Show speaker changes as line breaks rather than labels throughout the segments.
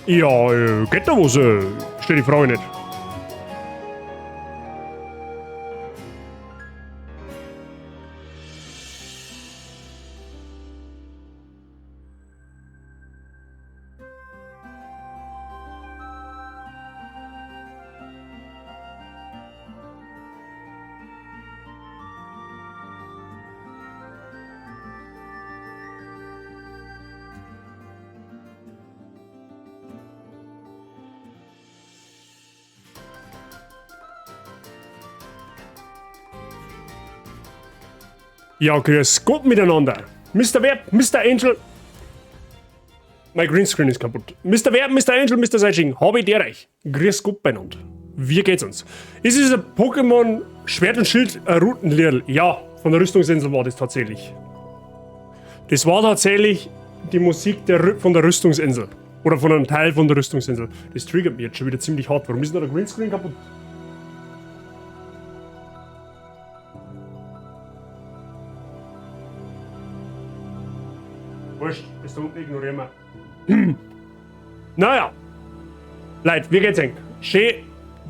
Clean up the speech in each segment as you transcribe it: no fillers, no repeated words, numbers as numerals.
Ja, geht da was? Stell die Frage nicht. Ja, grüß Gott miteinander. Mr. Web, Mr. Angel. Mein Greenscreen ist kaputt. Mr. Web, Mr. Angel, Mr. Seitsching, habe ich der euch. Grüß Gott beieinander. Wie geht's uns? Ist es ein Pokémon Schwert und Schild Routenlirl? Ja, von der Rüstungsinsel war das tatsächlich. Das war tatsächlich die Musik von der Rüstungsinsel. Oder von einem Teil von der Rüstungsinsel. Das triggert mich jetzt schon wieder ziemlich hart. Warum ist denn da der Greenscreen kaputt? Wurscht, das da unten ignorieren wir. Naja. Leute, wie geht's eigentlich? Schön,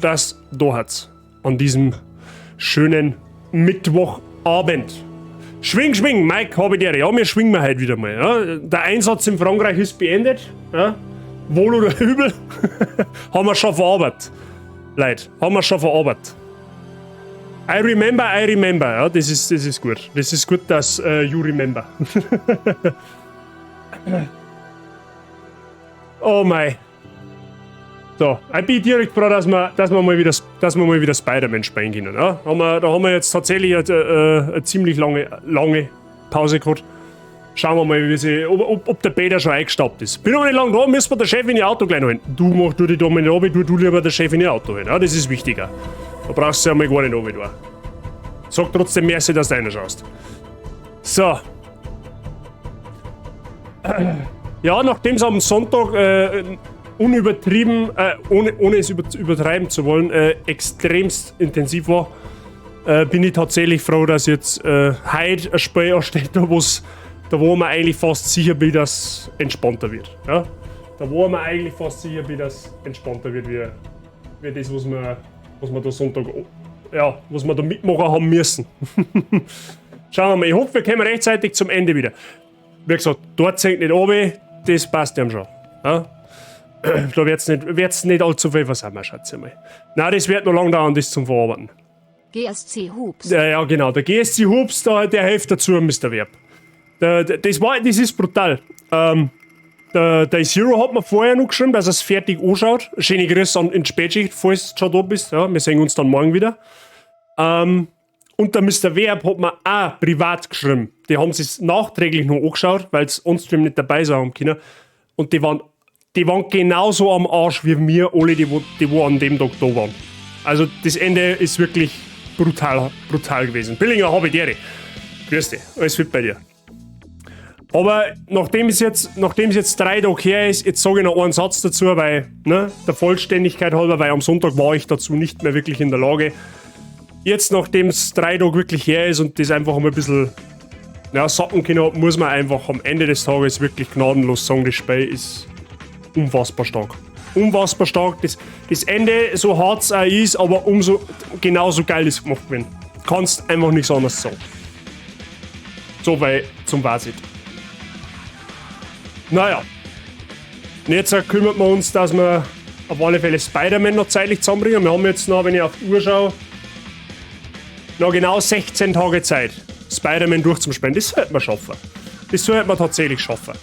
dass du da hat's. An diesem schönen Mittwochabend. Schwing, schwing, Mike, habe ich dir. Ja, wir schwingen heute wieder mal. Ja. Der Einsatz in Frankreich ist beendet. Ja. Wohl oder übel, haben wir schon verarbeitet. Leute, haben wir schon verarbeitet. I remember, I remember. Ja, das ist gut. Das ist gut, dass you remember. Oh mei. So, ich bin direkt froh, dass wir mal wieder Spider-Man spielen können. Ja? Da haben wir jetzt tatsächlich eine ziemlich lange, lange Pause gehabt. Schauen wir mal, ob der Peter schon eingestaubt ist. Bin aber nicht lange da, müssen wir der Chef in ihr Auto gleich holen. Du mach du dich da mal nicht runter, du lieber der Chef in ihr Auto holen. Ja, das ist wichtiger. Da brauchst du ja mal gar nicht runter. Sag trotzdem merci, dass du reinschaust. So. Ja, nachdem es am Sonntag unübertrieben, ohne es übertreiben zu wollen, extremst intensiv war, bin ich tatsächlich froh, dass jetzt heute ein Spiel ansteht, da wo man eigentlich fast sicher bin, dass es entspannter wird. Ja? Da wo man eigentlich fast sicher bin, dass es entspannter wird, wie das, was wir da Sonntag, ja, was wir da mitmachen haben müssen. Schauen wir mal, ich hoffe, wir kommen rechtzeitig zum Ende wieder. Wie gesagt, dort sinkt nicht runter, das passt ihm schon. Ja? Da wird's nicht allzu viel versammelt, schätze ich mal. Nein, das wird noch lange dauern, das zum Verarbeiten.
GSC Hubs.
Ja, ja, genau. Der GSC Hubs, der hilft dazu, Mr. Verb. Das ist brutal. Der Zero hat mir vorher noch geschrieben, dass er es fertig anschaut. Schöne Grüße an in die Spätschicht, falls du schon da bist. Ja, wir sehen uns dann morgen wieder. Und der Mr. Verb hat mir auch privat geschrieben. Die haben sich's nachträglich noch angeschaut, weil sie on-stream nicht dabei sein haben können. Und die waren genauso am Arsch wie wir alle, die wo an dem Tag da waren. Also das Ende ist wirklich brutal, brutal gewesen. Billinger, habe ich dir. Grüß dich, alles fit bei dir. Aber nachdem es jetzt 3 Tage her ist, jetzt sage ich noch einen Satz dazu, weil, ne, der Vollständigkeit halber, weil am Sonntag war ich dazu nicht mehr wirklich in der Lage. Jetzt, nachdem es 3 Tage wirklich her ist und das einfach mal ein bisschen, ja, sacken können hat, muss man einfach am Ende des Tages wirklich gnadenlos sagen, das Spiel ist unfassbar stark. Unfassbar stark. Das Ende, so hart es auch ist, aber umso genauso geil ist gemacht worden. Kannst einfach nichts anderes sagen. So weit zum Fazit. Naja. Und jetzt kümmern wir uns, dass wir auf alle Fälle Spider-Man noch zeitlich zusammenbringen. Wir haben jetzt noch, wenn ich auf die Uhr schaue, noch genau 16 Tage Zeit, Spider-Man durchzuspielen. Das sollte man schaffen. Das sollte man tatsächlich schaffen.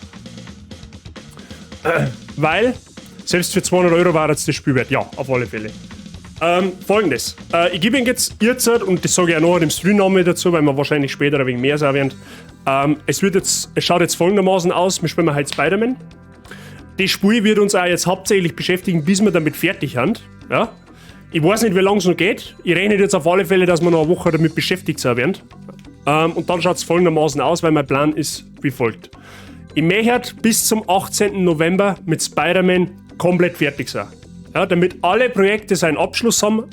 Weil, selbst für 200 € war jetzt das Spiel wert. Ja, auf alle Fälle. Folgendes. Ich gebe Ihnen jetzt Ihrzeit und das sage ich auch noch im Stream-Namen dazu, weil wir wahrscheinlich später ein wenig mehr sagen werden. Es schaut jetzt folgendermaßen aus: Wir spielen heute Spider-Man. Das Spiel wird uns auch jetzt hauptsächlich beschäftigen, bis wir damit fertig sind. Ja? Ich weiß nicht, wie lange es noch geht. Ich rechne jetzt auf alle Fälle, dass wir noch eine Woche damit beschäftigt sein werden. Und dann schaut es folgendermaßen aus, weil mein Plan ist wie folgt. Ich möchte bis zum 18. November mit Spider-Man komplett fertig sein. Ja, damit alle Projekte seinen Abschluss haben,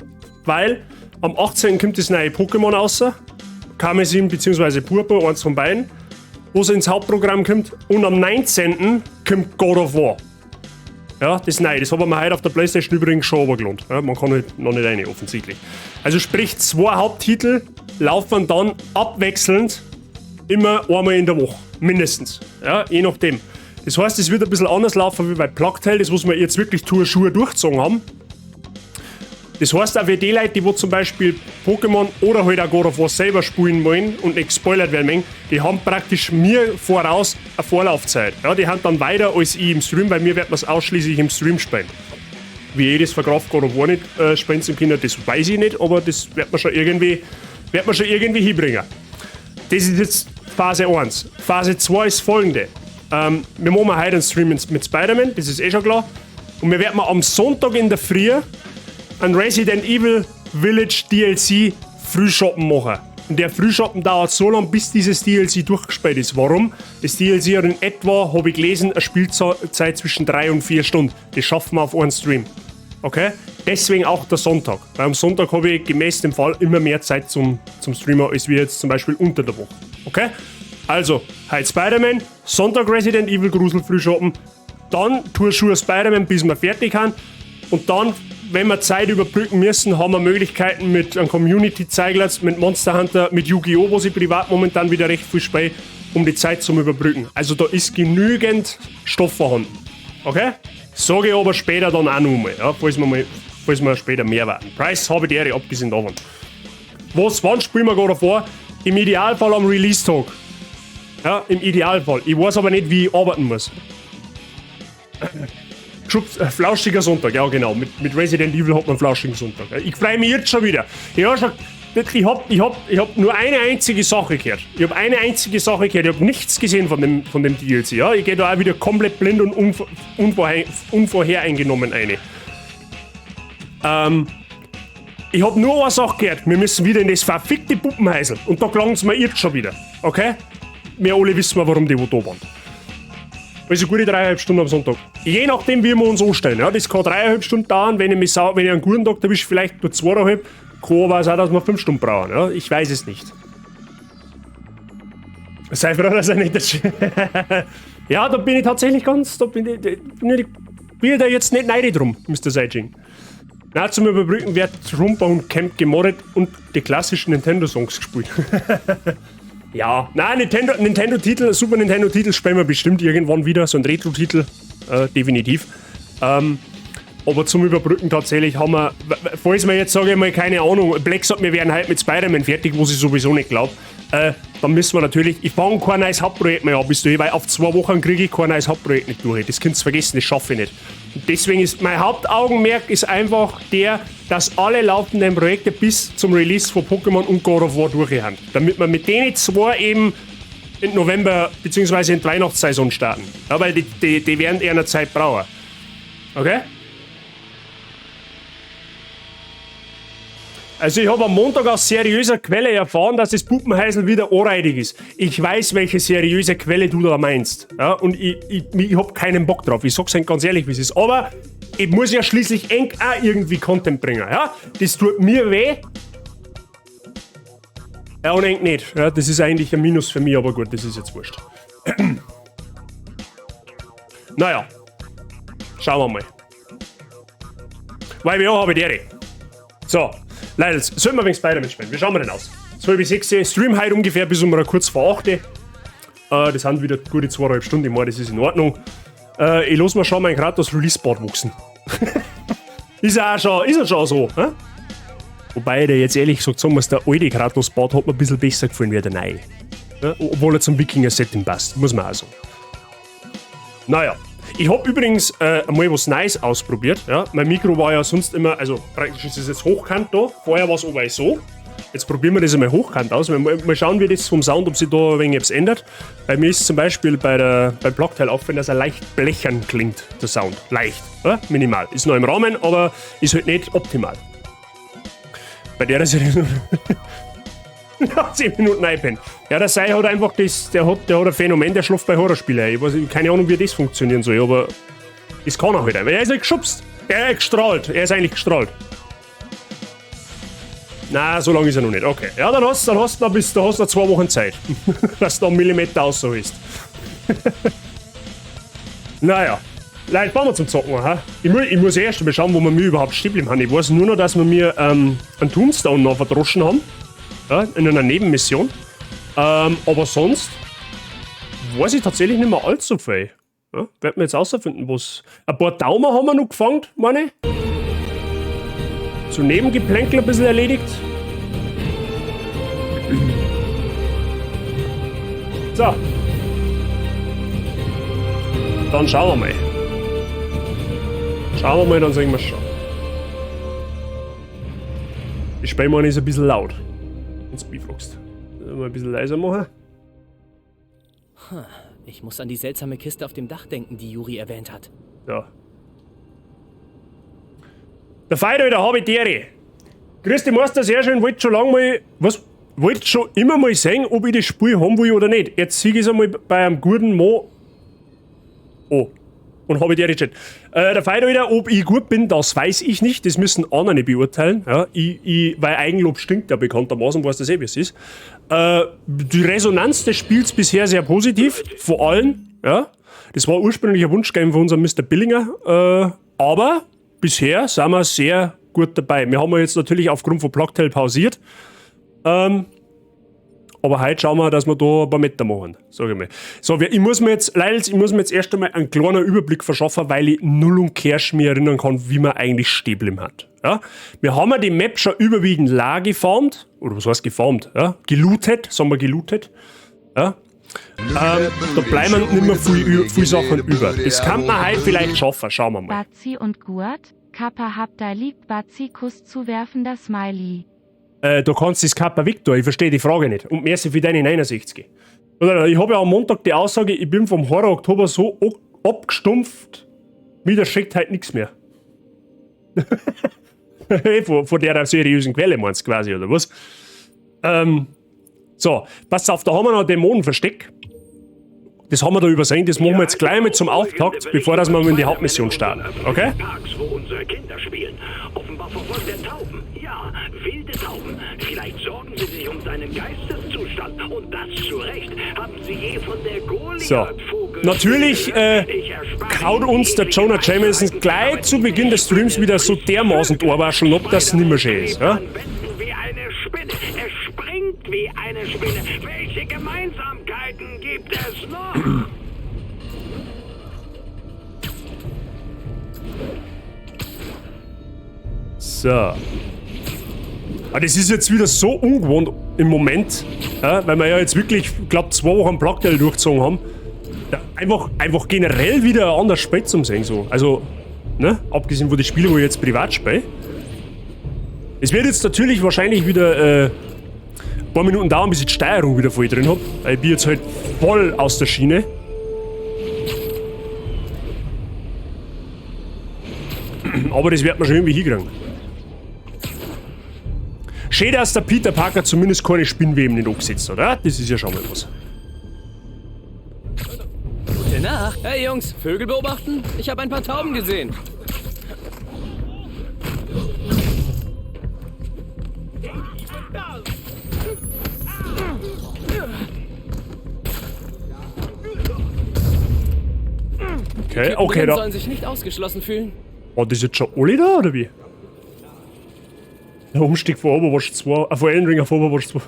weil am 18. kommt das neue Pokémon raus. Karmesin bzw. Purpur, eins von beiden, wo es ins Hauptprogramm kommt. Und am 19. kommt God of War. Ja, das ist neu. Das haben wir heute auf der Playstation übrigens schon runtergeladen. Ja, man kann halt noch nicht rein, offensichtlich. Also sprich, zwei Haupttitel laufen dann abwechselnd immer einmal in der Woche. Mindestens. Ja, je nachdem. Das heißt, es wird ein bisschen anders laufen wie bei Plague Tale, das was wir jetzt wirklich Tour Schuhe durchgezogen haben. Das heißt auch für die Leute, die wo zum Beispiel Pokémon oder halt auch God of War selber spielen wollen und nicht gespoilert werden möchten, die haben praktisch mir voraus eine Vorlaufzeit. Ja, die haben dann weiter als ich im Stream, weil mir wird man es ausschließlich im Stream spielen. Wie ich das verkraft God of War nicht spielen zu können, das weiß ich nicht, aber das wird man schon irgendwie, wird man schon irgendwie hinbringen. Das ist jetzt Phase 1. Phase 2 ist folgende. Wir machen heute einen Stream mit Spider-Man, das ist eh schon klar. Und wir werden am Sonntag in der Früh ein Resident Evil Village DLC Frühschoppen machen. Und der Frühschoppen dauert so lange, bis dieses DLC durchgespielt ist. Warum? Das DLC hat in etwa, habe ich gelesen, eine Spielzeit zwischen 3 und 4 Stunden. Das schaffen wir auf einen Stream. Okay? Deswegen auch der Sonntag. Weil am Sonntag habe ich gemäß dem Fall immer mehr Zeit zum Streamen, als wir jetzt zum Beispiel unter der Woche. Okay? Also, heute Spider-Man, Sonntag Resident Evil Grusel Frühschoppen, dann Tour Schuhe Spider-Man, bis wir fertig haben. Und dann, wenn wir Zeit überbrücken müssen, haben wir Möglichkeiten mit einem Community-Zeigler, mit Monster Hunter, mit Yu-Gi-Oh!, wo ich privat momentan wieder recht viel spiele, um die Zeit zum Überbrücken. Also da ist genügend Stoff vorhanden. Okay? Sage ich aber später dann auch noch mal, ja, falls wir später mehr warten. Preis habe ich die Ehre, abgesehen davon. Wann spielen wir God of War? Im Idealfall am Release-Tag. Ja, im Idealfall. Ich weiß aber nicht, wie ich arbeiten muss. Schubs, flauschiger Sonntag, ja genau. Mit Resident Evil hat man einen flauschigen Sonntag. Ich freue mich jetzt schon wieder. Ich hab nur eine einzige Sache gehört. Ich habe eine einzige Sache gehört. Ich habe nichts gesehen von dem DLC. Ja? Ich gehe da auch wieder komplett blind und unvorhereingenommen eine. Ich habe nur eine Sache gehört. Wir müssen wieder in das verfickte Puppenhäusl. Und da klang es mir jetzt schon wieder. Okay? Wir alle wissen, warum die wo da waren. Also gute 3,5 Stunden am Sonntag. Je nachdem, wie wir uns anstellen. Ja, das kann 3,5 Stunden dauern. Wenn ich einen guten Tag erwische, vielleicht nur 2,5. Kann aber auch sein, dass wir 5 Stunden brauchen. Ja? Ich weiß es nicht. Sei froh, dass er nicht das. Ja, da bin ich tatsächlich ganz. Da bin ich da jetzt nicht neidisch drum, Mr. Seijing. Na, zum Überbrücken wird Trombone Champ gemoddet und die klassischen Nintendo-Songs gespielt. Ja, nein, Nintendo-Titel, Super Nintendo-Titel spielen wir bestimmt irgendwann wieder, so ein Retro-Titel, definitiv. Aber zum Überbrücken tatsächlich haben wir, falls wir jetzt, sage ich mal, keine Ahnung, Black sagt, wir werden halt mit Spider-Man fertig, was ich sowieso nicht glaube, dann müssen wir natürlich, ich fange kein neues Hauptprojekt mehr an bis dahin, weil auf 2 Wochen kriege ich kein neues Hauptprojekt nicht durch. Das könnt ihr vergessen, das schaffe ich nicht. Und deswegen ist mein Hauptaugenmerk ist einfach der, dass alle laufenden Projekte bis zum Release von Pokémon und God of War durch haben. Damit wir mit denen zwei eben in November bzw. in die Weihnachtssaison starten. Ja, weil die werden eher eine Zeit brauchen. Okay? Also ich habe am Montag aus seriöser Quelle erfahren, dass das Puppenhäusl wieder anreidig ist. Ich weiß, welche seriöse Quelle du da meinst. Ja, und ich habe keinen Bock drauf. Ich sag's euch ganz ehrlich, wie es ist. Aber ich muss ja schließlich eng auch irgendwie Content bringen. Ja? Das tut mir weh. Ja, und eng nicht. Ja, das ist eigentlich ein Minus für mich, aber gut, das ist jetzt wurscht. Naja, schauen wir mal. Weil wir habe die Ehre. So, Leute, sollen wir wegen Spider-Man spielen? Wie schauen wir denn aus? 12 bis 6, Stream heute ungefähr bis um kurz vor 8. Das sind wieder gute 2,5 Stunden, ich meine, das ist in Ordnung. Ich lass mir schon meinen Kratos Release-Bart wachsen. Ist ja schon so. Hä? Wobei der jetzt ehrlich gesagt sagen muss, der alte Kratos-Bart hat mir ein bisschen besser gefallen wie der neue. Ja, obwohl er zum Wikinger-Setting passt, muss man auch sagen. Naja, ich habe übrigens einmal was Neues ausprobiert. Ja? Mein Mikro war ja sonst immer, also praktisch ist es jetzt hochkant da, vorher war es aber so. Jetzt probieren wir das einmal hochkant aus. Mal schauen, wie das vom Sound, ob sich da ein wenig etwas ändert. Bei mir ist zum Beispiel beim Plague Tale aufgefallen, dass er leicht blechern klingt, der Sound. Leicht, ja? Minimal. Ist noch im Rahmen, aber ist halt nicht optimal. Bei der ist ja 10 Minuten einpennen. Ja, der Sei hat einfach das, der hat ein Phänomen, der schläft bei Horrorspielen. Ich weiß keine Ahnung, wie das funktionieren soll, aber das kann er halt einfach. Er ist nicht geschubst. Er ist gestrahlt. Er ist eigentlich gestrahlt. Na, so lange ist er noch nicht. Okay. Ja, dann hast du noch, bis, da hast du noch 2 Wochen Zeit, dass du da einen Millimeter raus ist. Naja. Leute, fahren wir zum Zocken, ha? Ich muss erst einmal schauen, wo wir mir überhaupt stehen geblieben haben. Ich weiß nur noch, dass wir mir einen Tombstone noch verdroschen haben. Ja, in einer Nebenmission. Aber sonst weiß ich tatsächlich nicht mehr allzu viel. Ja, werden wir jetzt rausfinden, was. Ein paar Daumen haben wir noch gefangen, meine ich. Zu Nebengeplänkel ein bisschen erledigt. So. Dann schauen wir mal. Schauen wir mal, dann sehen wir schon. Die Spielmann ist ein bisschen laut. Wenn du mich fragst. Mal ein bisschen leiser machen.
Ich muss an die seltsame Kiste auf dem Dach denken, die Yuri erwähnt hat.
Ja. Der Feier, der habe ich Dere. Grüß dich, Meister, sehr schön. Wollte schon lange mal. Was? Wollte schon immer mal sehen, ob ich das Spiel haben will oder nicht. Jetzt sehe ich es einmal bei einem guten Mo. Oh. Und habe ich dir Chat. Der Feier wieder, ob ich gut bin, das weiß ich nicht. Das müssen andere beurteilen. Ja, weil Eigenlob stinkt ja bekanntermaßen, weiß das eh, wie es ist. Die Resonanz des Spiels bisher sehr positiv, vor allem. Ja, das war ursprünglich ein Wunschgame von unserem Mr. Billinger. Aber bisher sind wir sehr gut dabei. Wir haben jetzt natürlich aufgrund von Plague Tale pausiert. Aber heute schauen wir, dass wir da ein paar Meter machen, sag ich mal. So, ich muss mir jetzt, leider, ich muss mir jetzt erst einmal einen kleinen Überblick verschaffen, weil ich null und Kersch mir erinnern kann, wie man eigentlich stehen geblieben hat. Ja? Wir haben ja die Map schon überwiegend lar gefarmt, oder was heißt gefarmt? Ja? Gelootet, sagen wir gelootet. Ja? Da bleiben nicht mehr viel Sachen über. Das kann man heute vielleicht schaffen, schauen wir mal.
Bazi und Guat, Kappa habt da lieb Bazi Kuss zuwerfender Smiley.
Du kannst das Kappa Victor, ich verstehe die Frage nicht. Und merci für deine 69. Oder ich habe ja am Montag die Aussage, ich bin vom Horror Oktober so abgestumpft, mir erschreckt halt nichts mehr. Von der seriösen Quelle meinst du quasi, oder was? So, pass auf, da haben wir noch ein Dämonenversteck. Das haben wir da übersehen, das machen wir jetzt gleich mit zum Auftakt, bevor dass wir in die Hauptmission starten. Okay?
Parks, wo unsere Kinder spielen. Offenbar verfolgt er Tauben. Ja, wilde Tauben. Vielleicht sorgen sie sich um seinen Geisteszustand. Und das zu Recht. Haben sie je von der Goliath-Vogel...
So. Natürlich kaut uns der Jonah Jameson gleich zu Beginn des Streams wieder so dermaßen die Ohrwascheln ab, dass es nimmer schön ist. Ja?
Wie eine Spinne. Er springt wie eine Spinne. Welche Gemeinsamkeiten gibt es noch?
So. Aber das ist jetzt wieder so ungewohnt im Moment, ja, weil wir ja jetzt wirklich, ich glaub, 2 Wochen Plague Tale durchgezogen haben. Ja, einfach generell wieder ein anderes Spiel zum Sehen. So. Also, ne? Abgesehen von den Spielen, wo ich jetzt privat spiele. Es wird jetzt natürlich wahrscheinlich wieder ein paar Minuten dauern, bis ich die Steuerung wieder voll drin hab. Weil ich bin jetzt halt voll aus der Schiene. Aber das wird man schon irgendwie hinkriegen. Schön, dass der Peter Parker zumindest keine Spinnweben nicht angesetzt hat, oder? Das ist ja schon mal was.
Gute Nacht. Hey Jungs, Vögel beobachten? Ich habe ein paar Tauben gesehen.
Okay, okay,
Die
da.
sollen sich nicht ausgeschlossen fühlen.
War das jetzt schon alle da, oder wie? Der Umstieg von Overwatch 2, von Elden Ring auf Overwatch 2.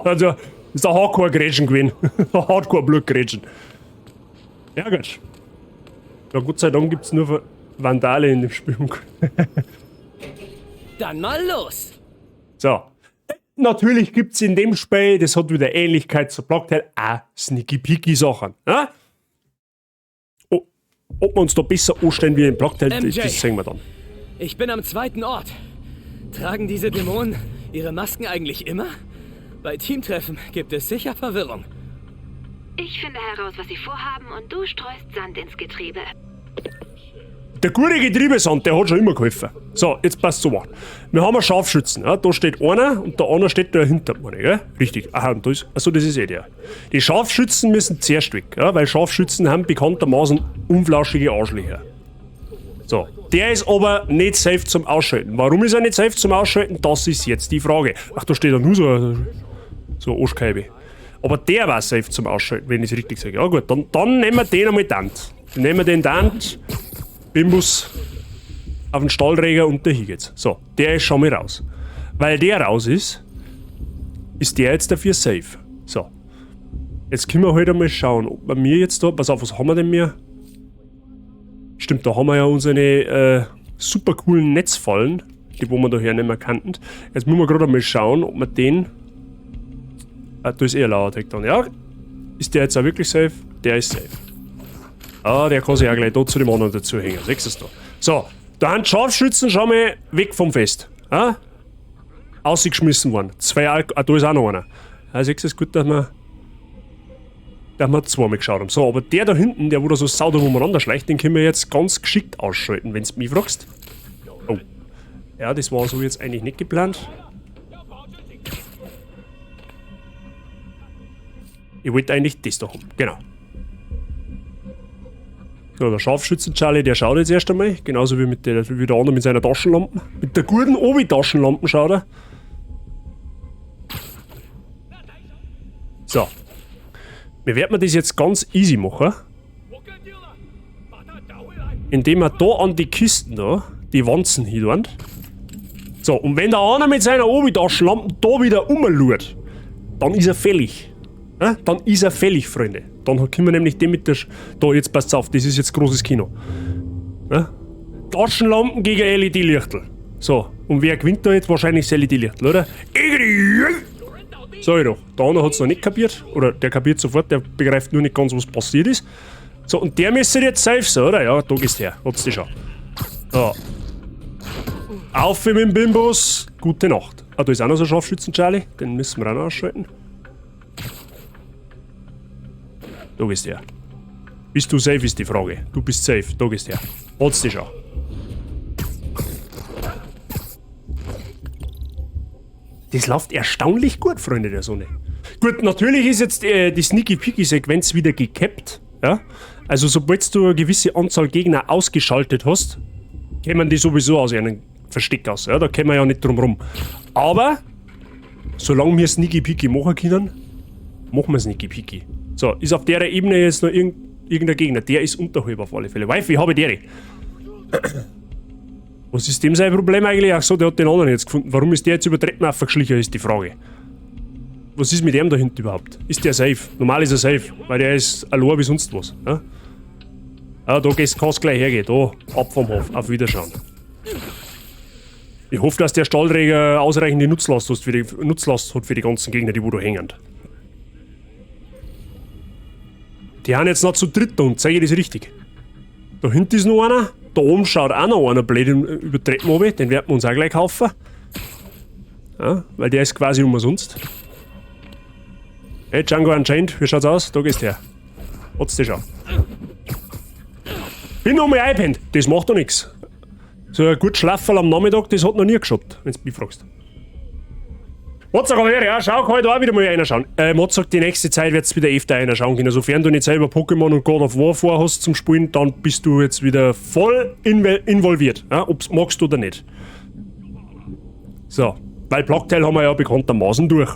Also, das ist der Hardcore-Grätschen gewesen. Hardcore-Blutgrätschen. Ja, gut. Ja, Gott sei Dank gibt's nur Vandale in dem Spiel.
Dann mal los!
So. Natürlich gibt's in dem Spiel, das hat wieder Ähnlichkeit zu Plague Tale, auch Sneaky-Peaky-Sachen. Ja? Oh, ob wir uns da besser anstellen wie in Plague Tale,
MJ.
das sehen wir dann.
Ich bin am zweiten Ort. Tragen diese Dämonen ihre Masken eigentlich immer? Bei Teamtreffen gibt es sicher Verwirrung.
Ich finde heraus, was sie vorhaben, und du streust Sand ins Getriebe.
Der gute Getriebesand, der hat schon immer geholfen. So, jetzt passt so was. Wir haben einen Scharfschützen. Ja? Da steht einer und der andere steht dahinter, meine ich, gell? Richtig. Aha, und da ist. Achso, das ist eh der. Die Scharfschützen müssen zuerst weg, ja? Weil Scharfschützen haben bekanntermaßen unflauschige Arschlöcher. So, der ist aber nicht safe zum Ausschalten. Warum ist er nicht safe zum Ausschalten? Das ist jetzt die Frage. Ach, da steht ja nur so eine Arschkeibe. Aber der war safe zum Ausschalten, wenn ich's richtig sage. Ja gut, dann nehmen wir den einmal Dant. Dann nehmen wir den Dant. Bimbus auf den Stahlträger und dahin geht's. So, der ist schon mal raus. Weil der raus ist, ist der jetzt dafür safe. So. Jetzt können wir halt einmal schauen, ob wir mir jetzt da... Pass auf, was haben wir denn mehr? Stimmt, da haben wir ja unsere super coolen Netzfallen, die wo wir da hernehmen könnten. Jetzt müssen wir gerade einmal schauen, ob wir den... Ah, da ist eh ein Lauertag dann. Ja, ist der jetzt auch wirklich safe? Der ist safe. Ah, der kann sich auch gleich da zu dem anderen dazu hängen. Siehst du das da? So, da haben die Scharfschützen schon mal weg vom Fest. Ah? Ausgeschmissen worden. Zwei Alk-, ah, da ist auch noch einer. Ja, siehst du, es ist gut, dass wir zweimal geschaut haben. So, aber der da hinten, der wo da so sauber umeinander schleicht, den können wir jetzt ganz geschickt ausschalten, wenn du mich fragst. Oh. Ja, das war so jetzt eigentlich nicht geplant. Ich wollte eigentlich das da haben. Genau. So, der Scharfschützen-Charlie, der schaut jetzt erst einmal. Genauso wie, wie der andere mit seiner Taschenlampe. Mit der guten Obi-Taschenlampe schaut er. So. Wir werden das jetzt ganz easy machen. Indem wir da an die Kisten da, die Wanzen hin tun. So, und wenn der einer mit seiner Obi-Taschenlampe da wieder rumlurt, dann ist er fällig. Ja, dann ist er fällig, Freunde. Dann können wir nämlich den mit der Sch-, da, jetzt passt's auf, das ist jetzt großes Kino. Ja? Taschenlampen gegen L E D-Lichtel. So, und wer gewinnt da jetzt? Wahrscheinlich das L E D-Lichtel, oder? Sag ich doch, der andere hat's noch nicht kapiert. Oder der kapiert sofort, der begreift nur nicht ganz, was passiert ist. So, und der müsste jetzt safe sein, oder? Ja, da gehst du her. Hat's dich schon. So. Auf mit dem Bimbus. Gute Nacht. Ah, da ist auch noch so ein Scharfschützen-Charlie. Den müssen wir auch noch ausschalten. Da gehst du her. Bist du safe, ist die Frage. Du bist safe. Da gehst du her. Hat's dich schon. Das läuft erstaunlich gut, Freunde der Sonne. Gut, natürlich ist jetzt die Sneaky-Peaky-Sequenz wieder gecapped. Ja? Also sobald du eine gewisse Anzahl Gegner ausgeschaltet hast, kämen die sowieso aus ihrem Versteck aus. Ja? Da kämen wir ja nicht drum rum. Aber, solange wir Sneaky-Peaky machen können, machen wir Sneaky-Peaky. So, ist auf der Ebene jetzt noch irgendein Gegner. Der ist unterhalb auf alle Fälle. Wife, ich habe die. Was ist dem sein Problem eigentlich? Ach so, der hat den anderen jetzt gefunden. Warum ist der jetzt über Treppen aufgeschlichen, ist die Frage. Was ist mit dem da hinten überhaupt? Ist der safe? Normal ist er safe, weil der ist allein wie sonst was. Ja? Ah, da gehst, kannst gleich hergehen. Da, ab vom Hof. Auf Wiederschauen. Ich hoffe, dass der Stahlträger ausreichende Nutzlast hat für die, Nutzlast hat für die ganzen Gegner, die wo da hängen. Die haben jetzt noch zu dritt da und zeige ich das richtig. Da hinten ist noch einer. Da oben schaut auch noch einer blöd über die Treppen runter. Den werden wir uns auch gleich kaufen. Ja, weil der ist quasi umsonst. Hey, Django Unchained, wie schaut's aus? Da gehst du her. Hat's dich schon. Bin noch mal eingepennt. Das macht doch nix. So ein gut Schlafferl am Nachmittag, das hat noch nie geschaut, wenn's mich fragst. Mozart, komm her, ja, schau, kann ich da auch wieder mal reinschauen. Mozart, die nächste Zeit wird's wieder öfter reinschauen können. Sofern du nicht selber Pokémon und God of War vorhast zum Spielen, dann bist du jetzt wieder voll involviert. Ja, ob's magst oder nicht. So, weil Plague Tale haben wir ja bekanntermaßen durch.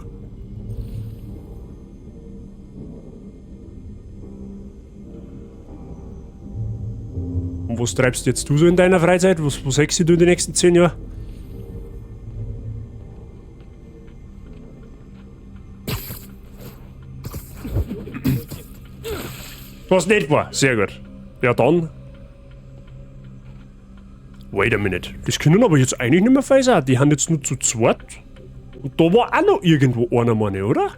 Und was treibst jetzt du so in deiner Freizeit? Was hältst du in den nächsten 10 Jahren? Was nicht war. Sehr gut. Ja, dann. Wait a minute. Das können aber jetzt eigentlich nicht mehr fein sein. Die haben jetzt nur zu zweit. Und da war auch noch irgendwo einer, meine ich, oder?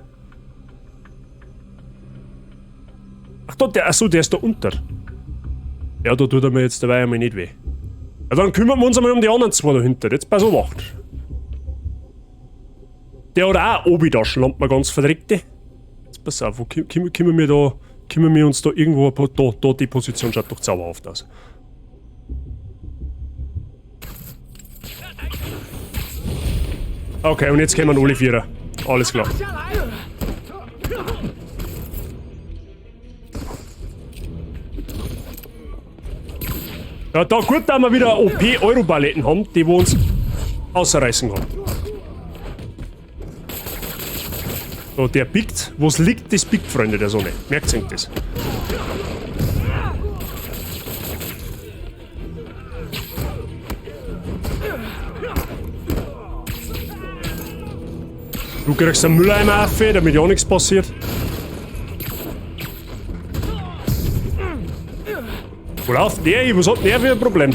Ach, da, der, achso, der ist da unter. Ja, da tut er mir jetzt dabei einmal nicht weh. Ja, dann kümmern wir uns einmal um die anderen zwei dahinter. Jetzt pass auf. Der hat auch Obi-Taschenlampe, mal ganz verdreckte. Jetzt pass auf, wo können wir da, können wir uns da irgendwo ein paar, da, da die Position schaut doch zauberhaft aus. Okay, und jetzt kommen alle Vierer. Alles klar. Ja, da gut, dass wir wieder O P-Euro-Paletten haben, die wo uns ausreißen kann. So, der pickt. Wo's liegt, das pickt, Freunde der Sonne. Merkt sich das. Du kriegst einen Mülleimer auf, damit ja nichts passiert. Wo läuft der hin? Was hat der für ein Problem?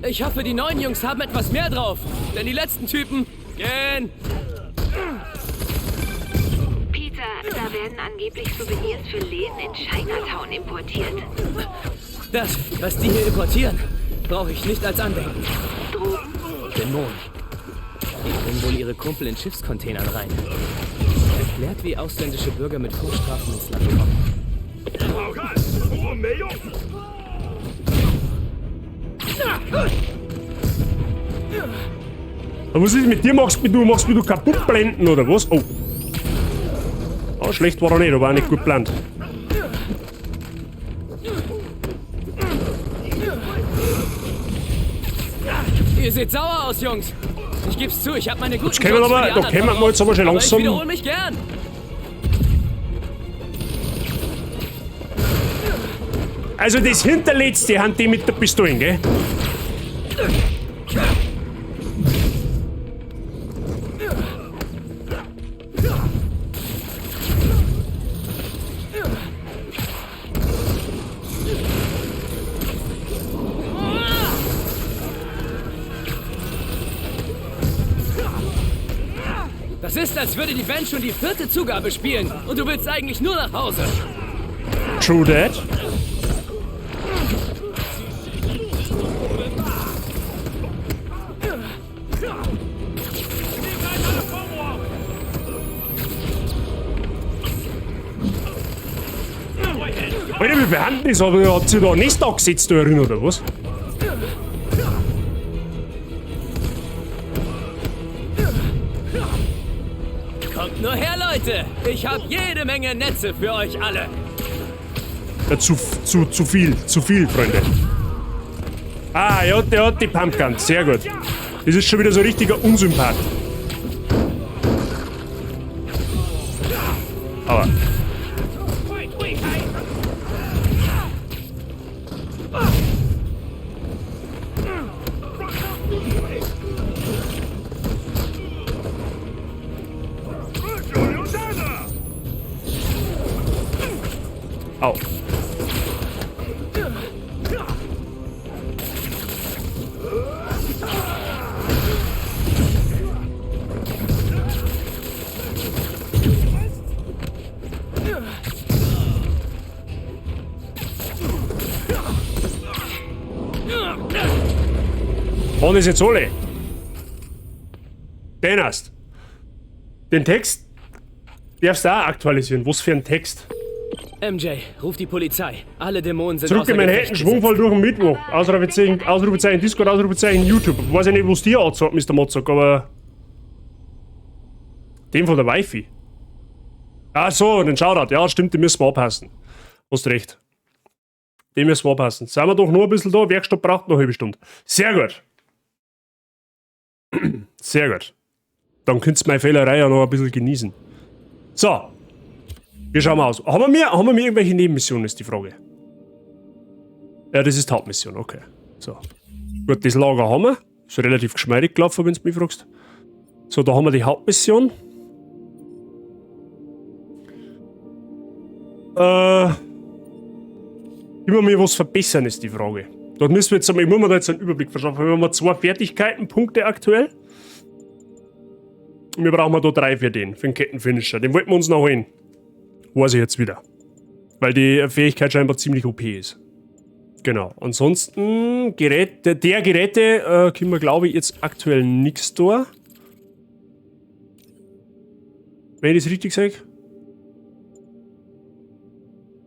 Ich hoffe, die neuen Jungs haben etwas mehr drauf. Denn die letzten Typen gehen.
Peter, da werden angeblich Souvenirs für Läden in Chinatown importiert.
Das, was die hier importieren, brauche ich nicht als Andenken.
Drogen?
Dämonen. Die bringen wohl ihre Kumpel in Schiffscontainern rein. Erklärt, wie ausländische Bürger mit Vorstrafen ins Land kommen.
Aber was ist mit dir? Machst du, machst mich du kaputt blenden oder was? Oh. Oh, schlecht war er nicht, aber auch nicht gut geplant.
Ihr seht sauer aus, Jungs. Ich geb's zu, ich hab meine guten
Jetzt kämen
Jokes
aber-
für die
da
anderen
kämen wir jetzt aber schon
Aber
langsam-
ich wiederhole mich gern.
Also das hinterletzte haben die mit der Pistole, gell?
Das ist, als würde die Band schon die vierte Zugabe spielen und du willst eigentlich nur nach Hause.
True that. Alter, wie behandelt das? Aber hat sich da ein Nest angesetzt da drin, oder was?
Kommt nur her, Leute! Ich habe jede Menge Netze für euch alle.
Ja, zu viel, Freunde. Ah, ja, der hat die Pumpgun. Sehr gut. Das ist schon wieder so ein richtiger Unsympath. Aber. Au. Waren das jetzt alle? Den hast. Den Text darfst du auch aktualisieren. Was für ein Text?
MJ, ruf die Polizei. Alle Dämonen sind
Zurück
außer
in Manhattan,
Gefecht
schwungvoll durch den Mittwoch. Ausrufezeichen, Ausrufezeichen Discord, Ausrufezeichen YouTube. Weiß ich nicht, was dir anzeigt, Mr. Motzok, aber. Dem von der Wifi. Ach so, den Shoutout. Ja, stimmt, den müssen wir anpassen. Hast recht. Den müssen wir anpassen. Sind wir doch nur ein bisschen da. Werkstatt braucht noch eine halbe Stunde. Sehr gut. Sehr gut. Dann könnt ihr meine Fehlerei ja noch ein bisschen genießen. So. Wir schauen mal aus. Haben wir irgendwelche Nebenmissionen, ist die Frage. Ja, das ist die Hauptmission, okay. So. Gut, das Lager haben wir. Ist relativ geschmeidig gelaufen, wenn du mich fragst. So, da haben wir die Hauptmission. Immer mehr was verbessern, ist die Frage. Dort müssen wir jetzt einmal, ich muss mir da jetzt einen Überblick verschaffen. Wir haben 2 Fertigkeitenpunkte aktuell. Und wir brauchen da 3 für den, für den Kettenfinisher. Den wollten wir uns noch holen. Weiß ich jetzt wieder. Weil die Fähigkeit scheinbar ziemlich OP ist. Genau. Ansonsten, Geräte, der Geräte können wir, glaube ich, jetzt aktuell nichts da. Wenn ich das richtig sage.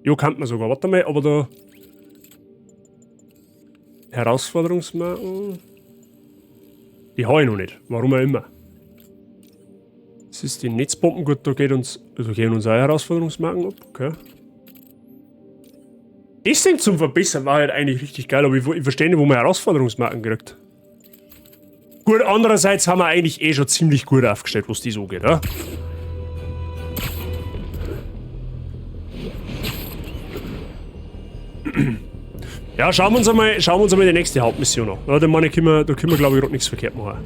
Jo, kann man sogar. Warte mal, aber da. Herausforderungsmarken. Die habe ich noch nicht. Warum auch immer. Das ist die Netzbomben. Gut, da geht uns, also gehen uns auch Herausforderungsmarken ab. Okay. Das Ding zum Verbessern war halt eigentlich richtig geil, aber ich verstehe nicht, wo man Herausforderungsmarken kriegt. Gut, andererseits haben wir eigentlich eh schon ziemlich gut aufgestellt, was das angeht, oder? Ja, schauen wir uns einmal die nächste Hauptmission an. Ja, da meine ich, da können wir glaube ich gerade nichts verkehrt machen.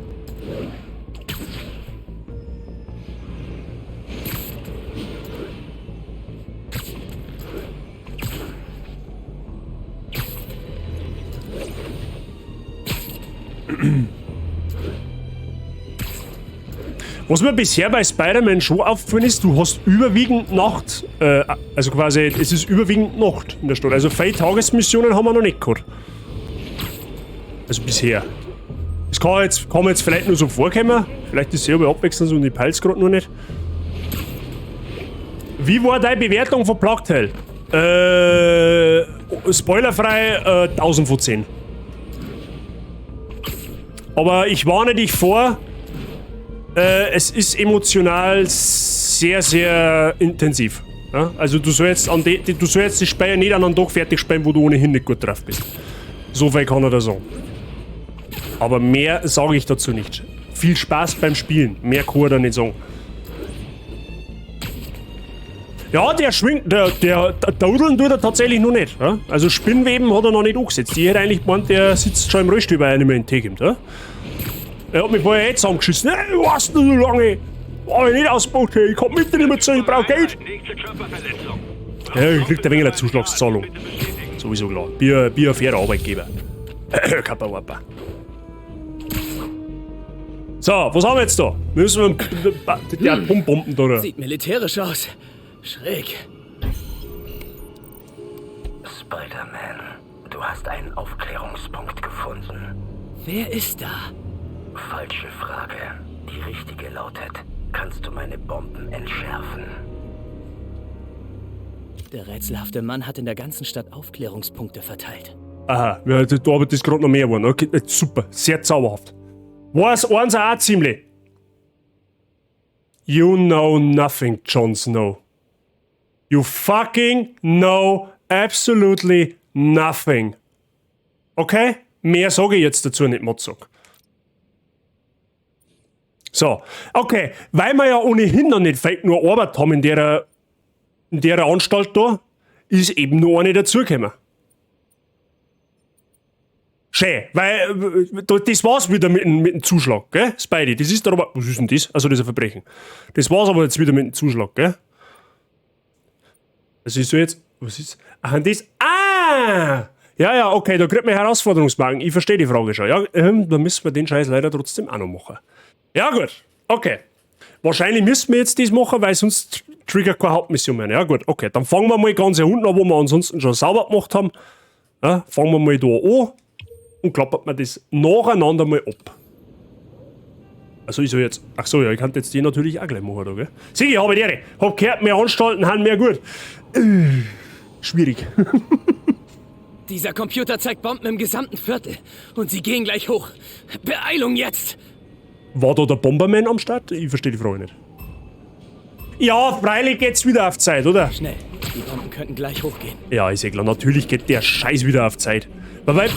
Was mir bisher bei Spider-Man schon aufgefallen ist, du hast überwiegend Nacht, also quasi, es ist überwiegend Nacht in der Stadt. Also viele Tagesmissionen haben wir noch nicht gehabt. Also bisher. Das kann mir jetzt vielleicht nur so vorkommen. Vielleicht ist es ja aber abwechselnd und ich peil's grad noch nicht. Wie war deine Bewertung von Plague Tale? Spoilerfrei, 1000 von 10. Aber ich warne dich vor, es ist emotional sehr, sehr intensiv. Ja? Also du sollst das Spiel nicht an einem Tag fertig spielen, wo du ohnehin nicht gut drauf bist. So viel kann er da sagen. Aber mehr sage ich dazu nicht. Viel Spaß beim Spielen. Mehr kann er da nicht sagen. Ja, der schwingt, der Daudeln tut er tatsächlich noch nicht. Ja? Also Spinnweben hat er noch nicht angesetzt. Ich hätte eigentlich gemeint, der sitzt schon im Rollstuhl, weil er nicht mehr in den Tee kommt. Ja? Er hat mich vorher eh zusammengeschissen. Hey, was denn so lange? War ich nicht ausgebaut, hey. Ich komm mit nicht mehr zu, ich brauch Geld. Ja, ich krieg ein wenig eine Zuschlagszahlung. Sowieso klar. Bin ein fairer Arbeitgeber. Kappa Wappa. So, was haben wir jetzt da? Müssen wir die Atombomben da, oder?
Sieht militärisch aus. Schräg.
Spider-Man, du hast einen Aufklärungspunkt gefunden.
Wer ist da?
Falsche Frage. Die richtige lautet, kannst du meine Bomben entschärfen?
Der rätselhafte Mann hat in der ganzen Stadt Aufklärungspunkte verteilt.
Aha, ja, da arbeitet es gerade noch mehr geworden. Okay, super, sehr zauberhaft. Was eins auch ziemlich. You know nothing, Jon Snow. You fucking know absolutely nothing. Okay? Mehr sage ich jetzt dazu nicht, Motzok. So, okay, weil wir ja ohnehin noch nicht vielleicht nur Arbeit haben in der Anstalt da, ist eben nur eine dazugekommen. Schön, weil das war's wieder mit dem Zuschlag, gell? Spidey, das ist doch aber. Was ist denn das? Also das ist ein Verbrechen. Das war's aber jetzt wieder mit dem Zuschlag, gell? Also ich soll jetzt. Was ist. Ach, das. Ah! Ja, ja, okay, da kriegt man Herausforderungsmarken. Ich verstehe die Frage schon. Ja, da müssen wir den Scheiß leider trotzdem auch noch machen. Ja, gut. Okay. Wahrscheinlich müssen wir jetzt das machen, weil sonst triggert keine Hauptmission mehr. Ja, gut, okay. Dann fangen wir mal ganz hier unten an, wo wir ansonsten schon sauber gemacht haben. Ja, fangen wir mal da an und klappert man das nacheinander mal ab. Also ich soll jetzt. Ach so, ja, ich kann jetzt die natürlich auch gleich machen, da, gell? Sieh, ich habe die Ehre. Hab gehört, mehr Anstalten haben mehr gut. Schwierig.
Dieser Computer zeigt Bomben im gesamten Viertel. Und sie gehen gleich hoch. Beeilung jetzt!
War da der Bomberman am Start? Ich verstehe die Frage nicht. Ja, freilich geht's wieder auf Zeit, oder?
Schnell, die Bomben könnten gleich hochgehen.
Ja, ist ja klar. Natürlich geht der Scheiß wieder auf Zeit. Weil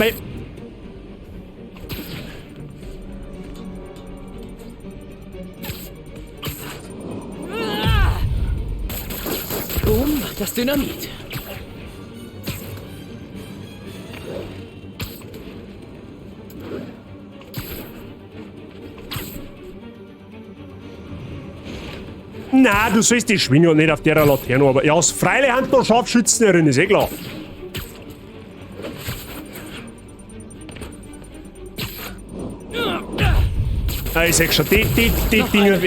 Boom, das Dynamit.
Na, du sollst die Schwinge und nicht auf der Laterne, aber ja, aus freilich haben da Scharfschützen drin, ist eh klar. Ah, ich sag schon, die Dinger,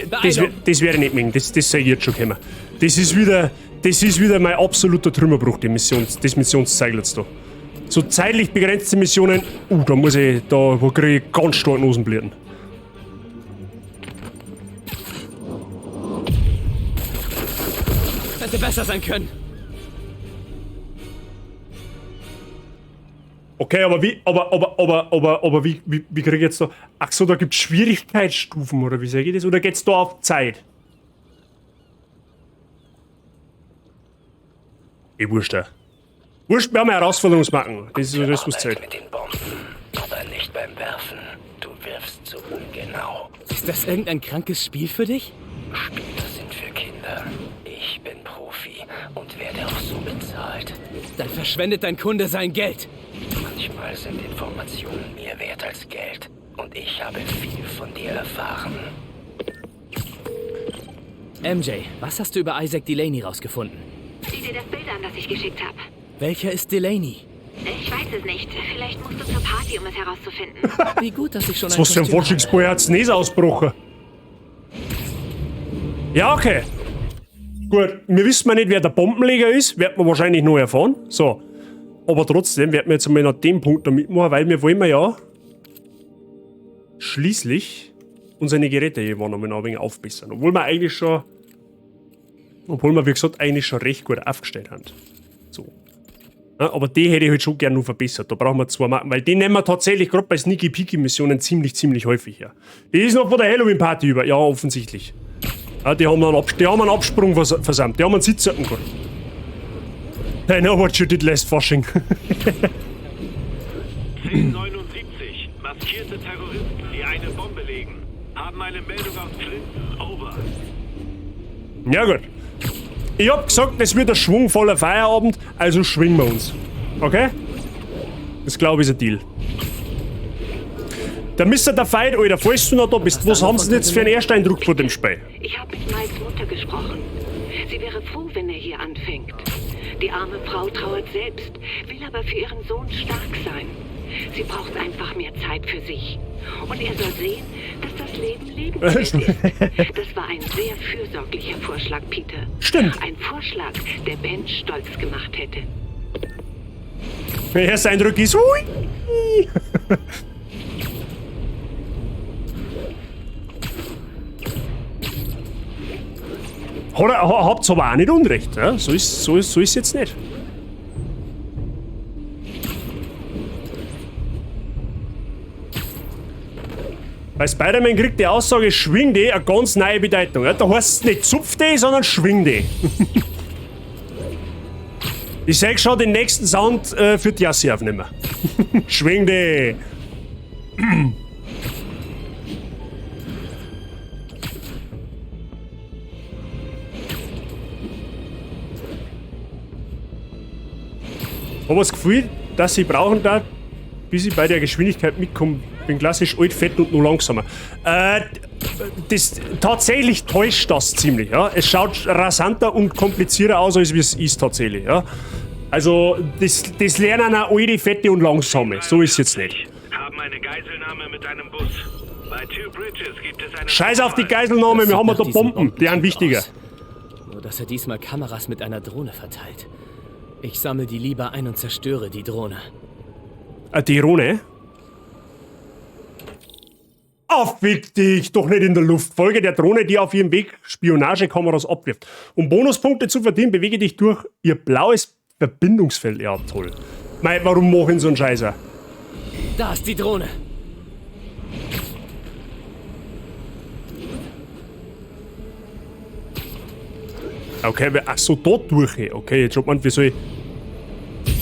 das wäre nicht mögen, das soll ich jetzt schon kommen. Das ist wieder mein absoluter Trümmerbruch, die Mission, das Missionszeigel jetzt da. So zeitlich begrenzte Missionen, da muss ich, da kriege ich ganz stark Nosenblüten.
Hätte besser sein können.
Okay, aber wie, aber wie krieg ich jetzt da? Ach so, da gibt's Schwierigkeitsstufen, oder wie sag ich das? Oder geht's da auf Zeit? Eh, wurscht, ja. Wurscht, wir haben Herausforderungsmarken. Das ist das, was zählt.
Mit den Bomben, aber nicht beim Werfen. Du wirfst zu ungenau.
Ist das irgendein krankes Spiel für dich?
Spiele sind für Kinder. Ich bin Profi und werde auch so bezahlt.
Dann verschwendet dein Kunde sein Geld.
Informationen mehr wert als Geld. Und ich habe viel von dir erfahren.
MJ, was hast du über Isaac Delaney rausgefunden?
Sieh dir das Bild an, das ich geschickt habe.
Welcher ist Delaney?
Ich weiß es nicht. Vielleicht musst du zur Party, um es herauszufinden.
Wie gut, dass ich schon
Was für ein
Kostüm habe.
Forschungsball hat's nicht ausgebrochen? Ja, okay. Gut, wir wissen mal nicht, wer der Bombenleger ist. Wird man wahrscheinlich noch erfahren. So. Aber trotzdem werden wir jetzt einmal nach dem Punkt da mitmachen, weil wir wollen ja schließlich unsere Geräte irgendwann einmal noch ein wenig aufbessern. Obwohl wir eigentlich schon, obwohl wir, wie gesagt, eigentlich schon recht gut aufgestellt haben. So. Ja, aber die hätte ich halt schon gern noch verbessert. Da brauchen wir zwei Marken, weil die nehmen wir tatsächlich gerade bei Sneaky Peeky Missionen ziemlich, ziemlich häufig her. Die ist noch von der Halloween Party über. Ja, offensichtlich. Ja, die haben einen Absprung versäumt. Die haben einen Sitzsacken gehabt. I know what you did last Fasching.
1079. Maskierte Terroristen, die eine Bombe legen, haben eine Meldung aus Clinton. Over.
Ja gut. Ich hab gesagt, es wird ein schwungvoller Feierabend, also schwingen wir uns. Okay? Das glaube ich ist ein Deal. Der Mr. der Fight, Alter, falls du noch da bist, was haben sie denn jetzt für einen Ersteindruck von dem Spiel?
Ich habe mit Miles Mutter gesprochen. Sie wäre froh, wenn er hier anfängt. Die arme Frau trauert selbst, will aber für ihren Sohn stark sein. Sie braucht einfach mehr Zeit für sich. Und er soll sehen, dass das Leben lebenswert ist. Das war ein sehr fürsorglicher Vorschlag, Peter.
Stimmt.
Ein Vorschlag, der Ben stolz gemacht hätte.
Der erste Eindruck ist, ui. Habt's aber auch nicht unrecht, ja? So ist jetzt nicht. Bei Spider-Man kriegt die Aussage schwing die eine ganz neue Bedeutung. Ja? Da heißt es nicht zupf die, sondern schwing die. Ich seh schon den nächsten Sound für die Jasse aufnehmen. Schwing die! Hab das Gefühl, dass ich brauchen darf, bis ich bei der Geschwindigkeit mitkomme. Bin klassisch alt, fett und nur langsamer. Das, tatsächlich täuscht das ziemlich. Ja? Es schaut rasanter und komplizierter aus, als wie es ist tatsächlich. Ja? Also, das lernen auch alte, fette und langsame. So ist es jetzt nicht.
Haben eine Geiselnahme mit einem Bus. Bei Two Bridges gibt es einen
Scheiß auf die Geiselnahme, wir haben ja da Bomben, die sind wichtiger.
Aus. Nur, dass er diesmal Kameras mit einer Drohne verteilt. Ich sammle die lieber ein und zerstöre die Drohne.
Die Drohne? Oh, fick dich, doch nicht in der Luft. Folge der Drohne, die auf ihrem Weg Spionagekameras abwirft. Um Bonuspunkte zu verdienen, bewege dich durch ihr blaues Verbindungsfeld. Ja, toll. Mei, warum mach ich so einen Scheißer?
Da ist die Drohne.
Okay, ach so, da durch. Okay, jetzt schaut man, wie soll ich...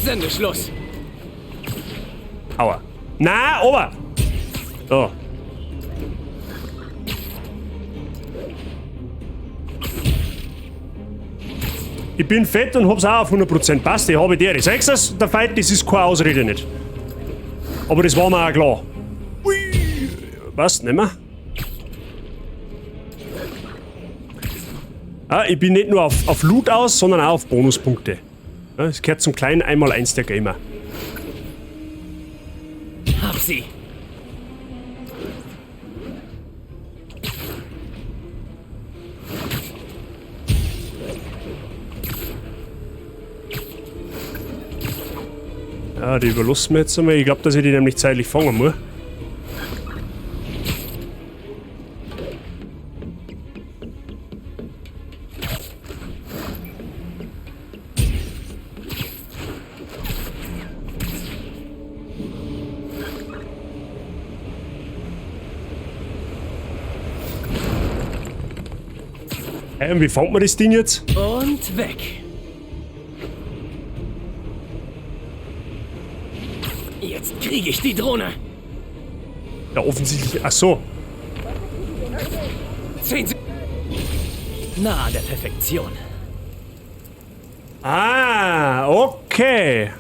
Sendeschluss.
Aua. Na, aber! So. Ich bin fett und hab's auch auf 100%. Passt, ich habe die. Sagst du das? Der Fight, das ist keine Ausrede nicht. Aber das war mir auch klar. Ui. Was? Nicht mehr? Ah, ich bin nicht nur auf Loot aus, sondern auch auf Bonuspunkte. Ja, es gehört zum kleinen 1x1 der Gamer.
Hab sie!
Ja, die überlassen wir jetzt einmal. Ich glaub, dass ich die nämlich zeitlich fangen muss. Hey, und wie fängt man das Ding jetzt?
Und weg! Jetzt kriege ich die Drohne!
Ja, offensichtlich. Ach so.
10 Sekunden. Nah an der Perfektion.
Ah, okay.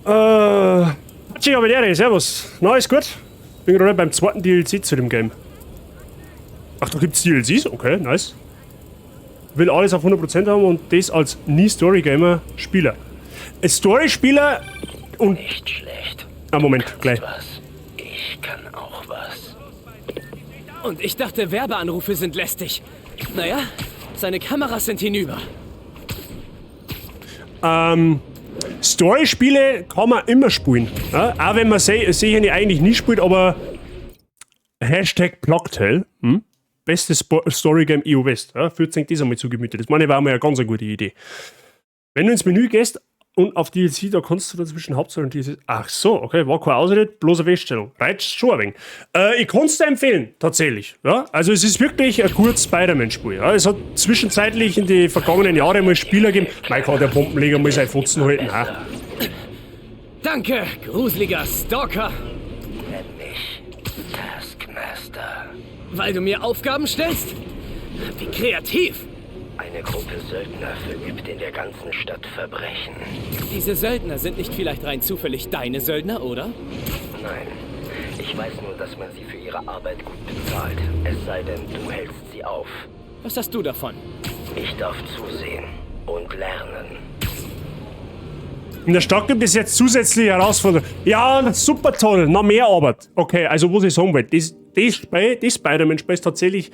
Hatschi, aber servus. Na, ist gut. Bin gerade beim zweiten DLC zu dem Game. Ach, da gibt's DLCs? Okay, nice. Will alles auf 100% haben und das als nie Story-Gamer-Spieler. Story-Spieler und...
Nicht schlecht.
Ah, Moment, gleich.
Was? Ich kann auch was.
Und ich dachte, Werbeanrufe sind lästig. Naja, seine Kameras sind hinüber.
Story-Spiele kann man immer spielen. Ja? Auch wenn man sicher eigentlich nie spielt, aber Hashtag Plague Tale, Bestes Story-Game EU West. Ja? Führt sich das einmal zu Gemüte. Das meine ich war mal eine ganz eine gute Idee. Wenn du ins Menü gehst und auf DLC, da kannst du dazwischen Hauptsache und DLC. Ach so, okay, war keine Ausrede, bloß eine Feststellung. Reizt schon ein wenig. Ich kann es dir empfehlen, tatsächlich. Ja? Also es ist wirklich ein gutes Spider-Man-Spiel. Ja? Es hat zwischenzeitlich in den vergangenen Jahren mal Spieler gegeben. Mein Gott, der Bombenleger muss sein Fotzen halten. Ha.
Danke, gruseliger Stalker.
Nenn mich Taskmaster.
Weil du mir Aufgaben stellst? Wie kreativ!
Eine Gruppe Söldner verübt in der ganzen Stadt Verbrechen.
Diese Söldner sind nicht vielleicht rein zufällig deine Söldner, oder?
Nein, ich weiß nur, dass man sie für ihre Arbeit gut bezahlt. Es sei denn, du hältst sie auf.
Was hast du davon?
Ich darf zusehen und lernen.
In der Stadt gibt es jetzt zusätzliche Herausforderungen. Ja, super toll, noch mehr Arbeit. Okay, also was ich sagen wollte, das Spider-Man-Spiel ist tatsächlich,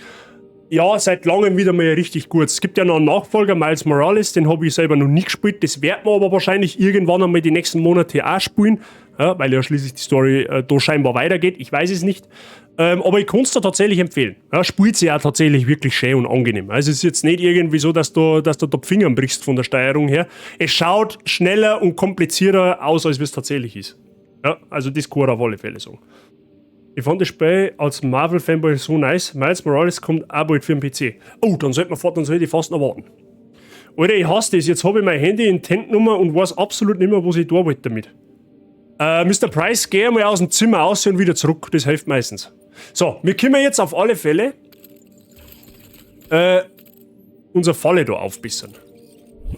ja, seit langem wieder mal richtig gut. Es gibt ja noch einen Nachfolger, Miles Morales, den habe ich selber noch nie gespielt. Das wird man aber wahrscheinlich irgendwann einmal die nächsten Monate auch spielen, ja, weil ja schließlich die Story da scheinbar weitergeht. Ich weiß es nicht. Aber ich kann es da tatsächlich empfehlen. Ja, spielt sich auch tatsächlich wirklich schön und angenehm. Also es ist jetzt nicht irgendwie so, dass du da die Finger brichst von der Steuerung her. Es schaut schneller und komplizierter aus, als es tatsächlich ist. Ja, also das kann ich auf alle Fälle sagen. Ich fand das Spiel als Marvel-Fanboy so nice. Miles Morales kommt auch bald für den PC. Oh, dann sollte man fort, dann sollte ich fast noch warten. Alter, ich hasse das. Jetzt habe ich mein Handy in Tentnummer und weiß absolut nicht mehr, was ich da wollte damit. Mr. Price, geh einmal aus dem Zimmer raus und wieder zurück. Das hilft meistens. So, wir können jetzt auf alle Fälle unsere Falle da aufbessern.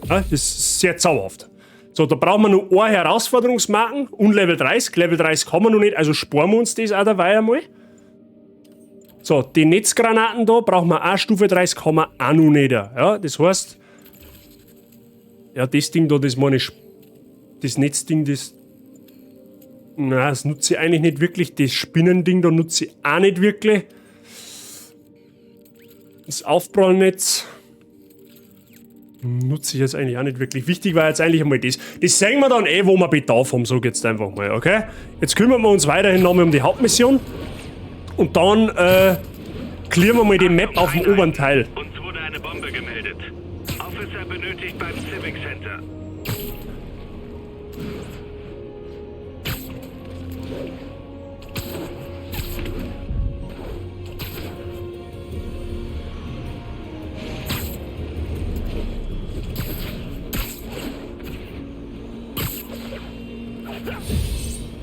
Ja, das ist sehr zauberhaft. So, da brauchen wir noch eine Herausforderungsmarken und Level 30. Level 30 haben wir noch nicht, also sparen wir uns das auch dabei einmal. So, die Netzgranaten da brauchen wir auch Stufe 30, haben wir auch noch nicht. Ja, das heißt, ja, das Ding da, das meine ich, das Netzding, das, na, das nutze ich eigentlich nicht wirklich. Das Spinnending da nutze ich auch nicht wirklich. Das Aufprallnetz nutze ich jetzt eigentlich auch nicht wirklich. Wichtig war jetzt eigentlich einmal das. Das sehen wir dann eh, wo wir Bedarf haben, sag ich jetzt einfach mal, okay? Jetzt kümmern wir uns weiterhin nochmal um die Hauptmission. Und dann clearen wir mal die Map auf dem oberen Teil.
Uns wurde eine Bombe gemeldet. Officer benötigt beim Civic Center.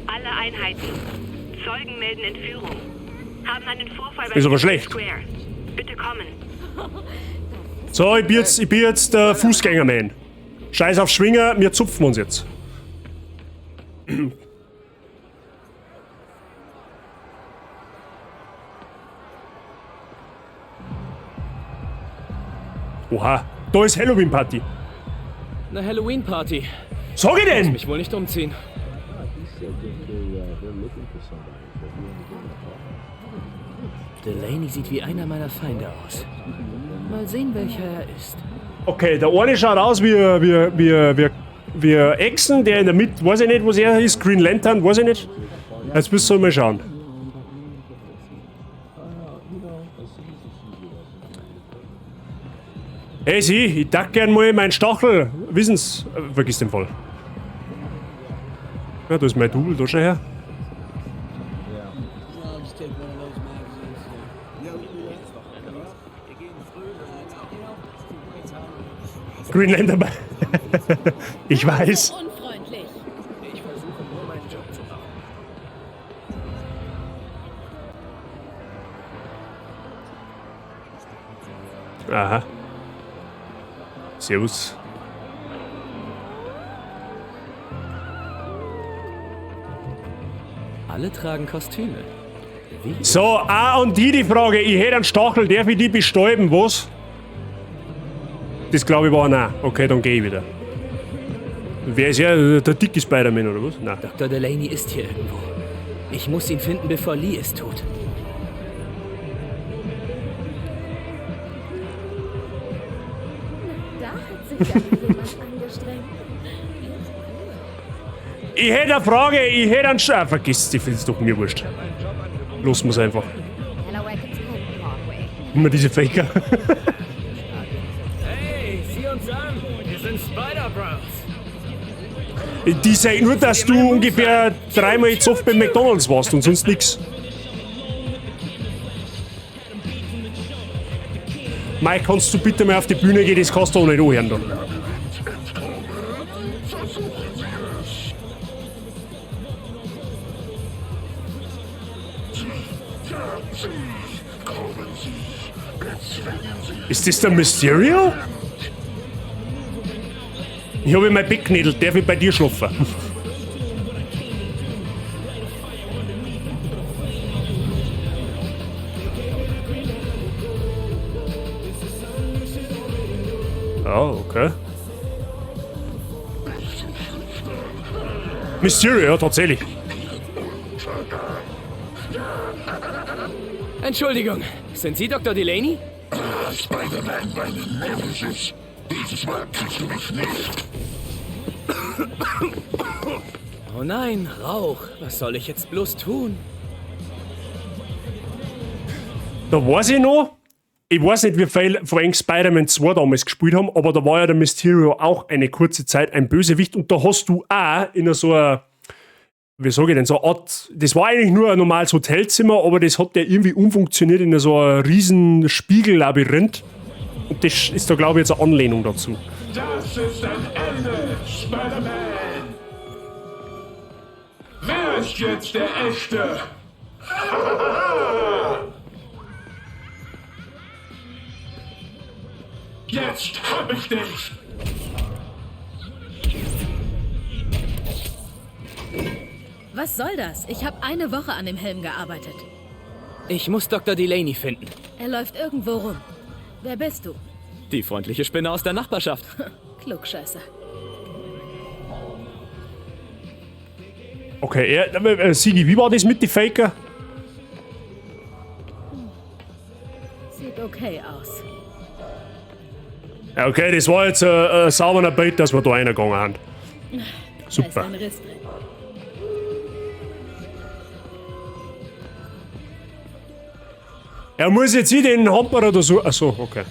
Alle Einheiten. Zeugen melden Entführung. Haben einen Vorfall bei
Ist aber schlecht.
Square. Bitte kommen.
So, ich bin jetzt der Fußgängerman. Scheiß auf Schwinger, wir zupfen uns jetzt. Oha, da ist Halloween-Party.
Eine Halloween-Party.
Sag ich denn?
Muss mich wohl nicht umziehen. Delaney sieht wie einer meiner Feinde aus. Mal sehen, welcher er ist.
Okay, der eine schaut aus wie Echsen, der in der Mitte, weiß ich nicht, was er ist, Green Lantern, weiß ich nicht. Jetzt müssen wir mal schauen. Hey Sie, ich darf gern mal meinen Stachel. Wissen's, vergiss den Fall. Ja, da ist mein Double, da schau her. Green Lantern. Ich weiß.
Ich versuche nur meinen Job zu machen.
Aha. Servus.
Alle tragen Kostüme. Wie?
So, auch an die Frage. Ich hätte einen Stachel, darf ich die bestäuben, was? Das glaube ich war nein. Okay, dann gehe ich wieder. Wer ist ja der dicke Spider-Man oder was? Nein.
Dr. Delaney ist hier irgendwo. Ich muss ihn finden, bevor Lee es tut.
Da hat sich ja jemand angestrengt.
Ich hätte eine Frage, ich hätte einen Sch vergiss die, ist doch mir wurscht. Los muss einfach. Immer diese Faker.
Hey, sieh uns an! Wir sind Spider-Bros!
Die sagen nur, dass du ungefähr dreimal zu oft bei McDonalds warst und sonst nix. Mike, kannst du bitte mal auf die Bühne gehen? Das kannst du auch nicht anhören dann. Ist das der Mysterio? Ich habe mein Bett knädelt, darf ich bei dir schlafen? Ja, okay. Mysterio, ja, tatsächlich.
Entschuldigung, sind Sie Dr. Delaney?
Spider-Man, meine Nemesis. Dieses Mal kriegst du mich nicht.
Oh nein, Rauch. Was soll ich jetzt bloß tun?
Da weiß ich noch, ich weiß nicht, wie viel von Spider-Man 2 damals gespielt haben, aber da war ja der Mysterio auch eine kurze Zeit ein Bösewicht und da hast du auch in so einer, wie sag ich denn, so eine Art, das war eigentlich nur ein normales Hotelzimmer, aber das hat der irgendwie umfunktioniert in so ein riesen Spiegellabyrinth. Und das ist da, glaube ich, jetzt eine Anlehnung dazu.
Das ist ein Ende, Spider-Man! Wer ist jetzt der Echte? Jetzt hab ich dich!
Was soll das? Ich habe eine Woche an dem Helm gearbeitet.
Ich muss Dr. Delaney finden.
Er läuft irgendwo rum. Wer bist du?
Die freundliche Spinne aus der Nachbarschaft.
Klugscheißer.
Okay, Sigi, wie war das mit den Faker?
Sieht okay aus.
Ja, okay, das war jetzt ein sauberer Bait, dass wir da reingegangen haben.
Da ist
Super.
ein Riss drin.
Er muss jetzt hier den Hamper oder so. Achso, okay.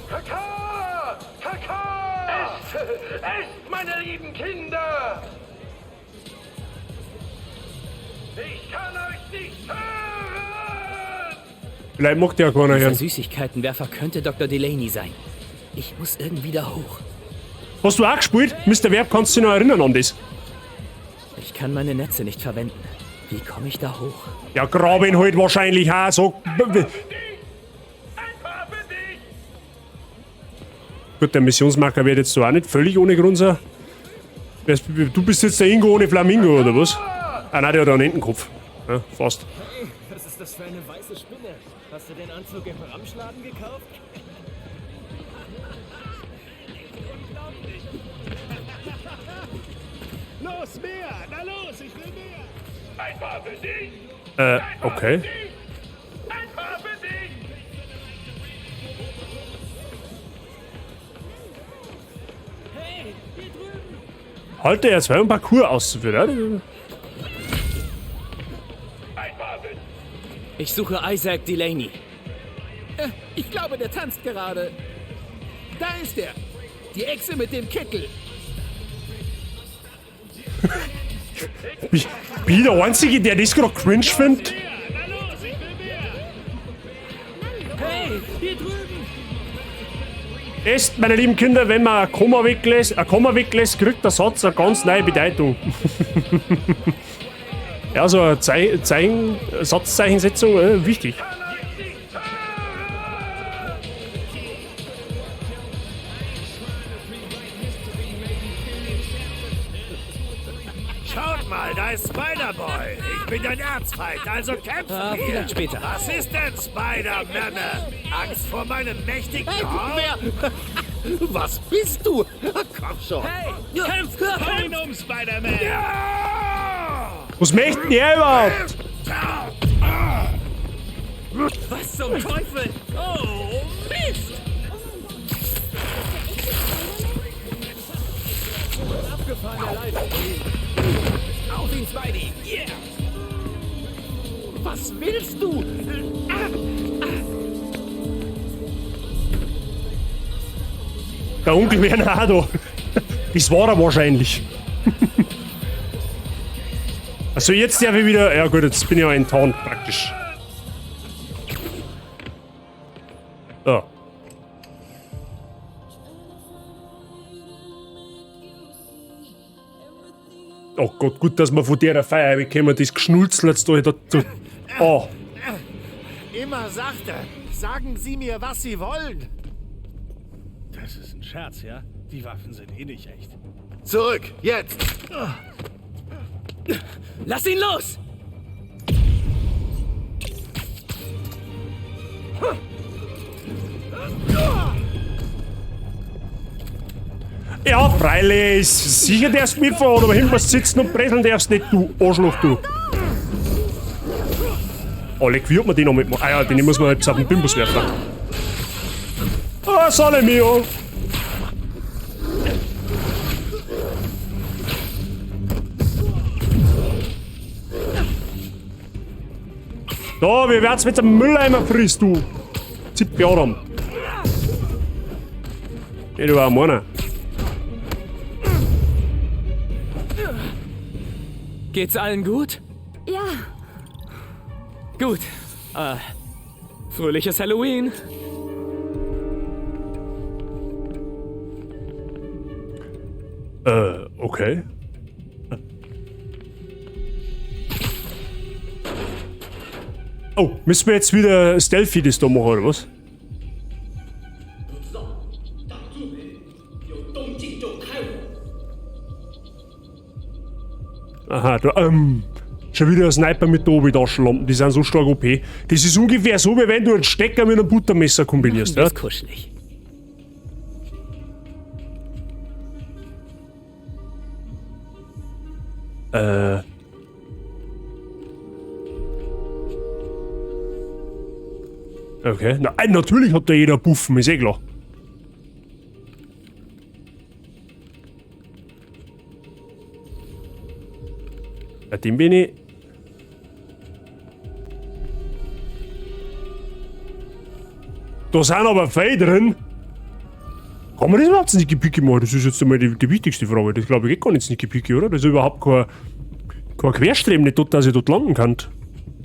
Kaka! Kaka! Esst! Esst, meine lieben Kinder! Ich kann euch nicht hören!
Vielleicht macht ja keiner
Dieser
hören.
Süßigkeitenwerfer könnte Dr. Delaney sein. Ich muss irgendwie da hoch.
Hast du auch gespielt? Mr. Werb, kannst du dich noch erinnern an das?
Ich kann meine Netze nicht verwenden. Wie komme ich da hoch?
Ja, graben halt wahrscheinlich auch so. Gut, der Missionsmarker wird jetzt da auch nicht völlig ohne Grund sein. Du bist jetzt der Ingo ohne Flamingo, oder was? Ah nein, der hat einen Entenkopf. Ja, fast.
Hey, was ist das für eine weiße Spinne? Hast du den Anzug im Ramschladen gekauft?
Los, mehr! Na los, ich will mehr!
Ein paar für dich!
Okay.
Ein paar für dich!
Halte jetzt zwei, um Parcours auszuführen.
Ein paar für
Ich suche Isaac Delaney.
Ich glaube, der tanzt gerade. Da ist er. Die Echse mit dem Kittel.
Bin ich der Einzige, der das gerade cringe findet?
Hey, hier drüben!
Esst, meine lieben Kinder, wenn man ein Komma weglässt, kriegt der Satz eine ganz neue Bedeutung. Ja, so eine Satzzeichensetzung, wichtig.
Schaut mal, da ist Spider-Boy. Ich bin dein Erzfeind, also kämpfen
Ah,
wir.
vielleicht später.
Was ist denn, Spider-Memme? Angst vor meinem mächtigen
Hey,
Arm?
wer? Was bist du? Komm schon.
Hey, kämpf! Hau ihn um, Spider-Man! Ja!
Was möchte denn der überhaupt?
Was zum Teufel? Oh, Mist!
Abgefahrener Livestream. Auf ihn, Spidey! Yeah! Was willst du?
Der Onkel Bernardo. Das war er wahrscheinlich. Also jetzt darf ich wieder... Ja gut, jetzt bin ich ja enttarnt praktisch. So. Oh Gott, gut, dass wir von der Feier wegkommen. Das Geschnulzel jetzt da... da oh.
Immer sachte. Sagen Sie mir, was Sie wollen.
Das ist ein Scherz, ja? Die Waffen sind eh nicht echt.
Zurück, jetzt!
Lass ihn los!
Ja, freilich. Sicher darfst du mitfahren, aber hinten was sitzen und brezeln darfst nicht, du Arschloch, du. Oh, leck, wie hat man den noch mitmachen? Ah ja, den muss man jetzt auf den Bimbus werfen. Ah, Sale mio. Da, wie wär's mit dem Mülleimer frisst, du? Zipp Adam. Geht überhaupt meiner.
Geht's allen gut?
Ja.
Gut. Fröhliches Halloween.
Okay. Oh, müssen wir jetzt wieder Stealthy das da machen, oder was? Aha, da, schon wieder ein Sniper mit der Obi-Taschenlampen, die sind so stark OP. Das ist ungefähr so, wie wenn du einen Stecker mit einem Buttermesser kombinierst,
Das
ja?
ist kuschelig.
Okay, na, natürlich hat da jeder Buffen, ist eh klar. Bei dem bin ich... Da sind aber viele drin. Kann man das überhaupt Sneaky Peeky machen? Das ist jetzt einmal die wichtigste Frage. Das glaube ich geht gar nicht Sneaky Peeky, oder? Das ist überhaupt kein Querstreben nicht dort, dass ich dort landen kann.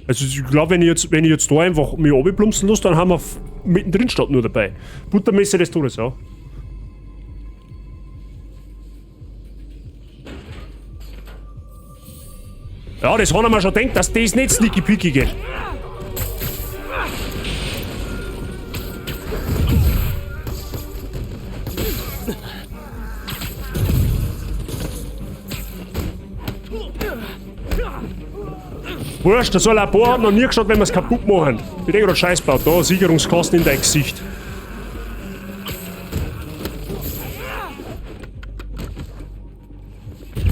Also ich glaube, wenn ich jetzt da einfach mich runterplumpsen lasse, dann haben wir mittendrin statt nur dabei. Buttermesser des Todes, ja. Ja, das haben wir schon gedacht, dass das nicht Sneaky Peeky geht. Wurscht, das soll ein paar hat noch nie geschaut, wenn wir's kaputt machen. Ich denk grad Scheiß baut, da, Sicherungskasten in dein Gesicht.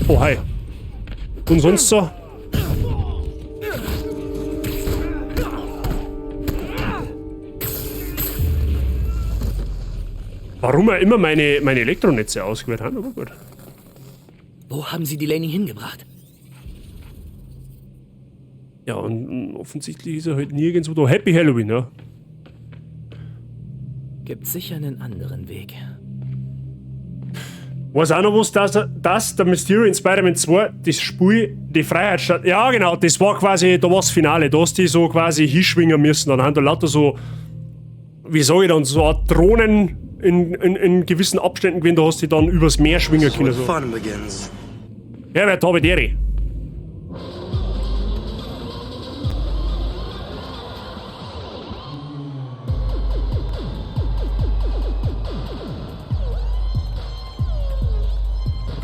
Oh, hi. Und sonst so? Warum er immer meine Elektronetze ausgewählt hat, aber gut.
Wo haben Sie Delaney hingebracht?
Ja, und offensichtlich ist er halt nirgendwo da. Happy Halloween, ja.
Gibt sicher einen anderen Weg.
Weiß auch noch was, dass der Mysterio in Spider-Man 2 das Spiel, die Freiheitsstadt. Ja, genau, das war quasi, da war das Finale. Da hast die so quasi hinschwingen müssen. Dann haben da lauter so, wie sag ich dann, so Art Drohnen in gewissen Abständen gewesen, da hast du die dann übers Meer schwingen können. So.
Fun begins.
Herbert, habe die Ehre.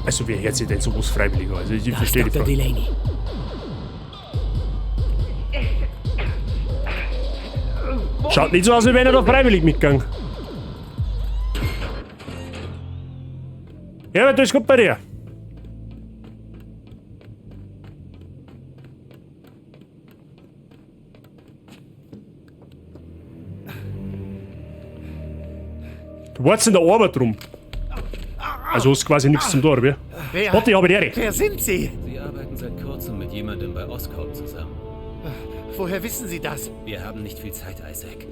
Also, wer hört sich denn sowas freiwillig an? Also, ich
Da ist
verstehe die
Dr.
Frage.
Delaney.
Schaut nicht so aus, als wäre er da freiwillig mitgegangen. Ja, das ist gut bei dir. Du warst in der Arbeit rum. Also hast quasi nichts zum Tor, wie?
Wer?
Warte, ich habe die Ehre.
Wer sind Sie?
Sie arbeiten seit kurzem mit jemandem bei Oscorp zusammen.
Woher wissen Sie das?
Wir haben nicht viel Zeit, Isaac.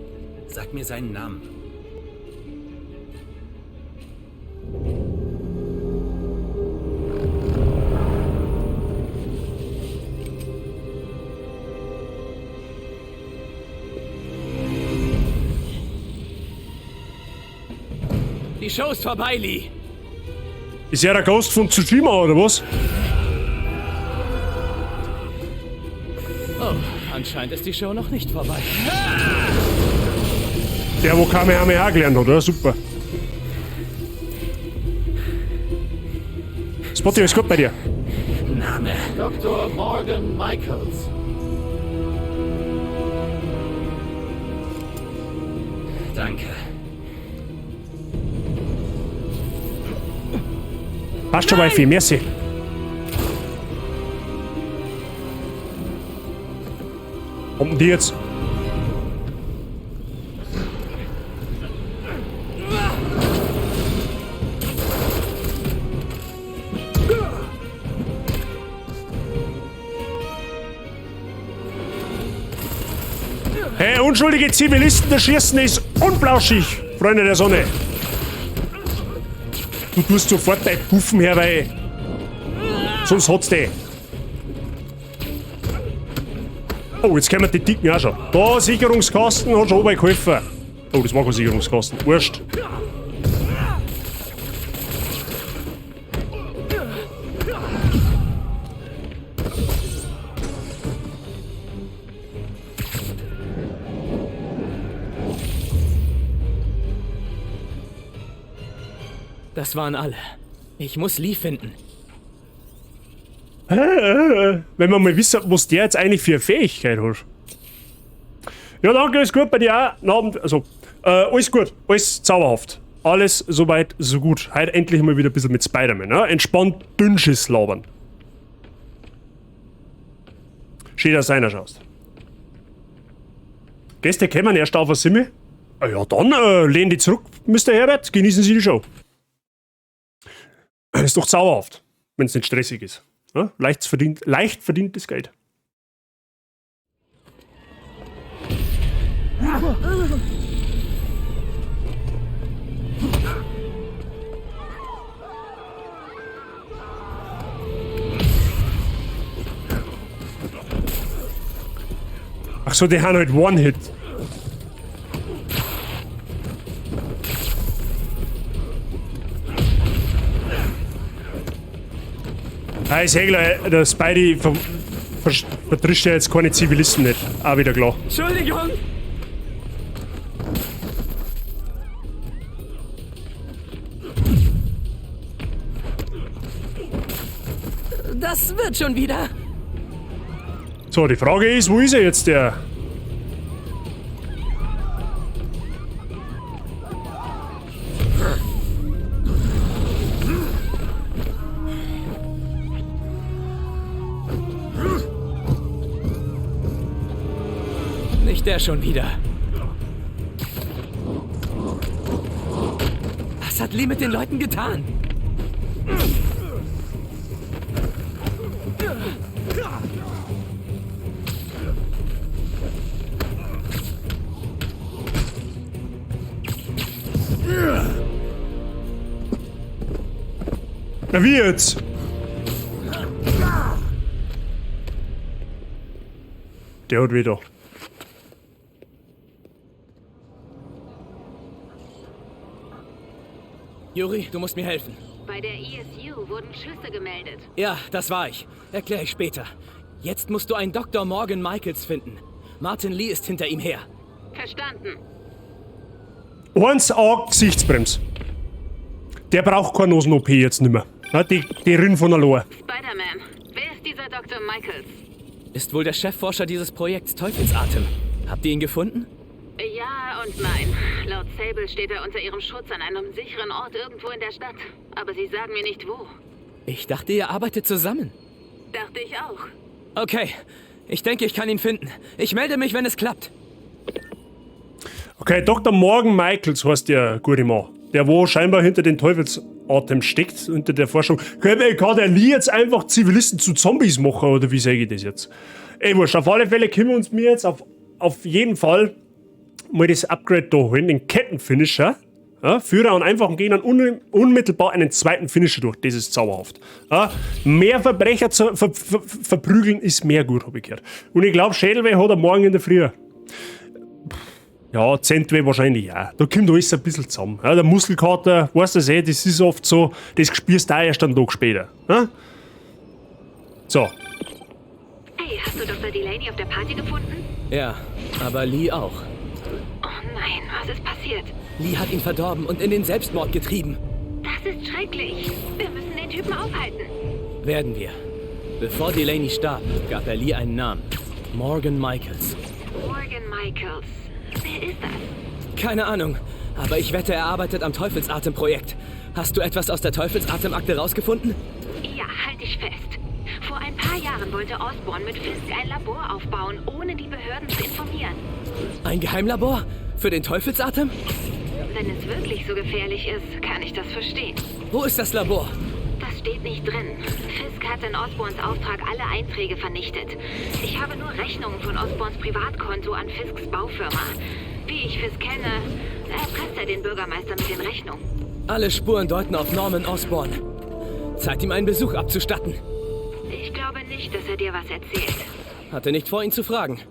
Sag mir seinen Namen.
Die Show ist vorbei, Lee.
Ist er der Ghost von Tsushima oder was?
Oh, anscheinend ist die Show noch nicht vorbei.
Der, wo Kamehameha gelernt hat, oder? Super. Spotty, alles gut bei dir?
Name.
Dr. Morgan Michaels.
Danke.
Passt schon, Wifi, merci. Kommt denn die jetzt? Hey, unschuldige Zivilisten erschießen ist unplauschig, Freunde der Sonne. Du tust sofort dein Puffen her, weil sonst hat's dich. Oh, jetzt kommen die Dicken auch schon. Da, Sicherungskasten hat schon oben geholfen. Oh, das war kein Sicherungskasten. Wurscht.
Das waren alle. Ich muss Lee finden.
Wenn man mal wissen, was der jetzt eigentlich für eine Fähigkeit hat. Ja, danke, ist gut bei dir auch. Guten Abend. Also, alles gut, alles zauberhaft. Alles soweit, so gut. Heute endlich mal wieder ein bisschen mit Spider-Man, ne? Entspannt Dünnschiss labern. Schön, dass du einer schaust. Gäste kommen erst auf Simme. Ah ja, dann lehn dich zurück, Mr. Herbert. Genießen Sie die Show. Ist doch zauberhaft, wenn es nicht stressig ist. Ja? Leicht verdientes Geld. Ach so, die haben halt One-Hit. Ah, ich seh gleich, der Spidey vertrischt ja jetzt keine Zivilisten nicht. Auch wieder klar.
Entschuldigung! Das wird schon wieder.
So, die Frage ist, wo ist er jetzt, der?
Nicht der schon wieder. Was hat Lee mit den Leuten getan?
Na wie jetzt? Der hat wieder.
Yuri, du musst mir helfen.
Bei der ESU wurden Schüsse gemeldet.
Ja, das war ich. Erkläre ich später. Jetzt musst du einen Dr. Morgan Michaels finden. Martin Lee ist hinter ihm her.
Verstanden.
1A Gesichtsbrems. Der braucht keine Nosen-OP jetzt nimmer. Ja, die rinnen von allein.
Spider-Man, wer ist dieser Dr. Michaels?
Ist wohl der Chefforscher dieses Projekts Teufelsatem. Habt ihr ihn gefunden?
Ja und nein. Laut Sable steht er unter ihrem Schutz an einem sicheren Ort irgendwo in der Stadt. Aber sie sagen mir nicht wo.
Ich dachte, ihr arbeitet zusammen.
Dachte ich auch.
Okay, ich denke, ich kann ihn finden. Ich melde mich, wenn es klappt.
Okay, Dr. Morgan Michaels heißt der gute Mann. Der wo scheinbar hinter den Teufelsatem steckt, hinter der Forschung. Kann der Lee jetzt einfach Zivilisten zu Zombies machen, oder wie sage ich das jetzt? Ey, wurscht, auf alle Fälle können wir uns mir jetzt auf jeden Fall mal das Upgrade da holen, den Kettenfinisher. Ja, führe an einfachen Gegnern unmittelbar einen zweiten Finisher durch. Das ist zauberhaft. Ja, mehr Verbrecher zu verprügeln ist mehr gut, hab ich gehört. Und ich glaube, Schädelweh hat er morgen in der Früh. Ja, Zentweh wahrscheinlich auch. Da kommt alles ein bisschen zusammen. Ja, der Muskelkater, weißt du das eh, das ist oft so, das spürst du auch erst einen Tag später. Ja? So.
Hey, hast du Dr. Delaney auf der Party gefunden?
Ja, aber Lee auch.
Oh nein, was ist passiert?
Lee hat ihn verdorben und in den Selbstmord getrieben.
Das ist schrecklich. Wir müssen den Typen aufhalten.
Werden wir. Bevor Delaney starb, gab er Lee einen Namen. Morgan Michaels.
Morgan Michaels. Wer ist das?
Keine Ahnung, aber ich wette, er arbeitet am Teufelsatem-Projekt. Hast du etwas aus der Teufelsatem-Akte rausgefunden?
Ja, halt dich fest. Vor ein paar Jahren wollte Osborn mit Fisk ein Labor aufbauen, ohne die Behörden zu informieren.
Ein Geheimlabor? Für den Teufelsatem?
Wenn es wirklich so gefährlich ist, kann ich das verstehen.
Wo ist das Labor?
Das steht nicht drin. Fisk hat in Osborns Auftrag alle Einträge vernichtet. Ich habe nur Rechnungen von Osborns Privatkonto an Fisks Baufirma. Wie ich Fisk kenne, erpresst er den Bürgermeister mit den Rechnungen.
Alle Spuren deuten auf Norman Osborn. Zeit, ihm einen Besuch abzustatten.
Ich glaube nicht, dass er dir was erzählt.
Hatte nicht vor, ihn zu fragen.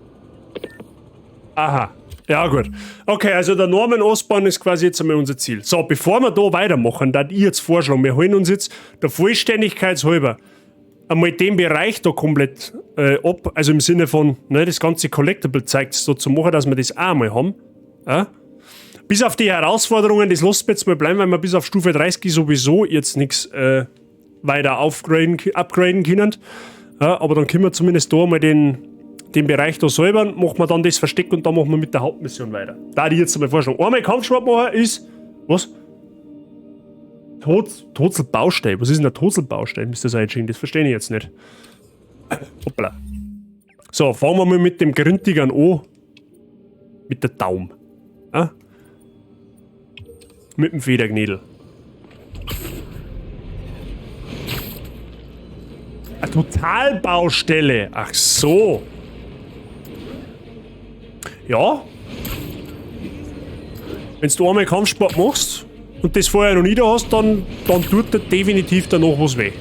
Aha. Ja, gut. Okay, also der Norman Osborn ist quasi jetzt einmal unser Ziel. So, bevor wir da weitermachen, da ich jetzt vorschlagen, wir holen uns jetzt der Vollständigkeit halber einmal den Bereich da komplett ab, also im Sinne von, ne, das ganze Collectible-Zeug so zu machen, dass wir das auch einmal haben. Ja? Bis auf die Herausforderungen, das lassen wir jetzt mal bleiben, weil wir bis auf Stufe 30 sowieso jetzt nichts weiter upgraden können. Ja, aber dann können wir zumindest da mal den Bereich da säubern, machen wir dann das Versteck und dann machen wir mit der Hauptmission weiter. Da die jetzt einmal vorschlagen. Einmal Kampfsport machen ist. Was? Tozelbaustelle. Was ist denn der Tozelbaustelle, Mr. Seitsching? Das verstehe ich jetzt nicht. Hoppla. So, fangen wir mal mit dem Gründigern an. Mit der Daumen. Ja? Mit dem Federgnädel. Eine Totalbaustelle. Ach so. Ja. Wenn du einmal Kampfsport machst und das vorher noch nie da hast, dann tut dir definitiv danach was weh.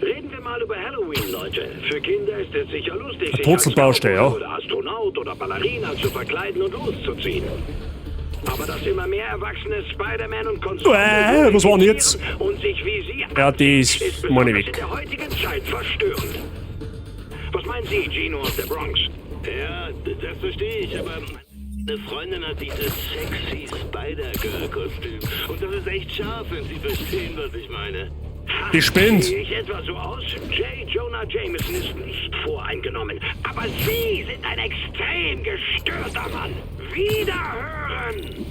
Reden wir mal über Halloween, Leute. Für Kinder ist es sicher lustig, sich
Tozelbaustelle, ja.
Oder Astronaut oder Ballerina zu verkleiden und loszuziehen. Aber dass immer mehr erwachsene Spider-Man und Konsolen
was war denn jetzt?
und sich wie sie
ja, die ist meine weg.
In der heutigen Zeit verstörend. Was meinen Sie, Gino aus der Bronx?
Ja, das verstehe ich, aber eine Freundin hat dieses sexy Spider-Girl-Kostüm. Und das ist echt scharf, wenn Sie verstehen, was ich meine.
Die spinnt.
Sehe ich etwa so aus? J. Jonah Jameson ist nicht voreingenommen. Aber Sie sind ein extrem gestörter Mann. Wiederhören!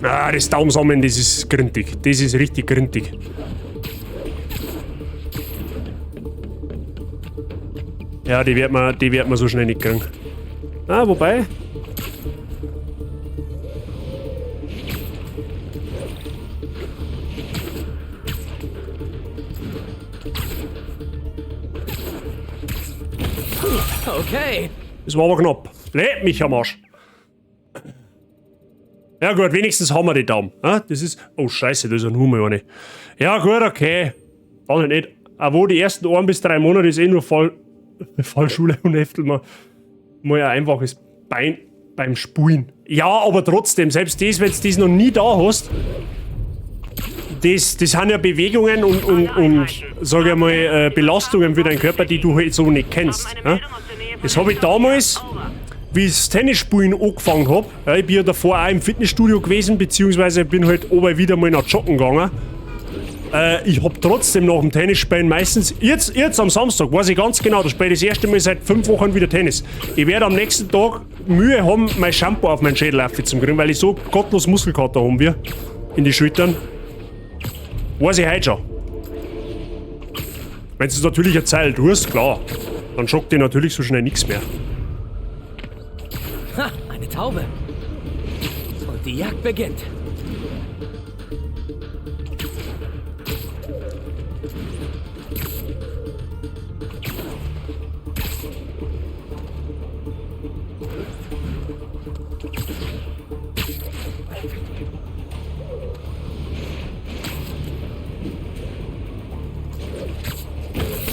Ah, das Daumensammeln, das ist gründig. Das ist richtig gründig. Ja, die wird man so schnell nicht kriegen. Ah, wobei.
Okay.
Das war aber knapp. Leck mich am Arsch. Ja gut, wenigstens haben wir die Daumen. Ah, das ist... Oh scheiße, das ist ja nur mal eine. Ja gut, okay. Dann nicht. Obwohl die ersten 1 bis 3 Monate ist eh nur Fallschule und Heftel mal ein einfaches Bein beim Spulen. Ja, aber trotzdem, selbst das, wenn du das noch nie da hast, das sind ja Bewegungen und sag ich mal, Belastungen für deinen Körper, die du halt so nicht kennst. Ja? Das habe ich damals, Wie ich das Tennisspielen angefangen hab, ja, ich bin ja davor auch im Fitnessstudio gewesen, beziehungsweise bin halt oben wieder mal nach Joggen gegangen. Ich hab trotzdem nach dem Tennisspielen meistens, jetzt am Samstag, weiß ich ganz genau, da spiele ich das erste Mal seit 5 Wochen wieder Tennis. Ich werde am nächsten Tag Mühe haben, mein Shampoo auf meinen Schädel aufzukriegen, weil ich so gottlos Muskelkater haben wir in die Schultern. Weiß ich heute schon. Wenn du es natürlich eine Zeit tust, klar, dann schockt dir natürlich so schnell nichts mehr.
Ha, eine Taube. Und die Jagd beginnt.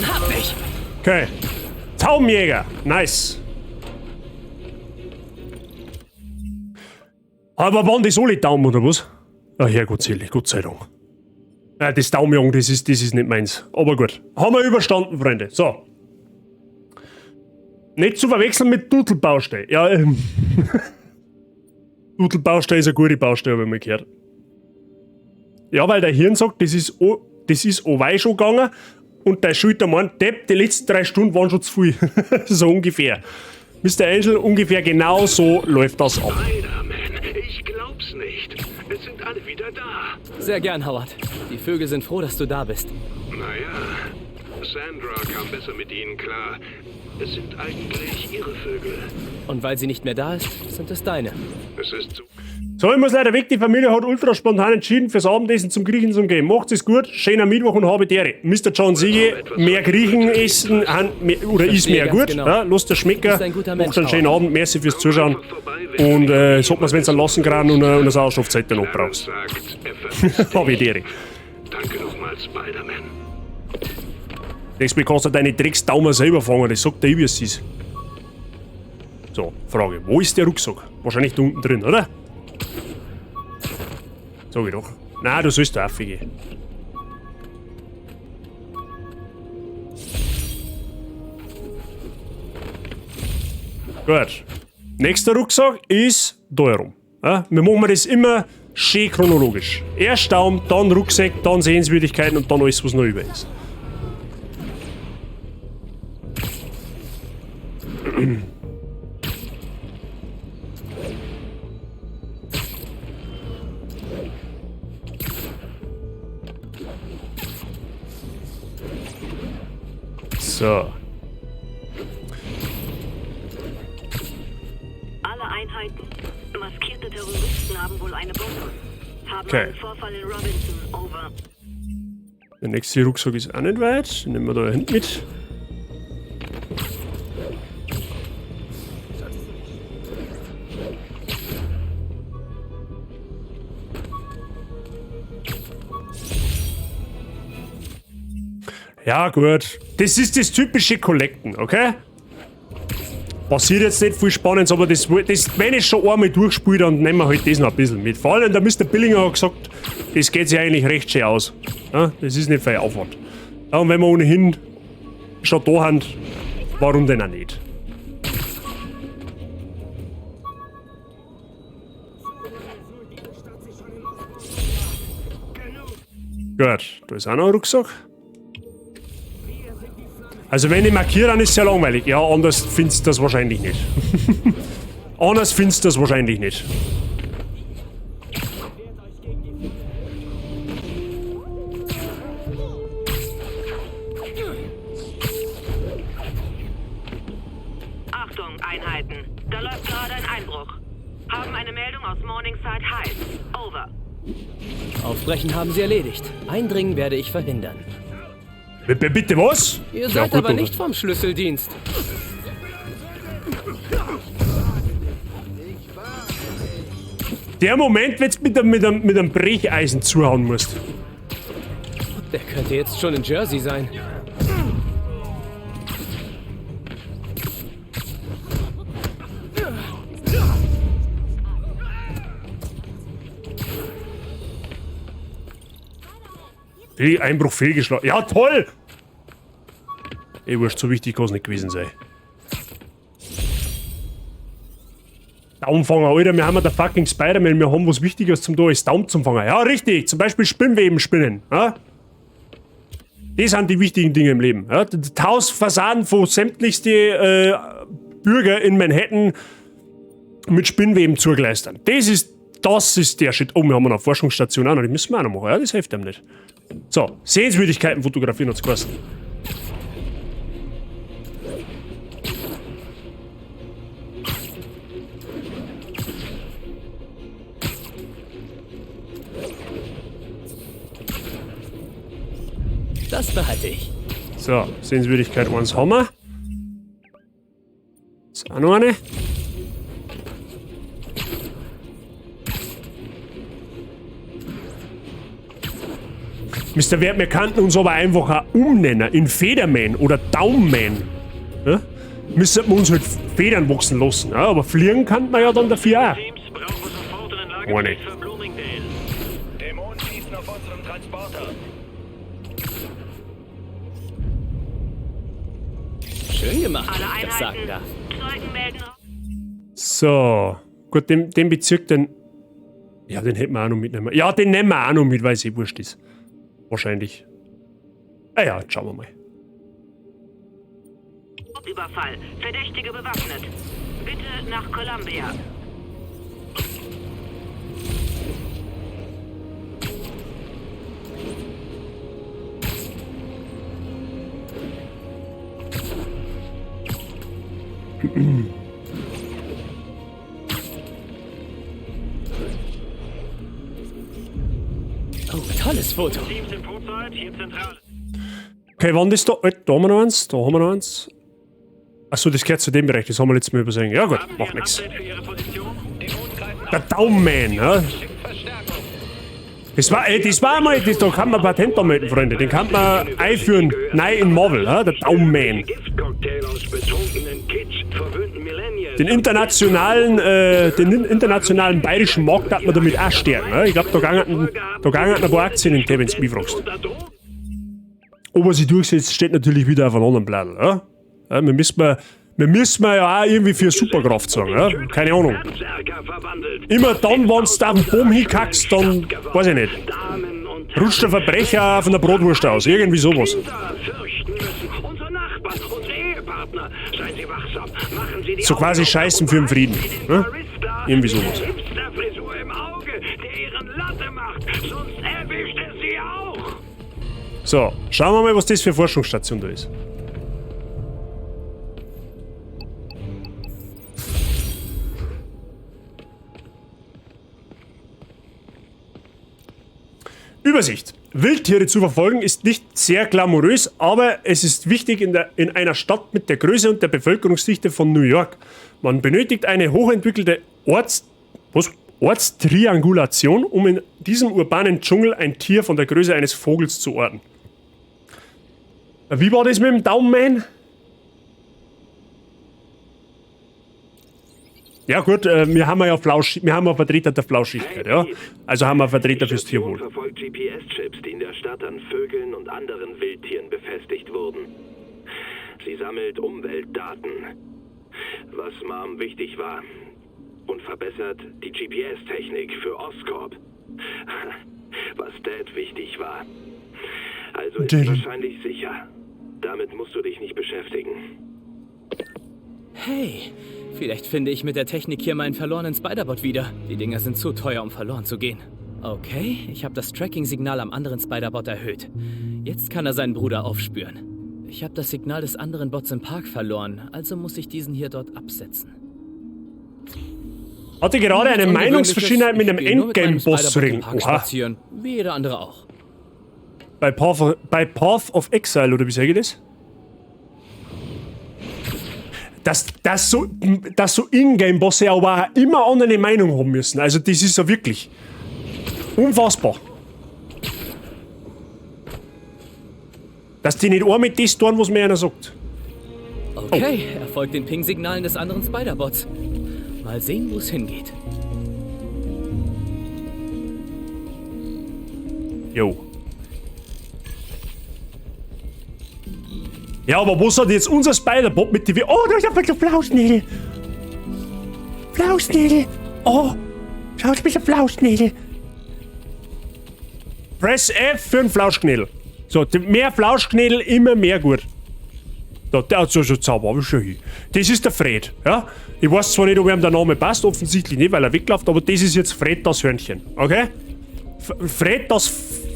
Hab dich!
Okay. Taubenjäger. Nice. Aber waren das alle Daumen oder was? Ah, Herrgott selig, Gott sei Dank. Ja, das Daumenjagen, das ist nicht meins. Aber gut. Haben wir überstanden, Freunde. So. Nicht zu verwechseln mit Dudelbaustelle. Ja, Dudelbaustelle ist eine gute Baustelle, habe ich mal gehört. Ja, weil der Hirn sagt, das ist o schon gegangen. Und der Schulter meint, Depp, die letzten 3 Stunden waren schon zu viel. So ungefähr. Mr. Angel, ungefähr genau so läuft das ab.
Spider-Man, ich glaub's nicht. Es sind alle wieder da.
Sehr gern, Howard. Die Vögel sind froh, dass du da bist.
Naja, Sandra kam besser mit ihnen klar. Es sind eigentlich ihre Vögel.
Und weil sie nicht mehr da ist, sind es deine.
Es ist so.
So, ich muss leider weg. Die Familie hat ultra spontan entschieden, fürs Abendessen zum Griechen zu gehen. Macht's es gut, schöner Mittwoch und habe Ehre. Mr. John Siege, mehr Griechen essen oder ist mehr gut.
Genau.
Ja, lasst es schmecken. Macht einen schönen Abend. Merci fürs Zuschauen. Und sagt mir's, wenn's einen Lassenkran und eine Sauerstoffzeit noch brauchst. Habe ich Ehre.
Danke nochmal, Spider-Man.
Nächstes Mal kannst du deine Drecksdaumen selber fangen, das sagt der, wie es ist. So, Frage, wo ist der Rucksack? Wahrscheinlich da unten drin, oder? Sag ich doch. Nein, du sollst da raufgehen. Gut. Nächster Rucksack ist da herum. Ja, wir machen das immer schön chronologisch. Erst Daumen, dann Rucksack, dann Sehenswürdigkeiten und dann alles, was noch über ist. So.
Alle Einheiten, maskierte Terroristen haben wohl eine Bombe. Haben
okay.
einen Vorfall in Robinson. Over.
Der nächste Rucksack ist auch nicht weit. Den nehmen wir da hinten mit. Ja, gut. Das ist das typische Collecten, okay? Passiert jetzt nicht viel Spannendes, aber das, wenn ich schon einmal durchspiele, dann nehmen wir halt das noch ein bisschen mit. Vor allem der Mr. Billinger hat gesagt, das geht sich eigentlich recht schön aus. Ja, das ist nicht viel Aufwand. Ja, und wenn wir ohnehin schon da haben, warum denn auch nicht? Gut, da ist auch noch ein Rucksack. Also wenn ich markiere, dann ist es ja langweilig. Ja, anders findest du das wahrscheinlich nicht. Anders findest du das wahrscheinlich nicht.
Achtung, Einheiten. Da läuft gerade ein Einbruch. Haben eine Meldung aus Morningside Heights. Over.
Aufbrechen haben sie erledigt. Eindringen werde ich verhindern.
Bitte was?
Ihr seid ja, gut, aber nicht vom Schlüsseldienst.
Der Moment, wenn du mit einem Brecheisen zuhauen musst.
Der könnte jetzt schon in Jersey sein.
Einbruch fehlgeschlagen. Ja, toll! Ey, wurscht, so wichtig kann es nicht gewesen sein. Daumenfanger, Alter, wir haben ja der fucking Spider-Man, wir haben was Wichtigeres zum da als Daumen zum Fangen. Ja, richtig, zum Beispiel Spinnweben spinnen. Ja? Das sind die wichtigen Dinge im Leben. Ja? Die Hausfassaden von sämtlichste Bürger in Manhattan mit Spinnweben zugleistern. Das ist der Shit. Oh, wir haben noch eine Forschungsstation auch noch, die müssen wir auch noch machen. Ja, das hilft einem nicht. So, Sehenswürdigkeiten fotografieren hat's geheißen.
Das behalte ich.
So, Sehenswürdigkeit 1 haben wir. Ist auch noch eine. Mr. Wert, wir könnten uns aber einfach auch umnennen in Federman oder Daumman. Ja? Müssten wir uns halt Federn wachsen lassen. Ja? Aber fliegen kann man ja dann dafür auch. Eine.
Schön gemacht, wenn ich das sagen darf.
So, gut, den Bezirk, den... Ja, den hätten wir auch noch mitnehmen. Ja, den nehmen wir auch noch mit, weil es eh wurscht ist. Wahrscheinlich. Ah ja, jetzt schauen wir mal.
Überfall. Verdächtige bewaffnet. Bitte nach Columbia.
Oh, tolles Foto.
Okay, wann das da? Da haben wir noch eins, da haben wir noch eins. Achso, das gehört zu dem Bereich, das haben wir letztes Mal übersehen. Ja gut, macht nichts. Der Daumen, ja. Das war mal, da kann man Patent anmelden, Freunde. Den kann man einführen, nein, in Marvel, ja? Der Daumen. Den internationalen bayerischen Markt hat man damit auch stärken. Ja? Ich glaube, da gingen ein paar Aktien in den, wenn du mich fragst. Ob er sich durchsetzt, steht natürlich wieder auf einem anderen Blatt. Ja? Ja, wir müssen ja auch irgendwie für Superkraft sagen. Ja? Keine Ahnung. Immer dann, wenn du auf den Baum hinkackst, dann, weiß ich nicht, rutscht der Verbrecher von der Bratwurst aus. Irgendwie sowas. So quasi Scheißen für den Frieden. Ne? Irgendwie sowas. So, schauen wir mal, was das für eine Forschungsstation da ist. Übersicht. Wildtiere zu verfolgen ist nicht sehr glamourös, aber es ist wichtig in einer Stadt mit der Größe und der Bevölkerungsdichte von New York. Man benötigt eine hochentwickelte Ortstriangulation, um in diesem urbanen Dschungel ein Tier von der Größe eines Vogels zu orten. Wie war das mit dem Daumen? Ja gut, wir haben ja wir haben ja Vertreter der Flauschigkeit, ja. Also haben wir Vertreter fürs Tierwohl.
Verfolgt GPS-Chips, die in der Stadt an Vögeln und anderen Wildtieren befestigt wurden. Sie sammelt Umweltdaten, was Mom wichtig war, und verbessert die GPS-Technik für Oscorp, was Dad wichtig war. Also ist wahrscheinlich sicher. Damit musst du dich nicht beschäftigen.
Hey, vielleicht finde ich mit der Technik hier meinen verlorenen Spiderbot wieder. Die Dinger sind zu teuer, um verloren zu gehen. Okay, ich habe das Tracking-Signal am anderen Spiderbot erhöht. Jetzt kann er seinen Bruder aufspüren. Ich habe das Signal des anderen Bots im Park verloren, also muss ich diesen hier dort absetzen.
Hatte gerade eine Meinungsverschiedenheit mit einem Endgame-Boss zu reden. Oha.
Wie jeder andere auch.
Bei Path of Exile, oder wie sage ich das? Dass so Ingame-Bosse aber auch immer andere Meinung haben müssen. Also das ist ja wirklich unfassbar. Dass die nicht einmal das tun, was mir einer sagt.
Okay, er folgt den Ping-Signalen des anderen Spider-Bots. Mal sehen, wo es hingeht.
Jo. Ja, aber was hat jetzt unser Spider-Bot mit dem... Oh, da ist einfach der Flauschnägel. Flauschnägel. Oh, schau, ich bin ein Flauschnägel. Press F für einen Flauschknädel. So, mehr Flauschknädel, immer mehr gut. Da, der hat so schon Zauber, aber schon hin. Das ist der Fred, ja? Ich weiß zwar nicht, ob ihm der Name passt, offensichtlich nicht, weil er wegläuft, aber das ist jetzt Fred das Hörnchen, okay? Fred das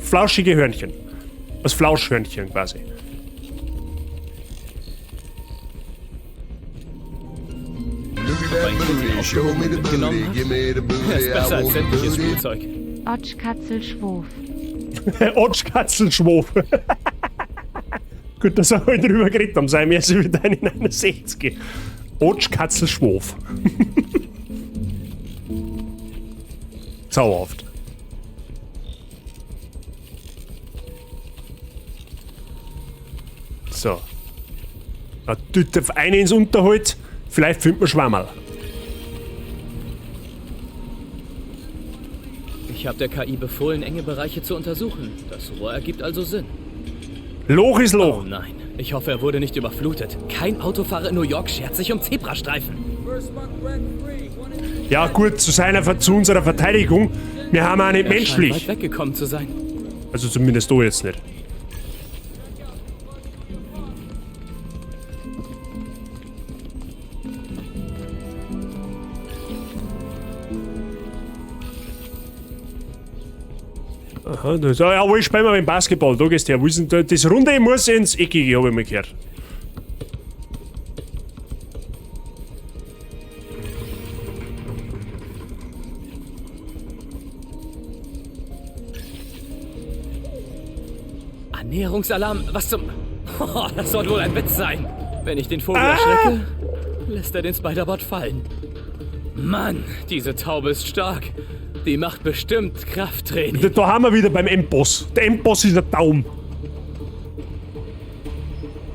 flauschige Hörnchen. Das Flauschhörnchen quasi.
Er ist besser als sämtliches Spielzeug.
Otschkatzelschwof.
Otschkatzelschwof. Gut, dass wir heute drüber geredet haben, sei mir erst über deine 69. Otschkatzelschwof. Zauberhaft. So. Da tut eine ins Unterholz. Vielleicht findet man Schwammerl.
Ich habe der KI befohlen, enge Bereiche zu untersuchen. Das Rohr ergibt also Sinn.
Loch ist Loch.
Oh nein, ich hoffe, er wurde nicht überflutet. Kein Autofahrer in New York schert sich um Zebrastreifen.
Ja gut, zu unserer Verteidigung, wir haben auch nicht
Er scheint
menschlich.
weit weggekommen zu sein.
Also zumindest du jetzt nicht. Aha, das, ja, wo ich spiele mal beim Basketball, da gehst du her. Wo ist denn da? Das Runde muss ins Eckige, habe ich mal gehört.
Annäherungsalarm, was zum... Oh, das soll wohl ein Witz sein. Wenn ich den Vogel erschrecke, lässt er den Spiderbot fallen. Mann, diese Taube ist stark. Die macht bestimmt Krafttraining.
Da haben wir wieder beim Endboss. Der Endboss ist der Daumen.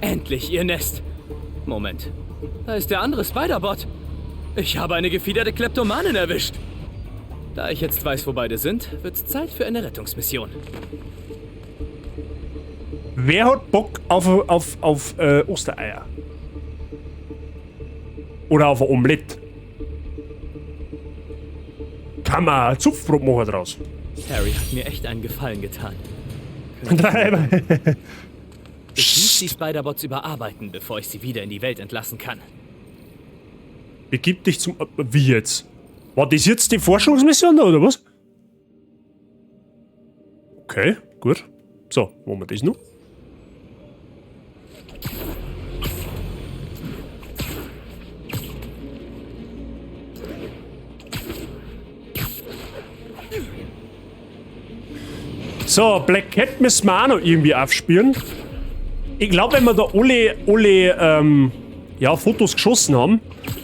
Endlich ihr Nest. Moment, da ist der andere Spiderbot. Ich habe eine gefiederte Kleptomanin erwischt. Da ich jetzt weiß, wo beide sind, wird's Zeit für eine Rettungsmission.
Wer hat Bock auf Ostereier? Oder auf ein Omelett? Kann man ein Zupfbrot machen draus?
Harry hat mir echt einen Gefallen getan. Ich muss die Spiderbots überarbeiten, bevor ich sie wieder in die Welt entlassen kann.
Begib dich zum... Wie jetzt? War das jetzt die Forschungsmission oder was? Okay, gut. So, machen wir das noch? So, Black Cat müssen wir auch noch irgendwie aufspüren. Ich glaube, wenn wir da alle ja, Fotos geschossen haben,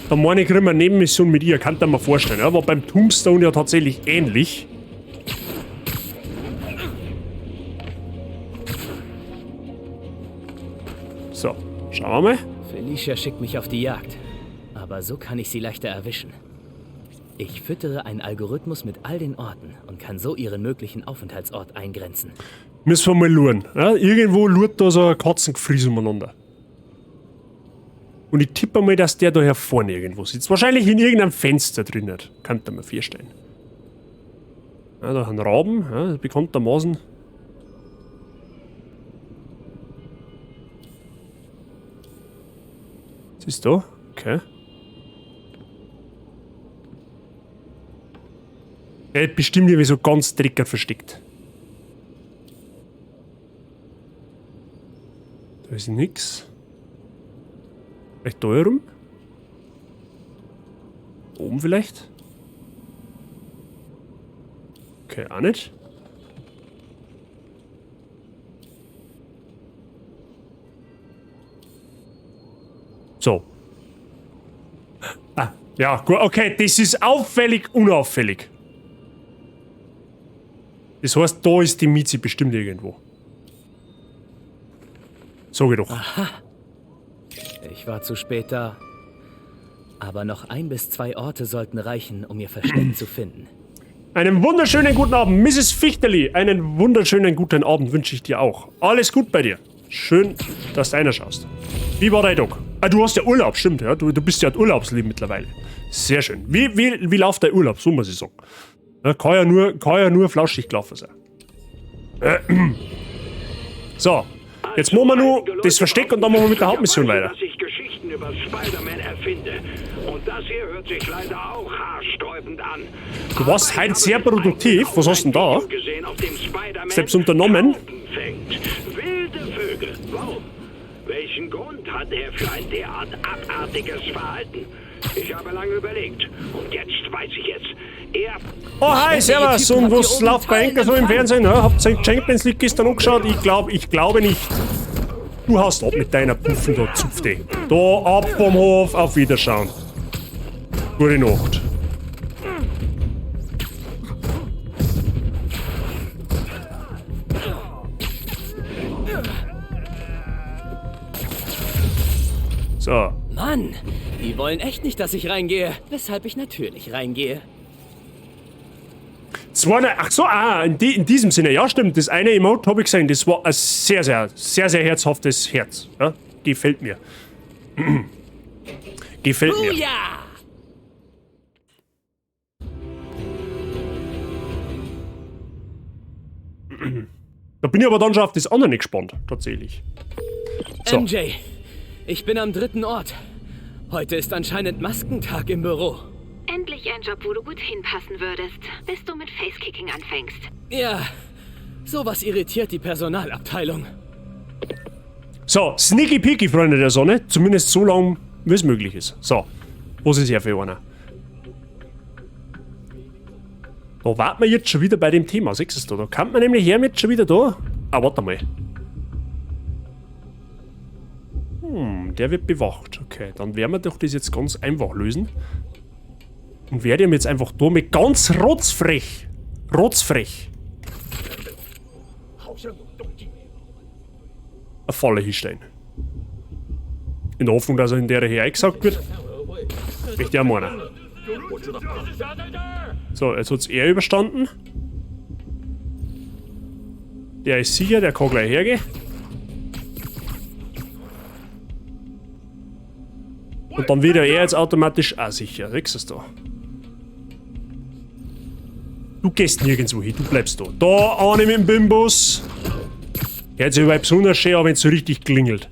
dann meine ich, kriegen wir eine Nebenmission mit ihr. Kann ich mir vorstellen. Ja? War beim Tombstone ja tatsächlich ähnlich. So, schauen wir mal.
Felicia schickt mich auf die Jagd. Aber so kann ich sie leichter erwischen. Ich füttere einen Algorithmus mit all den Orten und kann so ihren möglichen Aufenthaltsort eingrenzen.
Müssen wir mal luren. Ja, irgendwo lurt da so ein Katzengefries umeinander. Und ich tippe mal, dass der da hier vorne irgendwo sitzt. Wahrscheinlich in irgendeinem Fenster drin. Könnte man mir vorstellen. Ja, da haben Raben, ja, bekanntermaßen. Was ist da? Okay. Er hat bestimmt irgendwie so ganz dreckig versteckt. Da ist nix. Vielleicht da herum? Oben vielleicht? Okay, auch nicht. So. Ah, ja, gut, okay, das ist auffällig unauffällig. Das heißt, da ist die Mizi bestimmt irgendwo. Sag ich doch.
Aha. Ich war zu spät da. Aber noch 1 bis 2 Orte sollten reichen, um ihr Versteck zu finden.
Einen wunderschönen guten Abend, Mrs. Fichterli. Einen wunderschönen guten Abend wünsche ich dir auch. Alles gut bei dir. Schön, dass du einer schaust. Wie war dein Tag? Ah, du hast ja Urlaub, stimmt, ja. Du bist ja ein Urlaubsleben mittlerweile. Sehr schön. Wie läuft der Urlaub? So muss ich sagen. Ja, kann ja nur flauschig gelaufen sein. So, jetzt machen wir nur das Versteck und dann machen wir mit der Hauptmission weiter.
Dass ich Geschichten über Spider-Man erfinde. Und das hier hört sich leider auch haarsträubend an.
Du warst heute sehr produktiv. Was hast du denn da? Steps unternommen.
Wilde Vögel. Warum? Welchen Grund hat er für ein derart abartiges Verhalten? Ich habe lange überlegt. Und jetzt weiß ich es. Er...
Oh, hi, servus. Und was läuft bei Enker so im Fernsehen? Ja, habt ihr die Champions League gestern angeschaut? Ich glaube nicht. Du haust ab mit deiner Puffen da, zupf dich. Da, ab vom Hof, auf Wiederschauen. Gute Nacht. So.
Mann, die wollen echt nicht, dass ich reingehe. Weshalb ich natürlich reingehe.
Ach so, in diesem Sinne. Ja, stimmt. Das eine Emote habe ich gesehen. Das war ein sehr, sehr, sehr, sehr herzhaftes Herz. Ja, gefällt mir. Gefällt mir. Da bin ich aber dann schon auf das andere nicht gespannt, tatsächlich. So.
MJ, ich bin am dritten Ort. Heute ist anscheinend Maskentag im Büro.
Endlich ein Job, wo du gut hinpassen würdest, bis du mit Facekicking anfängst.
Ja, sowas irritiert die Personalabteilung.
So, sneaky peeky, Freunde der Sonne. Zumindest so lange, wie es möglich ist. So, was ist hier für einer? Da warten wir jetzt schon wieder bei dem Thema, siehst du da? Da kann man nämlich her mit schon wieder da. Ah, warte mal. Der wird bewacht. Okay, dann werden wir doch das jetzt ganz einfach lösen. Und werde ihm jetzt einfach da mit ganz rotzfrech, eine Falle hinstellen. In der Hoffnung, dass er in der hier eingesaugt wird. Möchte ich auch meinen. So, jetzt hat's er überstanden. Der ist sicher, der kann gleich hergehen. Und dann wird er jetzt automatisch auch sicher. Siehst du das da? Du gehst nirgendwo hin, du bleibst da. Da, eine mit dem Bimbus. Hört sich überhaupt besonders schön an, wenn's so richtig klingelt.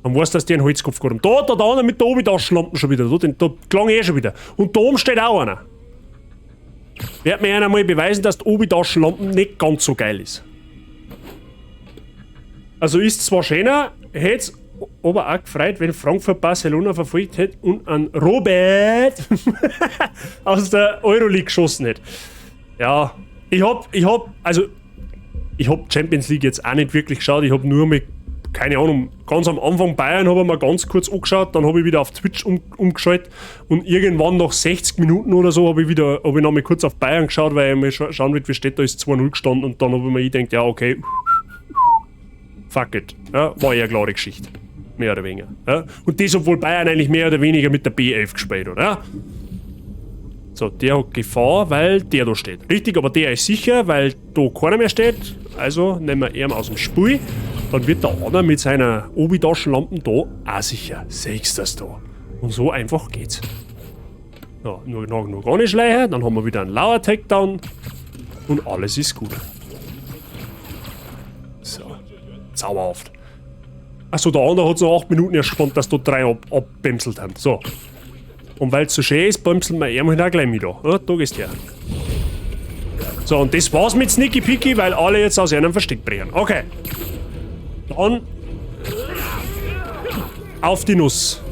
Dann weißt du, dass die einen Holzkopf gehabt haben. Da, da, einer mit der Obi-Taschenlampe schon wieder. Da, da klang eh schon wieder. Und da oben steht auch einer. Werd mir einer mal beweisen, dass die Obi-Taschenlampe nicht ganz so geil ist. Also ist zwar schöner, hätt's aber auch gefreut, wenn Frankfurt Barcelona verfolgt hätte und an Robert aus der Euroleague geschossen hätte. Ja, ich hab Champions League jetzt auch nicht wirklich geschaut. Ich hab nur mit, keine Ahnung, ganz am Anfang Bayern habe ich mir ganz kurz angeschaut, dann habe ich wieder auf Twitch umgeschaltet und irgendwann nach 60 Minuten oder so habe ich noch mal kurz auf Bayern geschaut, weil ich mal schauen will, wie steht da, ist 2-0 gestanden und dann habe ich mir gedacht, ja okay, fuck it. Ja, war ja eine klare Geschichte. Mehr oder weniger. Ja? Und das, obwohl Bayern eigentlich mehr oder weniger mit der B11 gespielt hat, oder? So, der hat Gefahr, weil der da steht. Richtig, aber der ist sicher, weil da keiner mehr steht. Also nehmen wir ihn aus dem Spiel. Dann wird der andere mit seiner Obi-Taschenlampe da auch sicher. Siehst du das da? Und so einfach geht's. Ja, nur gar nicht schleichen. Dann haben wir wieder einen Lauer Takedown. Und alles ist gut. So. Zauberhaft. Achso, der andere hat so 8 Minuten erst gespannt, dass da 3 abbämselt haben. So. Und weil es so schön ist, bämseln wir ihn auch gleich mit da. Ja, da gehst du her. So, und das war's mit Sneaky Peeky, weil alle jetzt aus einem Versteck brechen. Okay. Dann auf die Nuss.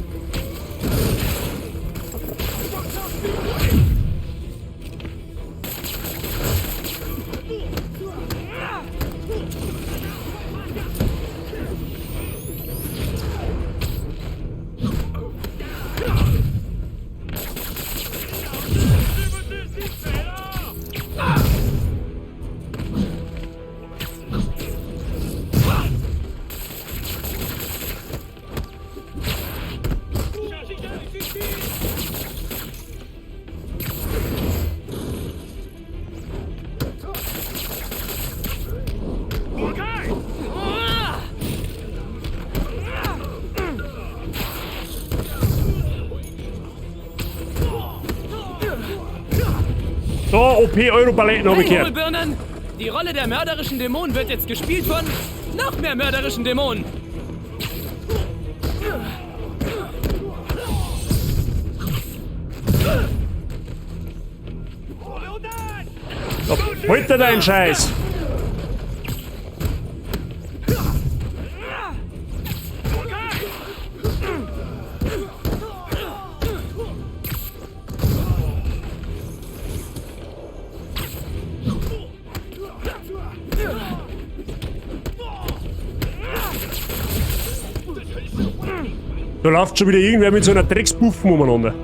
Da, OP Europaletten habe ich
Hey,
gehört.
Hohlbirnen! Die Rolle der mörderischen Dämonen wird jetzt gespielt von noch mehr mörderischen Dämonen.
Da, halt dir deinen Scheiß. Da läuft schon wieder irgendwer mit so einer Dreckspuffen umeinander.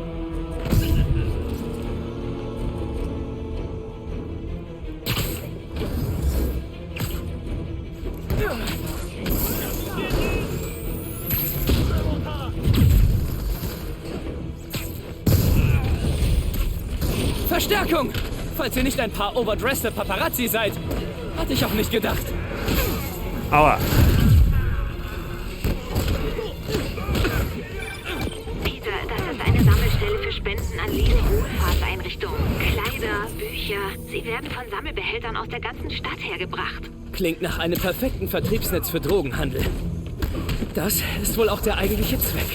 Verstärkung! Falls ihr nicht ein paar overdressed Paparazzi seid. Hatte ich auch nicht gedacht.
Aua.
Peter, das ist eine Sammelstelle für Spenden an Lees Wohlfahrtseinrichtungen. Kleider, Bücher. Sie werden von Sammelbehältern aus der ganzen Stadt hergebracht.
Klingt nach einem perfekten Vertriebsnetz für Drogenhandel. Das ist wohl auch der eigentliche Zweck.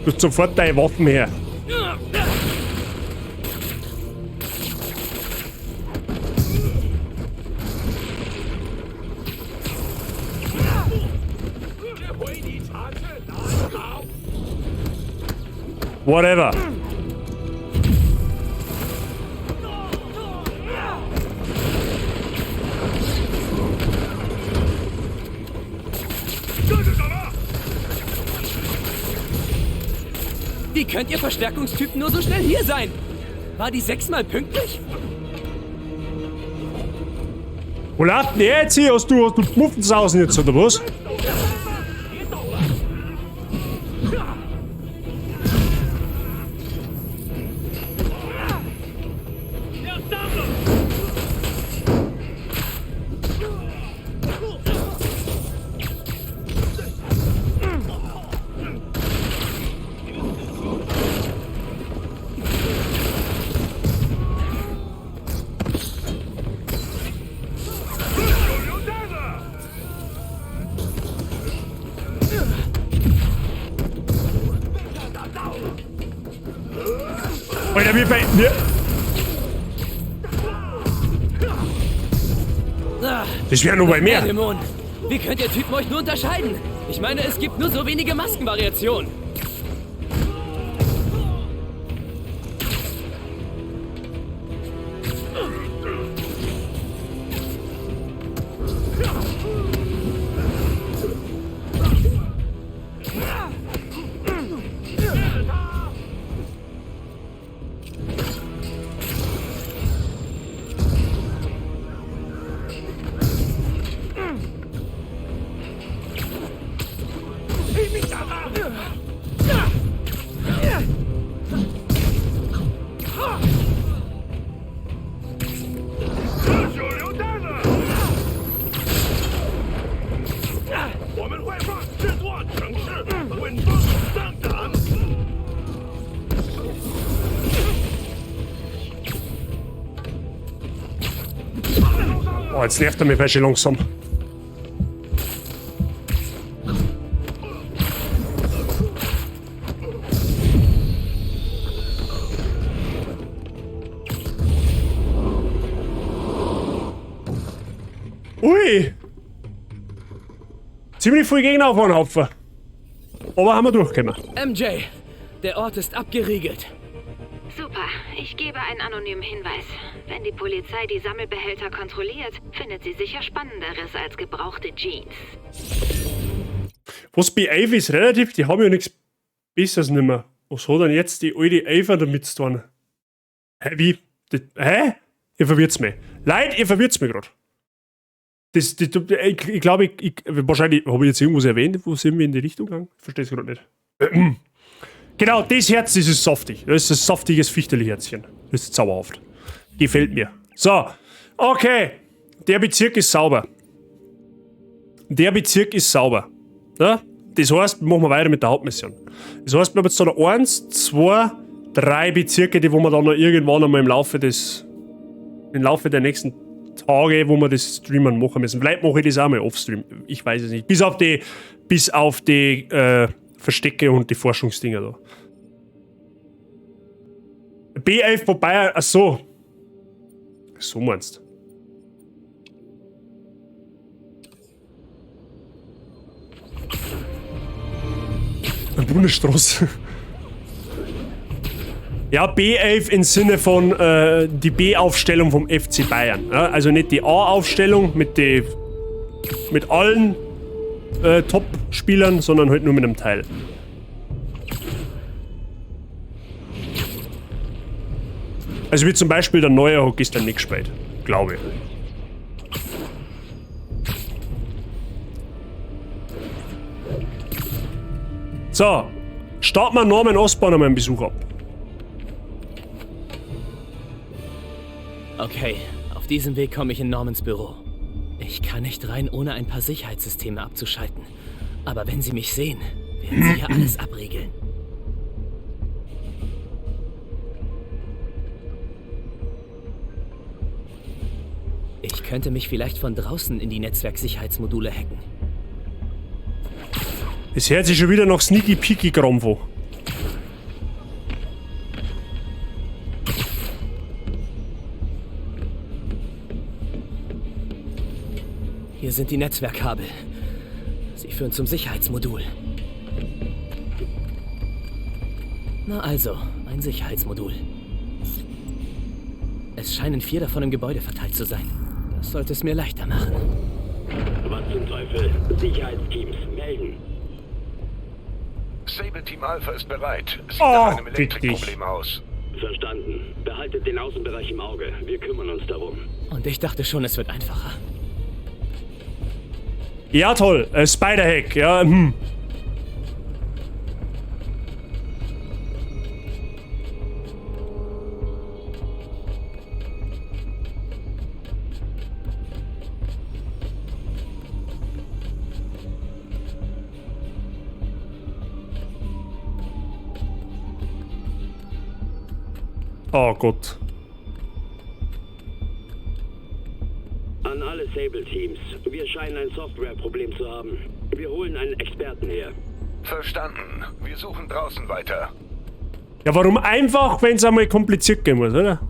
Du hast sofort deine Waffen her. Whatever.
Wie könnt ihr Verstärkungstypen nur so schnell hier sein? War die sechsmal pünktlich?
Wo läuft denn der jetzt hier? Hast du Muffensausen jetzt, oder was? Alter, wir bei. Wir, das wäre noch bei mehr.
Dämonen. Wie könnt ihr Typen euch nur unterscheiden? Ich meine, es gibt nur so wenige Maskenvariationen.
Oh, jetzt nervt er mich schon langsam. Ui! Ziemlich viel Gegner auf einen Haufen. Aber haben wir durchgekommen.
MJ, der Ort ist abgeriegelt.
Super, ich gebe einen anonymen Hinweis. Wenn die Polizei die Sammelbehälter kontrolliert, findet sie sicher Spannenderes als gebrauchte Jeans.
Was bei Ivy ist relativ, die haben ja nichts Besseres nimmer. Was hat denn jetzt die alte Eva damit zu tun? Hä, wie? Das, hä? Ihr verwirrt's mich. Leute, ihr verwirrt's mich grad. Ich glaube, wahrscheinlich habe ich jetzt irgendwas erwähnt, wo sind wir in die Richtung gegangen? Ich verstehe es gerade nicht. Genau, das Herz, das ist saftig. Das ist ein saftiges Fichterli-Herzchen. Das ist zauberhaft. Gefällt mir. So, okay. Der Bezirk ist sauber. Der Bezirk ist sauber. Ja? Das heißt, machen wir weiter mit der Hauptmission. Das heißt, wir haben jetzt da noch 1, 2, 3 Bezirke, die wo wir dann noch irgendwann einmal im Laufe der nächsten Tage, wo wir das Streamen machen müssen. Vielleicht mache ich das auch mal off-stream. Ich weiß es nicht. Bis auf die Verstecke und die Forschungsdinger da. B11 vorbei. Ach so. So meinst du. Bundesstraße. Ja, B11 im Sinne von die B-Aufstellung vom FC Bayern. Ja, also nicht die A-Aufstellung mit allen Top-Spielern, sondern halt nur mit einem Teil. Also wie zum Beispiel der Neuer hat gestern nicht gespielt, glaube ich. So, starten wir Norman Osborn einmal einen Besuch ab.
Okay, auf diesem Weg komme ich in Normans Büro. Ich kann nicht rein, ohne ein paar Sicherheitssysteme abzuschalten. Aber wenn sie mich sehen, werden sie ja alles abriegeln. Ich könnte mich vielleicht von draußen in die Netzwerksicherheitsmodule hacken.
Es hört sich schon wieder nach Sneaky Peaky Krampf.
Hier sind die Netzwerkkabel. Sie führen zum Sicherheitsmodul. Na also, ein Sicherheitsmodul. Es scheinen 4 davon im Gebäude verteilt zu sein. Das sollte es mir leichter machen.
Was zum Teufel? Sicherheitsteams, melden.
Sable Team Alpha ist bereit. Sieht nach einem Elektrikproblem aus.
Verstanden. Behaltet den Außenbereich im Auge. Wir kümmern uns darum.
Und ich dachte schon, es wird einfacher.
Ja, toll. Spider-Hack, ja, Oh Gott.
An alle Sable-Teams. Wir scheinen ein Softwareproblem zu haben. Wir holen einen Experten her.
Verstanden. Wir suchen draußen weiter.
Ja, warum einfach, wenn es einmal kompliziert gehen muss, oder?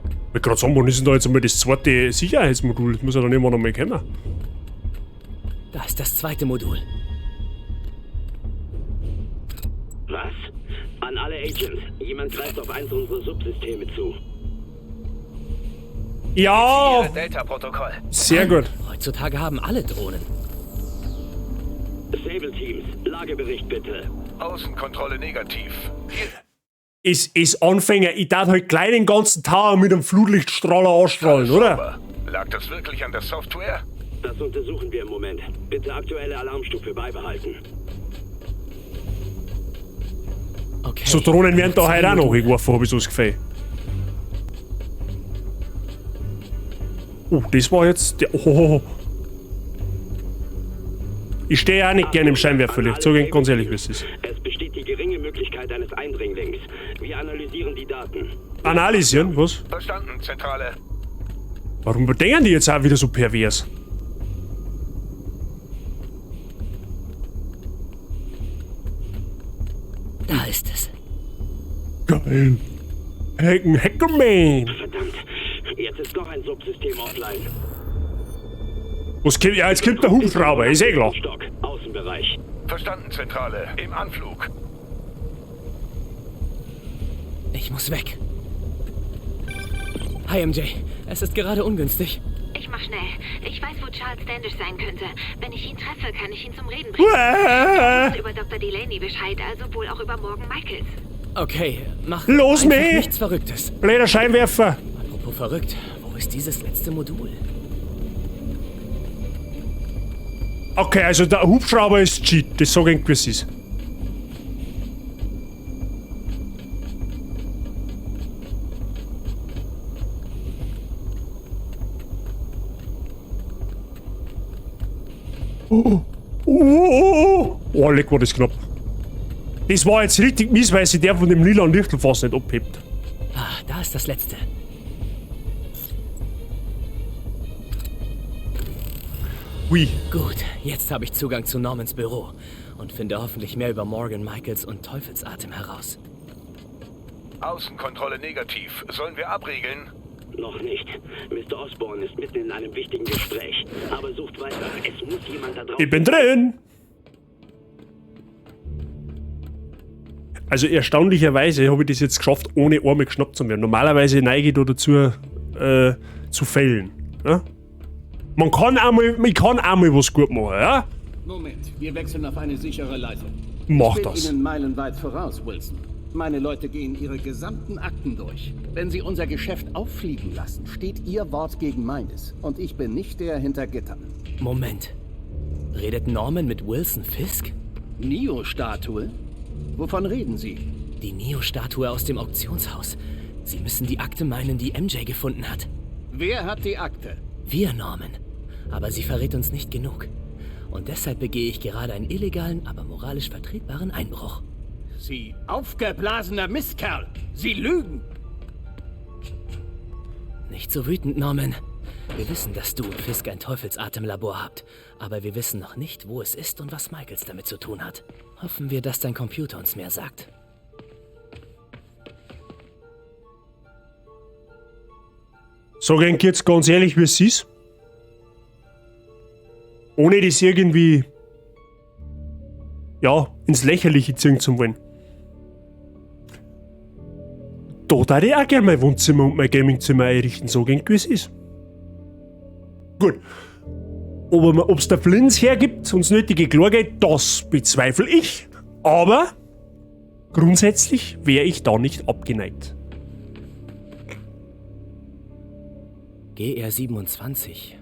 Ich wollte gerade sagen, wann ist denn da jetzt einmal das zweite Sicherheitsmodul? Das muss ja dann irgendwann einmal kommen.
Da ist das zweite Modul.
Was? An alle Agents. Jemand greift auf eins unserer Subsysteme zu.
Ja!
Delta-Protokoll.
Sehr gut.
Heutzutage haben alle Drohnen.
Sable Teams, Lagebericht bitte.
Außenkontrolle negativ.
Ist Anfänger, ich darf halt gleich den ganzen Tower mit einem Flutlichtstrahler anstrahlen, oder?
Lag das wirklich an der Software?
Das untersuchen wir im Moment. Bitte aktuelle Alarmstufe beibehalten.
Okay.
So Drohnen werden da heute auch noch geworfen, habe ich so das Gefühl. Oh, das war jetzt der. Oh. Ich stehe ja auch nicht gerne im Scheinwerferlicht, sage ich ganz ehrlich, wie es ist.
Es besteht die geringe Möglichkeit eines Eindringlings. Wir analysieren die Daten.
Analysieren? Was?
Verstanden, Zentrale.
Warum bedenken die jetzt auch wieder so pervers?
Da ist es.
Geil. Hacken, Hackerman.
Verdammt. Jetzt ist noch ein Subsystem offline.
Was kommt? Ja, jetzt kommt der Hubschrauber, ist eh klar.
Stock, Außenbereich.
Verstanden, Zentrale. Im Anflug.
Ich muss weg. Hi, MJ. Es ist gerade ungünstig.
Ich mach schnell. Ich weiß, wo Charles Standish sein könnte. Wenn ich ihn treffe, kann ich ihn zum Reden bringen. Er wusste über Dr. Delaney Bescheid, also wohl auch über Morgan Michaels.
Okay, mach
Los, meh!
Nichts Verrücktes.
Blöder Scheinwerfer.
Apropos verrückt, wo ist dieses letzte Modul?
Okay, also der Hubschrauber ist Cheat, das sag ich, wie es ist. Oh, oh, oh, oh. Oh, leck, war das knapp. Das war jetzt richtig mies, weil sich der von dem lila Lichtelfass nicht abhebt.
Ah, da ist das letzte.
Hui.
Gut, jetzt habe ich Zugang zu Normans Büro und finde hoffentlich mehr über Morgan Michaels und Teufelsatem heraus.
Außenkontrolle negativ. Sollen wir abriegeln?
Noch nicht. Mr. Osborn ist mitten in einem wichtigen Gespräch. Aber sucht weiter. Es muss jemand da draußen.
Ich bin drin! Also erstaunlicherweise habe ich das jetzt geschafft, ohne Arme geschnappt zu werden. Normalerweise neige ich da dazu, zu fällen. Ja? Man kann auch mal, ich kann auch mal was gut machen, ja?
Moment, wir wechseln auf eine sichere Leitung.
Mach
Ich bin
das.
Ihnen meilenweit voraus, Wilson. Meine Leute gehen Ihre gesamten Akten durch. Wenn Sie unser Geschäft auffliegen lassen, steht Ihr Wort gegen meines. Und ich bin nicht der hinter Gittern.
Moment. Redet Norman mit Wilson Fisk?
Nio-Statue? Wovon reden Sie?
Die Nio-Statue aus dem Auktionshaus. Sie müssen die Akte meinen, die MJ gefunden hat.
Wer hat die Akte?
Wir, Norman. Aber sie verrät uns nicht genug. Und deshalb begehe ich gerade einen illegalen, aber moralisch vertretbaren Einbruch.
Sie aufgeblasener Mistkerl! Sie lügen!
Nicht so wütend, Norman. Wir wissen, dass du und Fisk ein Teufelsatemlabor habt. Aber wir wissen noch nicht, wo es ist und was Michaels damit zu tun hat. Hoffen wir, dass dein Computer uns mehr sagt.
Sag ich jetzt ganz ehrlich, wie es ist. Ohne das irgendwie, ja, ins Lächerliche ziehen zu wollen. Da würde ich auch gerne mein Wohnzimmer und mein Gamingzimmer einrichten, so gern wie es ist. Gut. Ob's der Flins hergibt und das nötige Klargeld, das bezweifle ich. Aber grundsätzlich wäre ich da nicht abgeneigt.
GR27.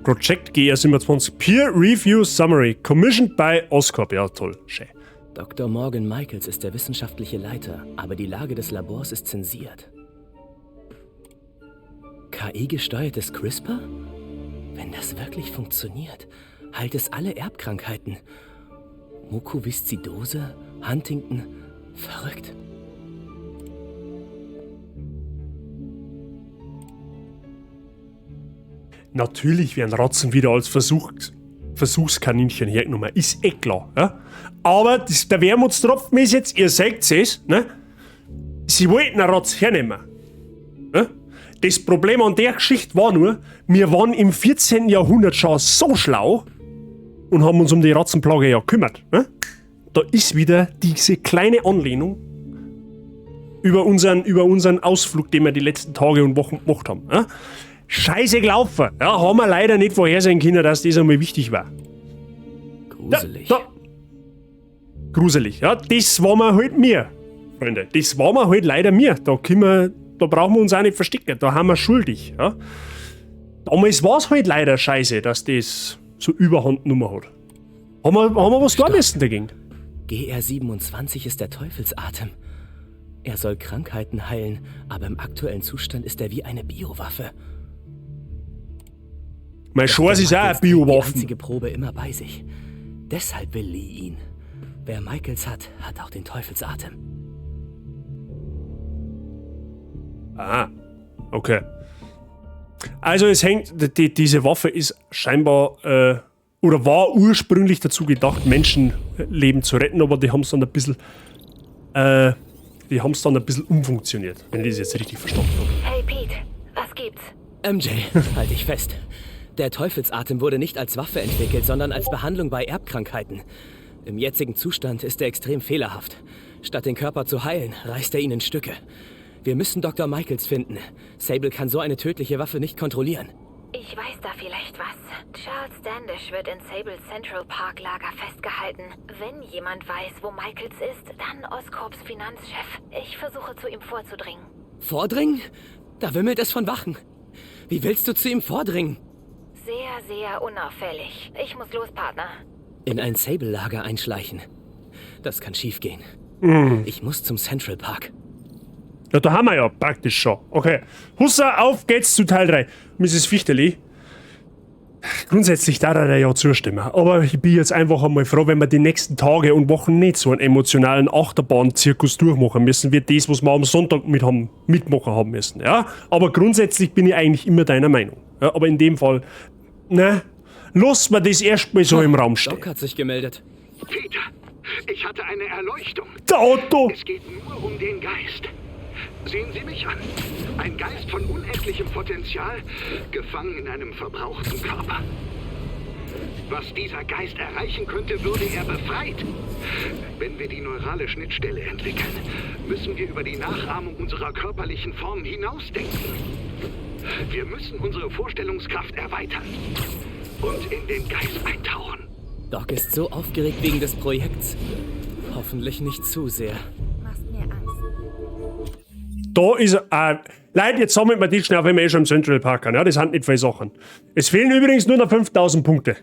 Project GR27 Peer Review Summary. Commissioned by Oscorp. Ja, toll. Schön.
Dr. Morgan Michaels ist der wissenschaftliche Leiter, aber die Lage des Labors ist zensiert. KI-gesteuertes CRISPR? Wenn das wirklich funktioniert, heilt es alle Erbkrankheiten. Mukoviszidose, Huntington, verrückt.
Natürlich werden Ratzen wieder als Versuchskaninchen hergenommen. Ist eh klar. Ja? Aber der Wermutstropfen ist jetzt, ihr seht es, ne? Sie wollten eine Ratz hernehmen. Ja? Das Problem an der Geschichte war nur, wir waren im 14. Jahrhundert schon so schlau und haben uns um die Ratzenplage ja gekümmert. Ne? Da ist wieder diese kleine Anlehnung über unseren Ausflug, den wir die letzten Tage und Wochen gemacht haben. Ne? Scheiße gelaufen. Ja, haben wir leider nicht vorhersehen können, dass das einmal wichtig war.
Gruselig.
Da, da. Gruselig, ja. Das war mir halt mir, Freunde. Das war mir halt leider mir. Da brauchen wir uns auch nicht verstecken. Da haben wir schuldig. Ja. Damals war es halt leider scheiße, dass das so Überhand genommen hat. Haben wir was tun müssen dagegen?
GR27 ist der Teufelsatem. Er soll Krankheiten heilen, aber im aktuellen Zustand ist er wie eine Biowaffe.
Mein Schwarz ist auch eine Biowaffe.
Die einzige Probe immer bei sich. Deshalb will Lee ihn. Wer Michaels hat, hat auch den Teufelsatem.
Ah, okay. Also es hängt, diese Waffe ist scheinbar, oder war ursprünglich dazu gedacht, Menschenleben zu retten, aber die haben es dann ein bisschen, umfunktioniert, wenn ich das jetzt richtig verstanden habe.
Hey Pete, was gibt's?
MJ, halt dich fest. Der Teufelsatem wurde nicht als Waffe entwickelt, sondern als Behandlung bei Erbkrankheiten. Im jetzigen Zustand ist er extrem fehlerhaft. Statt den Körper zu heilen, reißt er ihn in Stücke. Wir müssen Dr. Michaels finden. Sable kann so eine tödliche Waffe nicht kontrollieren.
Ich weiß da vielleicht was. Charles Standish wird in Sables Central Park Lager festgehalten. Wenn jemand weiß, wo Michaels ist, dann Oscorps Finanzchef. Ich versuche, zu ihm vorzudringen.
Vordringen? Da wimmelt es von Wachen. Wie willst du zu ihm vordringen?
Sehr, sehr unauffällig. Ich muss los, Partner.
In ein Sable-Lager einschleichen. Das kann schiefgehen. Ich muss zum Central Park.
Ja, da haben wir ja praktisch schon. Okay. Hussa, auf geht's zu Teil 3. Mrs. Fichterli. Grundsätzlich darf er ja zustimmen. Aber ich bin jetzt einfach einmal froh, wenn wir die nächsten Tage und Wochen nicht so einen emotionalen Achterbahn-Zirkus durchmachen müssen, wie das, was wir am Sonntag mitmachen haben müssen. Ja? Aber grundsätzlich bin ich eigentlich immer deiner Meinung. Ja, aber in dem Fall, ne, lass mal das erstmal so im Raum stehen.
Doc hat sich gemeldet.
Peter, ich hatte eine Erleuchtung.
Der Otto!
Es geht nur um den Geist. Sehen Sie mich an. Ein Geist von unendlichem Potenzial, gefangen in einem verbrauchten Körper. Was dieser Geist erreichen könnte, würde er befreit. Wenn wir die neurale Schnittstelle entwickeln, müssen wir über die Nachahmung unserer körperlichen Form hinausdenken. Wir müssen unsere Vorstellungskraft erweitern und in den Geist eintauchen.
Doc ist so aufgeregt wegen des Projekts. Hoffentlich nicht zu sehr.
Machst mir Angst.
Da ist er. Leute, jetzt sammeln wir die schnell, wenn wir eh schon im Central Park sind. Ja, das sind nicht viele Sachen. Es fehlen übrigens nur noch 5000 Punkte.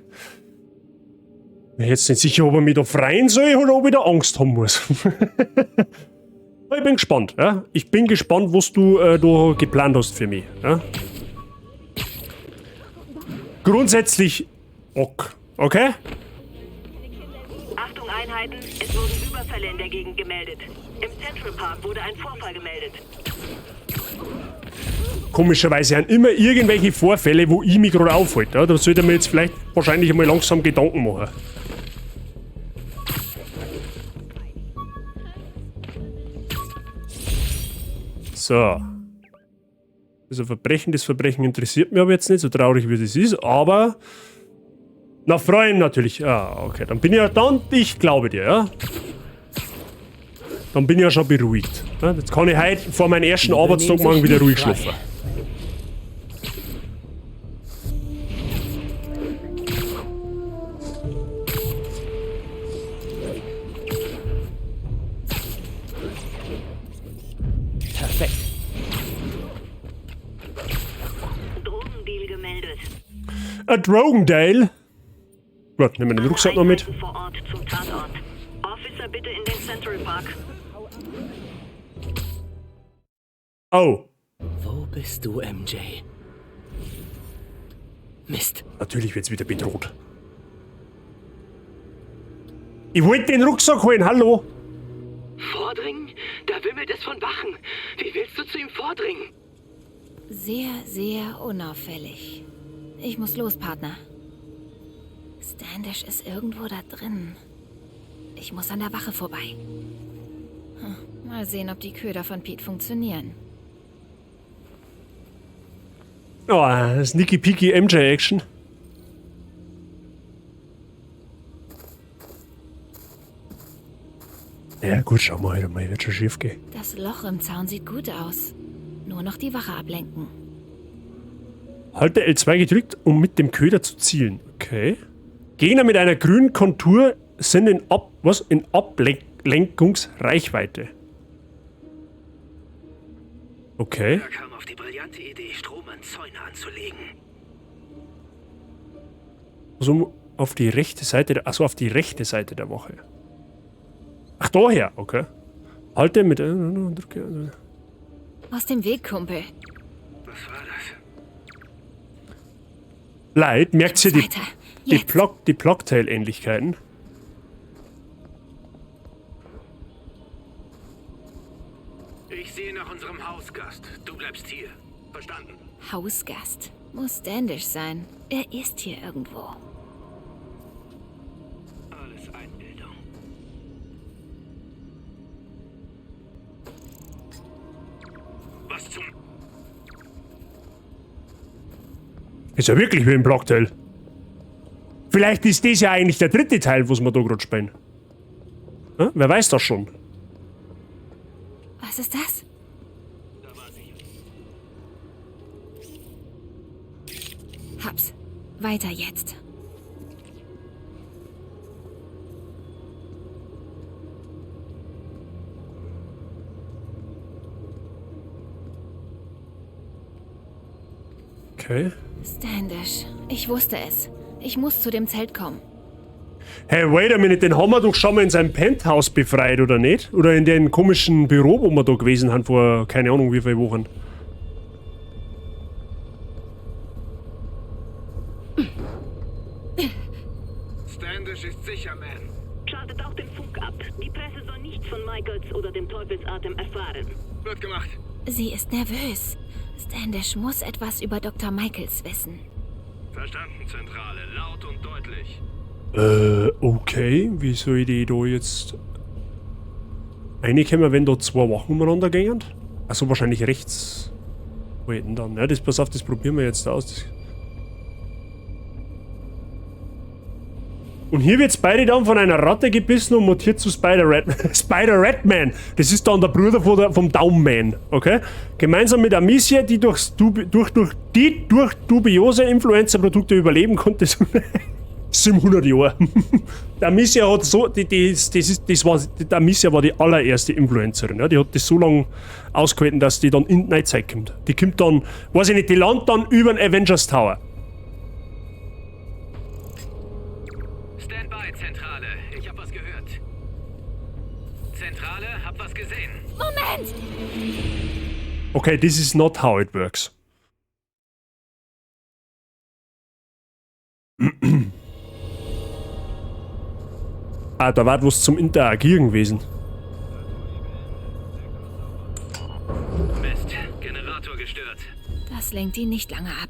Bin jetzt nicht sicher, ob ich mich da freuen soll oder ob ich da Angst haben muss. Ich bin gespannt. Ja? Ich bin gespannt, was du da geplant hast für mich. Ja? Grundsätzlich ok. Okay?
Achtung Einheiten, es wurden Überfälle in der Gegend gemeldet. Im Central Park wurde ein Vorfall gemeldet.
Komischerweise sind immer irgendwelche Vorfälle, wo ich mich gerade aufhalte. Ja, da sollte man jetzt vielleicht wahrscheinlich einmal langsam Gedanken machen. So. Also Verbrechen, das Verbrechen interessiert mich aber jetzt nicht, so traurig wie das ist, aber... Na, freuen natürlich. Ah, okay, dann bin ich ja dann, ich glaube dir, ja. Dann bin ich ja schon beruhigt. Ja, jetzt kann ich heute vor meinem ersten Arbeitstag morgen wieder ruhig schlafen.
Perfekt.
Drogendeal gemeldet.
A Drogendeal? Gut, nehmen wir den Rucksack noch mit.
Vor Ort zum Tatort. Officer, bitte in den Central Park.
Oh.
Wo bist du, MJ? Mist.
Natürlich wird's wieder bedroht. Ich wollte den Rucksack holen, hallo?
Vordringen? Da wimmelt es von Wachen. Wie willst du zu ihm vordringen?
Sehr, sehr unauffällig. Ich muss los, Partner. Standish ist irgendwo da drin. Ich muss an der Wache vorbei. Mal sehen, ob die Köder von Pete funktionieren.
Oh, Sneaky Peaky MJ Action. Ja gut, schauen wir halt mal, wird schon schief gehen.
Das Loch im Zaun sieht gut aus. Nur noch die Wache ablenken.
Halte L2 gedrückt, um mit dem Köder zu zielen. Okay. Gegner mit einer grünen Kontur sind in, in Ablenkungsreichweite. Okay.
Er kam auf die brillante Idee, Strom an Zäune anzulegen.
Also auf die rechte Seite der, achso, auf die rechte Seite der Wache. Ach, daher, okay. Halte mit...
Aus dem Weg, Kumpel.
Was war das?
Leid, merkt ihr die Blocktail-Ähnlichkeiten?
Ich sehe nach unserem Hausgast. Du bleibst hier. Verstanden?
Hausgast? Muss Standish sein. Er ist hier irgendwo.
Alles Einbildung. Was zum...
Ist ja wirklich wie ein Blocktail. Vielleicht ist das ja eigentlich der dritte Teil, was wir da gerade spielen. Hm? Wer weiß das schon?
Was ist das? Hab's. Weiter jetzt.
Okay.
Standish. Ich wusste es. Ich muss zu dem Zelt kommen.
Hey, wait a minute, den haben wir doch schon mal in seinem Penthouse befreit, oder nicht? Oder in dem komischen Büro, wo wir da gewesen haben vor keine Ahnung wie vielen Wochen.
Sie ist nervös. Standish muss etwas über Dr. Michaels wissen.
Verstanden, Zentrale. Laut und deutlich.
Okay. Wie soll ich die da jetzt reinkommen, wenn da zwei Wachen umeinander gehen? Achso, wahrscheinlich rechts halten dann. Ja, das, pass auf, das probieren wir jetzt aus. Das und hier wird Spidey dann von einer Ratte gebissen und mutiert zu Spider-Ratman. Das ist dann der Bruder vom Daumen, okay? Gemeinsam mit Amicia, die durch dubiose Influencer-Produkte überleben konnte. 700 Jahre. Die Amicia hat so, die, die, das ist, das war, die Amicia war die allererste Influencerin. Ja? Die hat das so lange ausgehalten, dass die dann in die Neuzeit kommt. Die kommt dann, weiß ich nicht, die landet dann über den Avengers Tower.
Standby, Zentrale. Ich hab was gehört. Zentrale, hab was gesehen.
Moment!
Okay, this is not how it works. Ah, da war was zum Interagieren gewesen.
Mist, Generator gestört.
Das lenkt ihn nicht lange ab.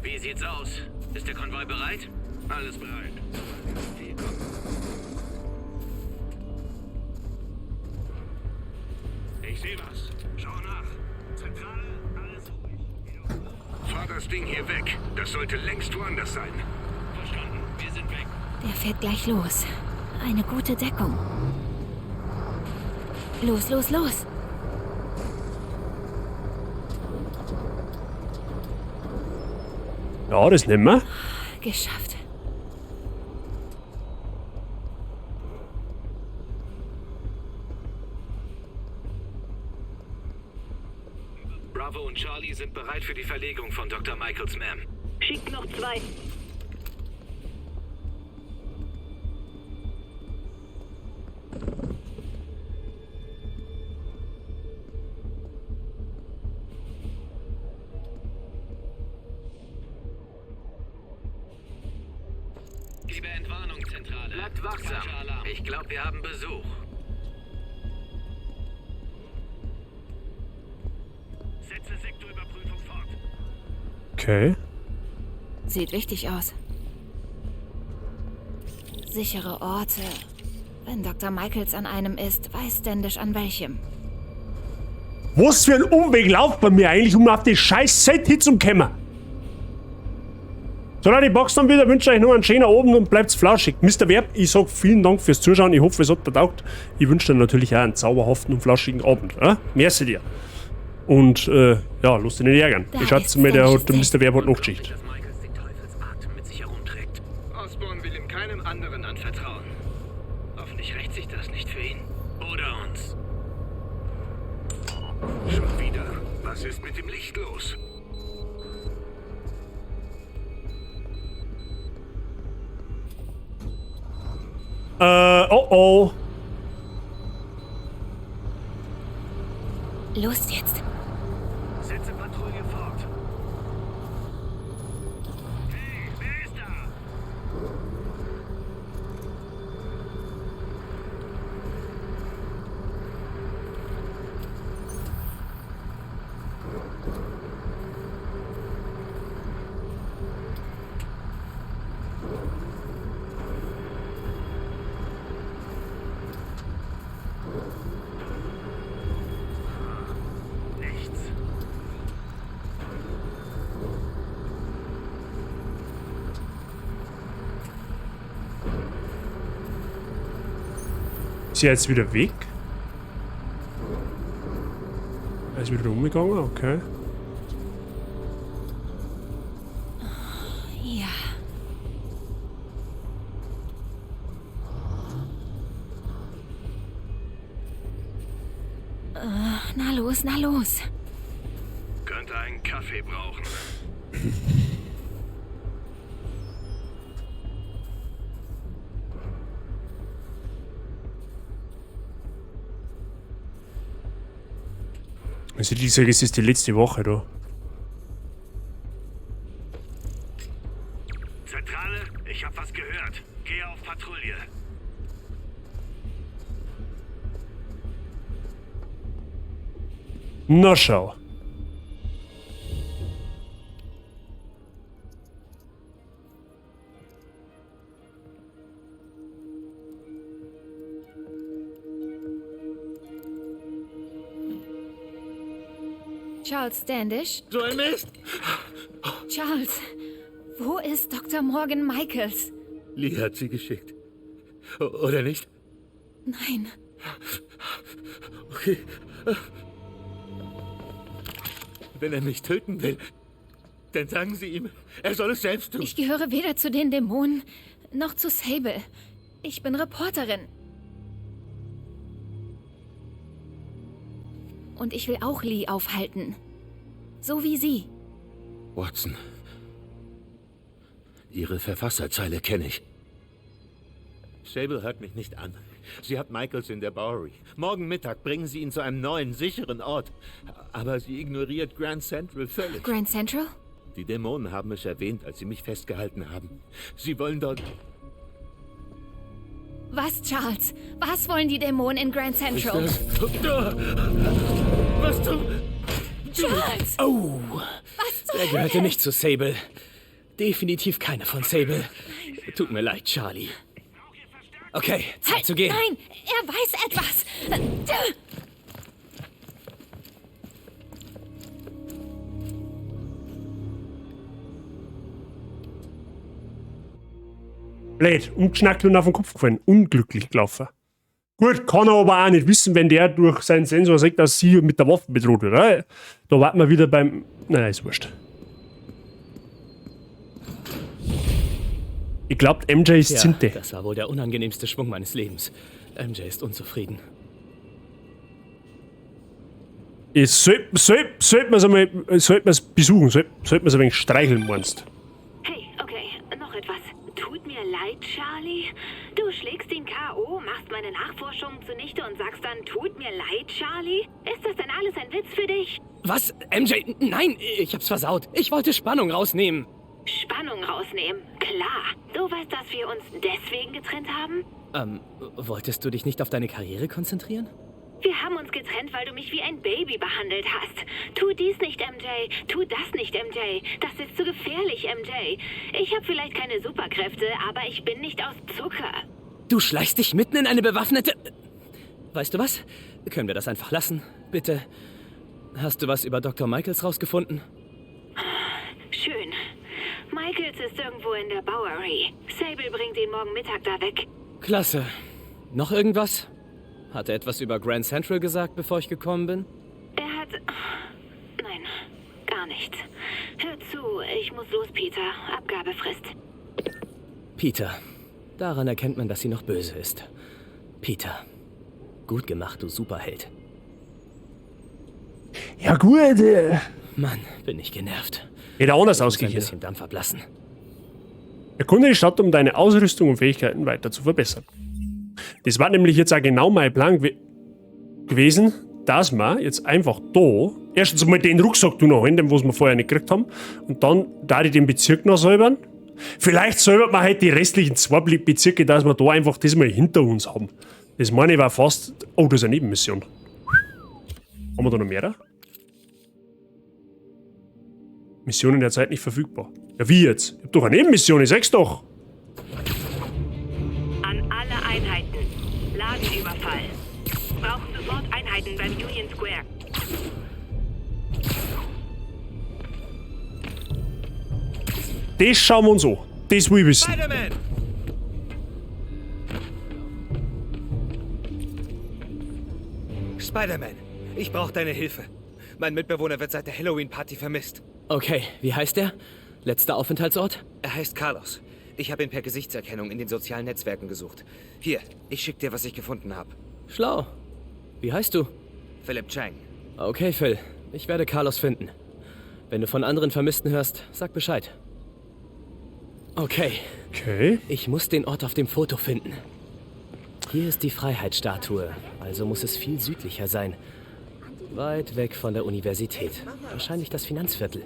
Wie sieht's aus? Ist der Konvoi bereit?
Alles bereit. Ich sehe was. Schau nach. Zentrale, alles ruhig. Fahr das Ding hier weg. Das sollte längst woanders sein.
Verstanden. Wir sind weg.
Der fährt gleich los. Eine gute Deckung. Los, los, los.
Ja, das nehmen wir.
Geschafft.
Bravo und Charlie sind bereit für die Verlegung von Dr. Michaels, Ma'am.
Schickt noch zwei.
Gebe Entwarnung, Zentrale. Bleibt wachsam. Ich glaube, wir haben Besuch.
Setze Sektorüberprüfung fort.
Okay.
Sieht wichtig aus. Sichere Orte. Wenn Dr. Michaels an einem ist, weiß Standish an welchem.
Was für ein Umweg läuft bei mir eigentlich, um auf die scheiß Set hinzukommen? So Leute, ich pack's dann wieder, wünsche euch noch einen schönen Abend und bleibt flauschig. Mr. Werb, ich sag vielen Dank fürs Zuschauen, ich hoffe, es hat getaugt. Ich wünsche dir natürlich auch einen zauberhaften und flauschigen Abend. Merci dir. Und ja, lass dich nicht ärgern.
Da
Ich schätze mir, der hat, der Mr. Werb hat noch Geschichte.
Dass Michaels den Teufelsatem mit sich herumträgt.
Osborn will ihm keinem anderen anvertrauen.
Hoffentlich rächt sich das nicht für ihn. Oder uns.
Schon wieder? Was ist mit dem Licht los?
Oh oh.
Los jetzt.
Setze Patrouille fort. Hey, wer ist da? Nichts.
Ist er jetzt wieder weg? Er ist wieder umgegangen, okay.
Ja. Na los, na los.
Könnte einen Kaffee brauchen.
Also ich sage, es ist die letzte Woche da.
Zentrale, ich habe was gehört. Gehe auf Patrouille.
Na schau.
Charles Standish?
So ein Mist!
Charles, wo ist Dr. Morgan Michaels?
Lee hat sie geschickt. Oder nicht?
Nein.
Okay. Wenn er mich töten will, dann sagen Sie ihm, er soll es selbst tun.
Ich gehöre weder zu den Dämonen noch zu Sable. Ich bin Reporterin. Und ich will auch Lee aufhalten. So wie Sie.
Watson. Ihre Verfasserzeile kenne ich. Sable hört mich nicht an. Sie hat Michaels in der Bowery. Morgen Mittag bringen sie ihn zu einem neuen, sicheren Ort. Aber sie ignoriert Grand Central völlig.
Grand Central?
Die Dämonen haben es erwähnt, als sie mich festgehalten haben. Sie wollen dort...
Was, Charles? Was wollen die Dämonen in Grand Central?
Was zum...
Charles!
Oh!
Was zur
Der gehörte
Hölle?
nicht zu Sable. Definitiv keine von Sable. Tut mir leid, Charlie. Okay, Zeit
Halt!
zu gehen.
Nein, er weiß etwas.
Blöd, umgeschnackt und auf den Kopf gefallen. Unglücklich gelaufen. Gut, kann er aber auch nicht wissen, wenn der durch seinen Sensor sagt, dass sie mit der Waffe bedroht wird. Oder? Da warten wir wieder beim. Nein, ist wurscht. Ich glaub, MJ ist
Ja,
Zinte.
das war wohl der unangenehmste Schwung meines Lebens. MJ ist unzufrieden.
Sollte man es einmal sollte man's besuchen, sollte sollt man's ein wenig streicheln, meinst
Hey, okay, noch etwas. Tut mir leid, Charlie. Du schlägst ihn K.O., machst meine Nachforschungen zunichte und sagst dann, tut mir leid, Charlie? Ist das denn alles ein Witz für dich?
Was? MJ? Nein, ich hab's versaut. Ich wollte Spannung rausnehmen.
Spannung rausnehmen. Klar. Du weißt, dass wir uns deswegen getrennt haben?
Wolltest du dich nicht auf deine Karriere konzentrieren?
Wir haben uns getrennt, weil du mich wie ein Baby behandelt hast. Tu dies nicht, MJ. Tu das nicht, MJ. Das ist zu gefährlich, MJ. Ich habe vielleicht keine Superkräfte, aber ich bin nicht aus Zucker.
Du schleichst dich mitten in eine bewaffnete... Weißt du was? Können wir das einfach lassen? Bitte. Hast du was über Dr. Michaels rausgefunden?
Schön. Michaels ist irgendwo in der Bowery. Sable bringt ihn morgen Mittag da weg.
Klasse. Noch irgendwas? Hat er etwas über Grand Central gesagt, bevor ich gekommen bin?
Er hat... Nein, gar nichts. Hör zu, ich muss los, Peter. Abgabefrist.
Peter. Daran erkennt man, dass sie noch böse ist. Peter. Gut gemacht, du Superheld.
Ja, gut.
Mann, bin ich genervt.
Hätte auch anders
Ich muss
ausgehen
ein
können.
bisschen Dampf ablassen.
Erkunde die Stadt, um deine Ausrüstung und Fähigkeiten weiter zu verbessern. Das war nämlich jetzt auch genau mein Plan gewesen, dass wir jetzt einfach da erstens mal den Rucksack du noch holen, den was wir vorher nicht gekriegt haben, und dann da die den Bezirk noch säubern. Vielleicht säubert man halt die restlichen zwei Bezirke, dass wir da einfach das mal hinter uns haben. Das meine ich war fast. Oh, das ist eine Nebenmission. Haben wir da noch mehrere? Missionen derzeit nicht verfügbar. Ja, wie jetzt? Ich hab doch eine Nebenmission, ich sag's doch.
An alle Einheiten. Ladenüberfall. Brauchen sofort Einheiten beim Union Square.
Das schauen wir uns an. Das will ich wissen.
Spider-Man! Spider-Man, ich brauche deine Hilfe. Mein Mitbewohner wird seit der Halloween-Party vermisst.
Okay, wie heißt er? Letzter Aufenthaltsort?
Er heißt Carlos. Ich habe ihn per Gesichtserkennung in den sozialen Netzwerken gesucht. Hier, ich schicke dir, was ich gefunden habe.
Schlau. Wie heißt du?
Philip Chang.
Okay, Phil. Ich werde Carlos finden. Wenn du von anderen Vermissten hörst, sag Bescheid. Okay.
Okay.
Ich muss den Ort auf dem Foto finden. Hier ist die Freiheitsstatue, also muss es viel südlicher sein. Weit weg von der Universität. Wahrscheinlich das Finanzviertel.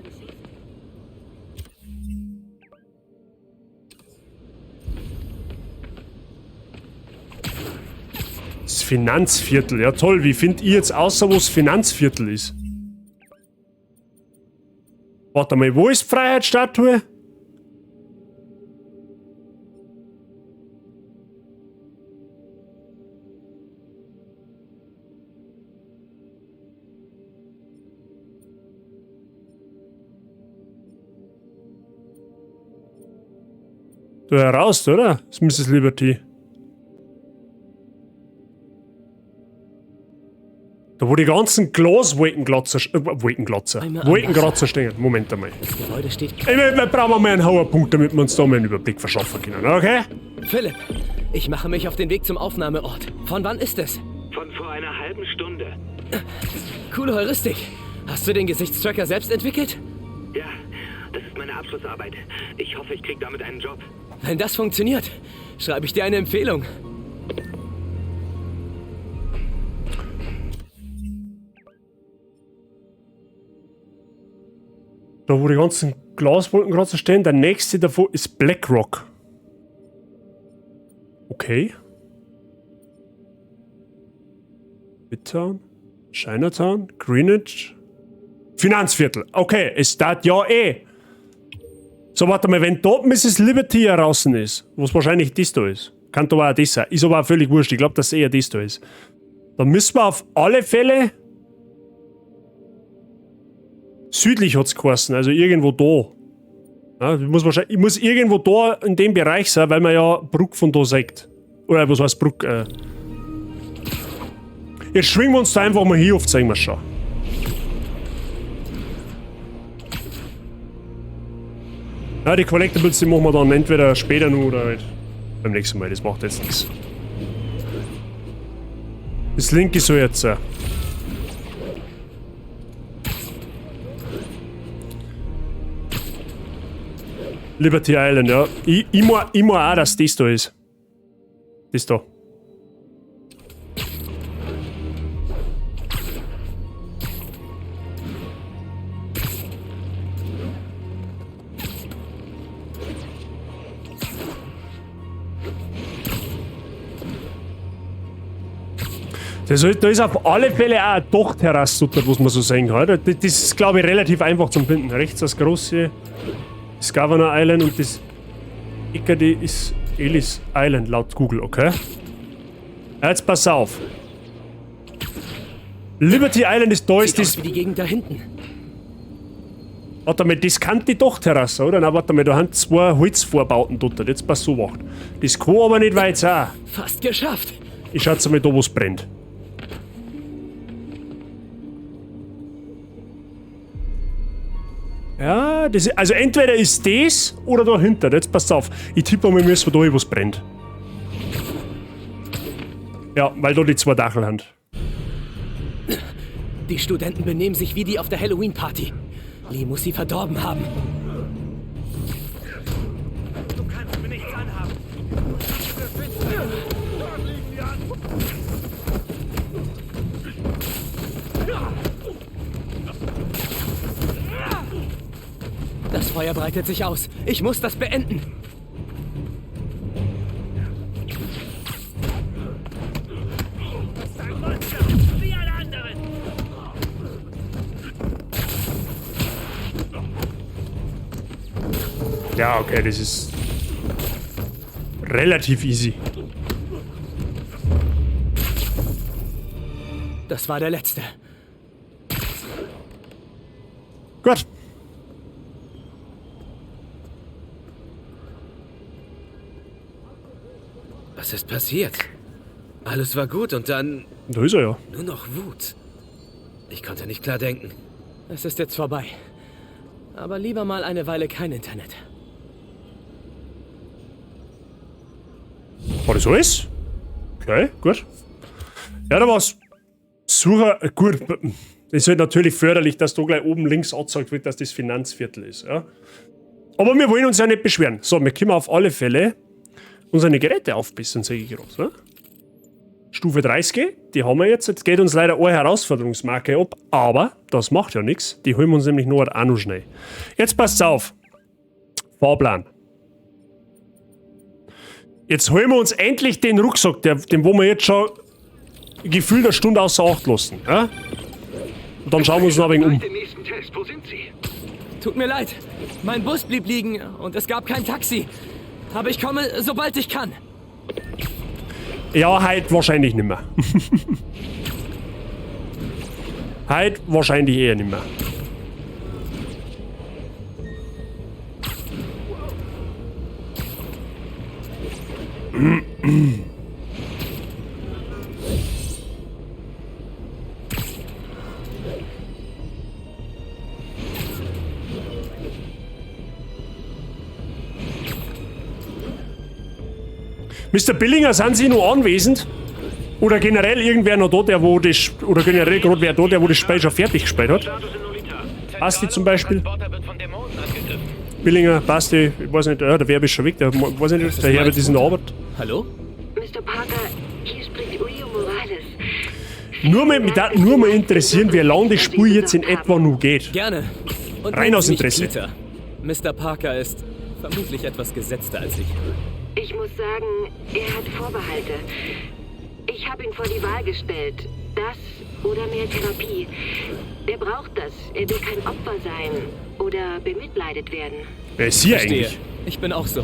Das Finanzviertel. Ja toll, wie findet ihr jetzt außer, wo das Finanzviertel ist? Warte mal, wo ist die Freiheitsstatue? Da heraus, oder? Das ist Mrs. Liberty. Da wo die ganzen Glaswolkenkratzer, Wolkenkratzer stehen. Moment einmal.
Das Gebäude steht.
Wir brauchen mal einen Hauerpunkt, damit wir uns da mal einen Überblick verschaffen können, okay?
Philipp, ich mache mich auf den Weg zum Aufnahmeort. Von wann ist es?
Von vor einer halben Stunde.
Coole Heuristik. Hast du den Gesichtstracker selbst entwickelt?
Ja, das ist meine Abschlussarbeit. Ich hoffe, ich krieg damit einen Job.
Wenn das funktioniert, schreibe ich dir eine Empfehlung.
Da wo die ganzen Glaswolkenkratzer stehen, der nächste davon ist BlackRock. Okay. Midtown, Chinatown, Greenwich, Finanzviertel. Okay, es dauert ja eh. So, warte mal, wenn dort Mrs. Liberty heraus ist, was wahrscheinlich das da ist, kann da auch das sein, ist aber auch völlig wurscht, ich glaube, dass eher das da ist. Dann müssen wir auf alle Fälle südlich hat's geheißen, also irgendwo da. Ja, ich muss irgendwo da in dem Bereich sein, weil man ja Bruck von da sagt. Oder was heißt Bruck? Jetzt schwingen wir uns da einfach mal hier auf, zeigen wir schon. Ja, die Collectibles, die machen wir dann entweder später noch oder halt beim nächsten Mal. Das macht jetzt nichts. Das linke soll jetzt sein. Liberty Island, ja. Ich mein auch, dass das da ist. Das da. Da ist auf alle Fälle auch eine Dachterrasse, was man so sehen kann. Das ist, glaube ich, relativ einfach zum Finden. Rechts das große, das Governor Island und das Ecke ist Ellis Island laut Google, okay? Jetzt pass auf. Liberty Island ist da, ist das.
Wie die Gegend da hinten.
Warte mal, das kann die Dachterrasse, oder? Nein, warte mal, da haben zwei Holzvorbauten dort. Jetzt pass so wacht. Das kann aber nicht weit sein.
Fast geschafft.
Ich schau jetzt mal da, wo es brennt. Ja, das ist, also entweder ist das oder dahinter. Jetzt passt auf. Ich tippe mal, müssen wir da hin, wo es brennt. Ja, weil da die zwei Dachl haben.
Die Studenten benehmen sich wie die auf der Halloween-Party. Lee muss sie verdorben haben.
Du kannst mir nichts anhaben. Dort liegen die an.
Das Feuer breitet sich aus. Ich muss das beenden.
Ja, okay, das ist relativ easy.
Das war der letzte.
Gut.
Was ist passiert? Alles war gut und dann...
Da ist er ja.
Nur noch Wut. Ich konnte nicht klar denken.
Es ist jetzt vorbei. Aber lieber mal eine Weile kein Internet.
War das alles? Okay, gut. Ja, da war's. Sucher, gut. Es wird natürlich förderlich, dass da gleich oben links angezeigt wird, dass das Finanzviertel ist. Ja? Aber wir wollen uns ja nicht beschweren. So, wir können auf alle Fälle unsere Geräte aufbessern, sehe ich gerade. Ne? Stufe 30, die haben wir jetzt. Jetzt geht uns leider eine Herausforderungsmarke ab, aber das macht ja nichts. Die holen wir uns nämlich nur auch noch schnell. Jetzt passt's auf. Fahrplan. Jetzt holen wir uns endlich den Rucksack, den wo wir jetzt schon Gefühl der Stunde außer Acht lassen. Ja? Und dann schauen wir uns noch ein wenig um.
Tut mir leid. Mein Bus blieb liegen und es gab kein Taxi. Aber ich komme, sobald ich kann.
Ja, heute wahrscheinlich nicht mehr. Heute wahrscheinlich eher nicht mehr. Mr. Billinger, sind Sie noch anwesend? Oder generell irgendwer noch da, der wo das, oder generell gerade wer da, der wo das Spiel schon fertig gespielt hat? Basti zum Beispiel. Billinger, Basti, ich weiß nicht, ja, der Werbe ist schon weg, der weiß ich nicht, der Herbert ist in der Arbeit.
Hallo?
Mr. Parker, hier spricht Rio Morales.
Nur mal, mich darf nur mal interessieren, wie lange das Spiel jetzt in etwa noch geht.
Gerne. Und
Rein
nennen
aus
Sie mich
Interesse.
Peter. Mr. Parker ist vermutlich etwas gesetzter als ich.
Ich muss sagen, er hat Vorbehalte. Ich habe ihn vor die Wahl gestellt. Das oder mehr Therapie. Er braucht das. Er will kein Opfer sein oder bemitleidet werden.
Wer ist hier
Verstehe.
eigentlich?
Ich bin auch so.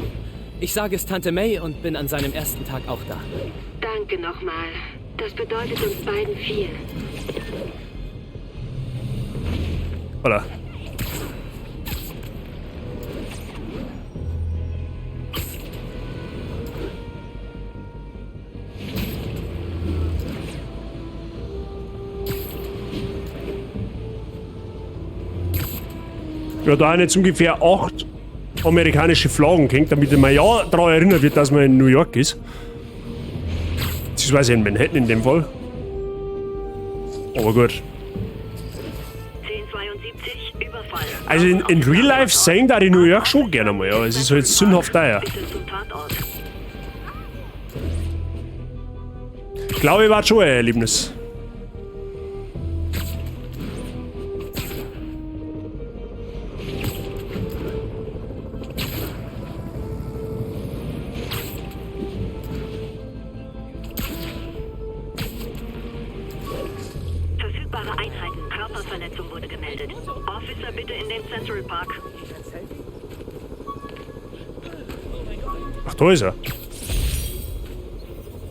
Ich sage es Tante May und bin an seinem ersten Tag auch da.
Danke nochmal. Das bedeutet uns beiden viel.
Voilà. Ja, da haben jetzt ungefähr 8 amerikanische Flaggen gehängt, damit man ja daran erinnert wird, dass man in New York ist. Beziehungsweise in Manhattan in dem Fall. Aber gut.
1072, Überfall.
Also in Real Life sehen da die New York schon gerne mal, ja. Es ist halt sinnhaft da, ja.
Bitte zum Tatort.
Glaube ich, war schon ein Erlebnis.
Verfügbare Einheiten. Körperverletzung wurde gemeldet. Officer bitte in den Central Park.
Ach, da ist er.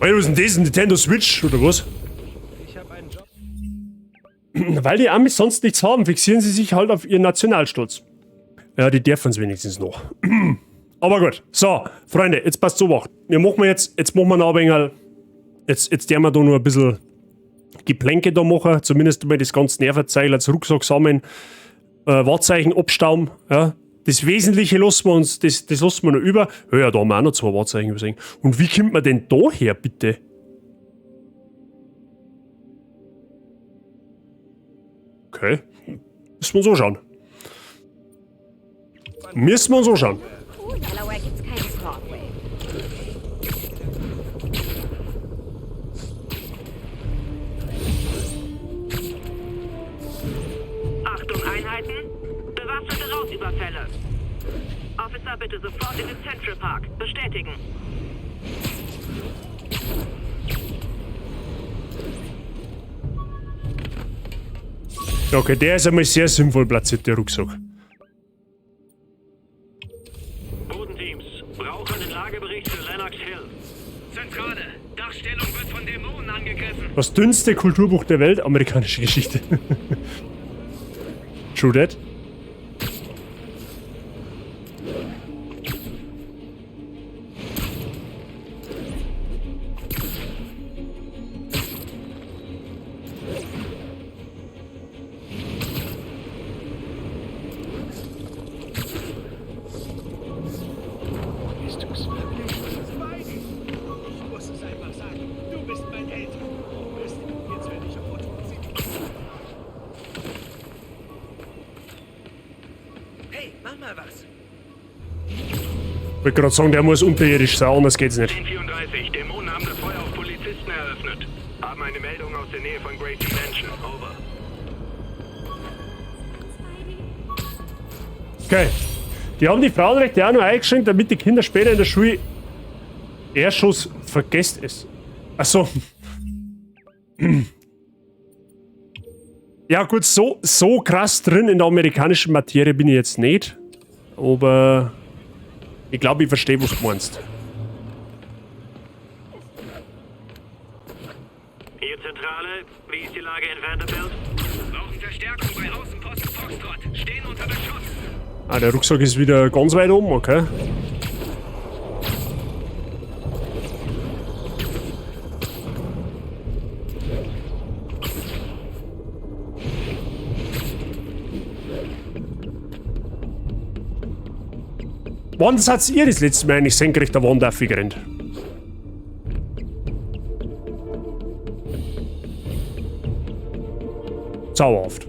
Alter, was ist denn das? Ein Nintendo Switch oder was? Weil die Amis sonst nichts haben, fixieren sie sich halt auf ihren Nationalstolz. Ja, die dürfen es wenigstens noch. Aber gut. So, Freunde, jetzt passt so wach. Wir machen jetzt, jetzt machen wir noch ein wenig, jetzt werden wir da noch ein bisschen Geplänke da machen. Zumindest mal das ganze Nervenzeug als Rucksack sammeln. Wahrzeichen abstauben. Ja. Das Wesentliche lassen wir uns, das lassen wir noch über. Ja, da haben wir auch noch 2 Wahrzeichen übersehen. Und wie kommt man denn da her, bitte? Okay. Müssen wir uns anschauen. Müssen wir uns anschauen.
Oh, in Delaware gibt's keinen Broadway.
Achtung, Einheiten. Bewaffnete Raubüberfälle. Officer, bitte sofort in den Central Park. Bestätigen.
Okay, der ist einmal sehr sinnvoll platziert, der Rucksack.
Bodenteams brauchen einen Lagebericht für Lenox Hill. Zentrale, Dachstellung wird von Dämonen angegriffen.
Das dünnste Kulturbuch der Welt, amerikanische Geschichte. True that.
Bist du's wirklich? Spidey! Ich muss es einfach sagen. Du bist mein Held. Oh Mist, jetzt werde ich rot.
Hey, mach mal was.
Ich wollte gerade sagen, der muss unterirdisch sein, anders geht's nicht.
1034, Dämonen haben das Feuer auf Polizisten eröffnet. Haben eine Meldung aus der Nähe von Gracie Mansion. Over.
Okay. Die haben die Frauenrechte auch noch eingeschränkt, damit die Kinder später in der Schule Erschuss vergesst es. Achso. Ja gut, so krass drin in der amerikanischen Materie bin ich jetzt nicht. Aber ich glaube, ich verstehe, was du meinst.
Hier Zentrale, wie ist die Lage in Vanderbilt?
Brauchen Verstärkung bei Außenposten Foxtrot. Stehen unter Beschuss.
Ah, der Rucksack ist wieder ganz weit oben, okay. Wann seid ihr das letzte Mal eigentlich senkrecht der Wand aufgerannt? Zauberhaft.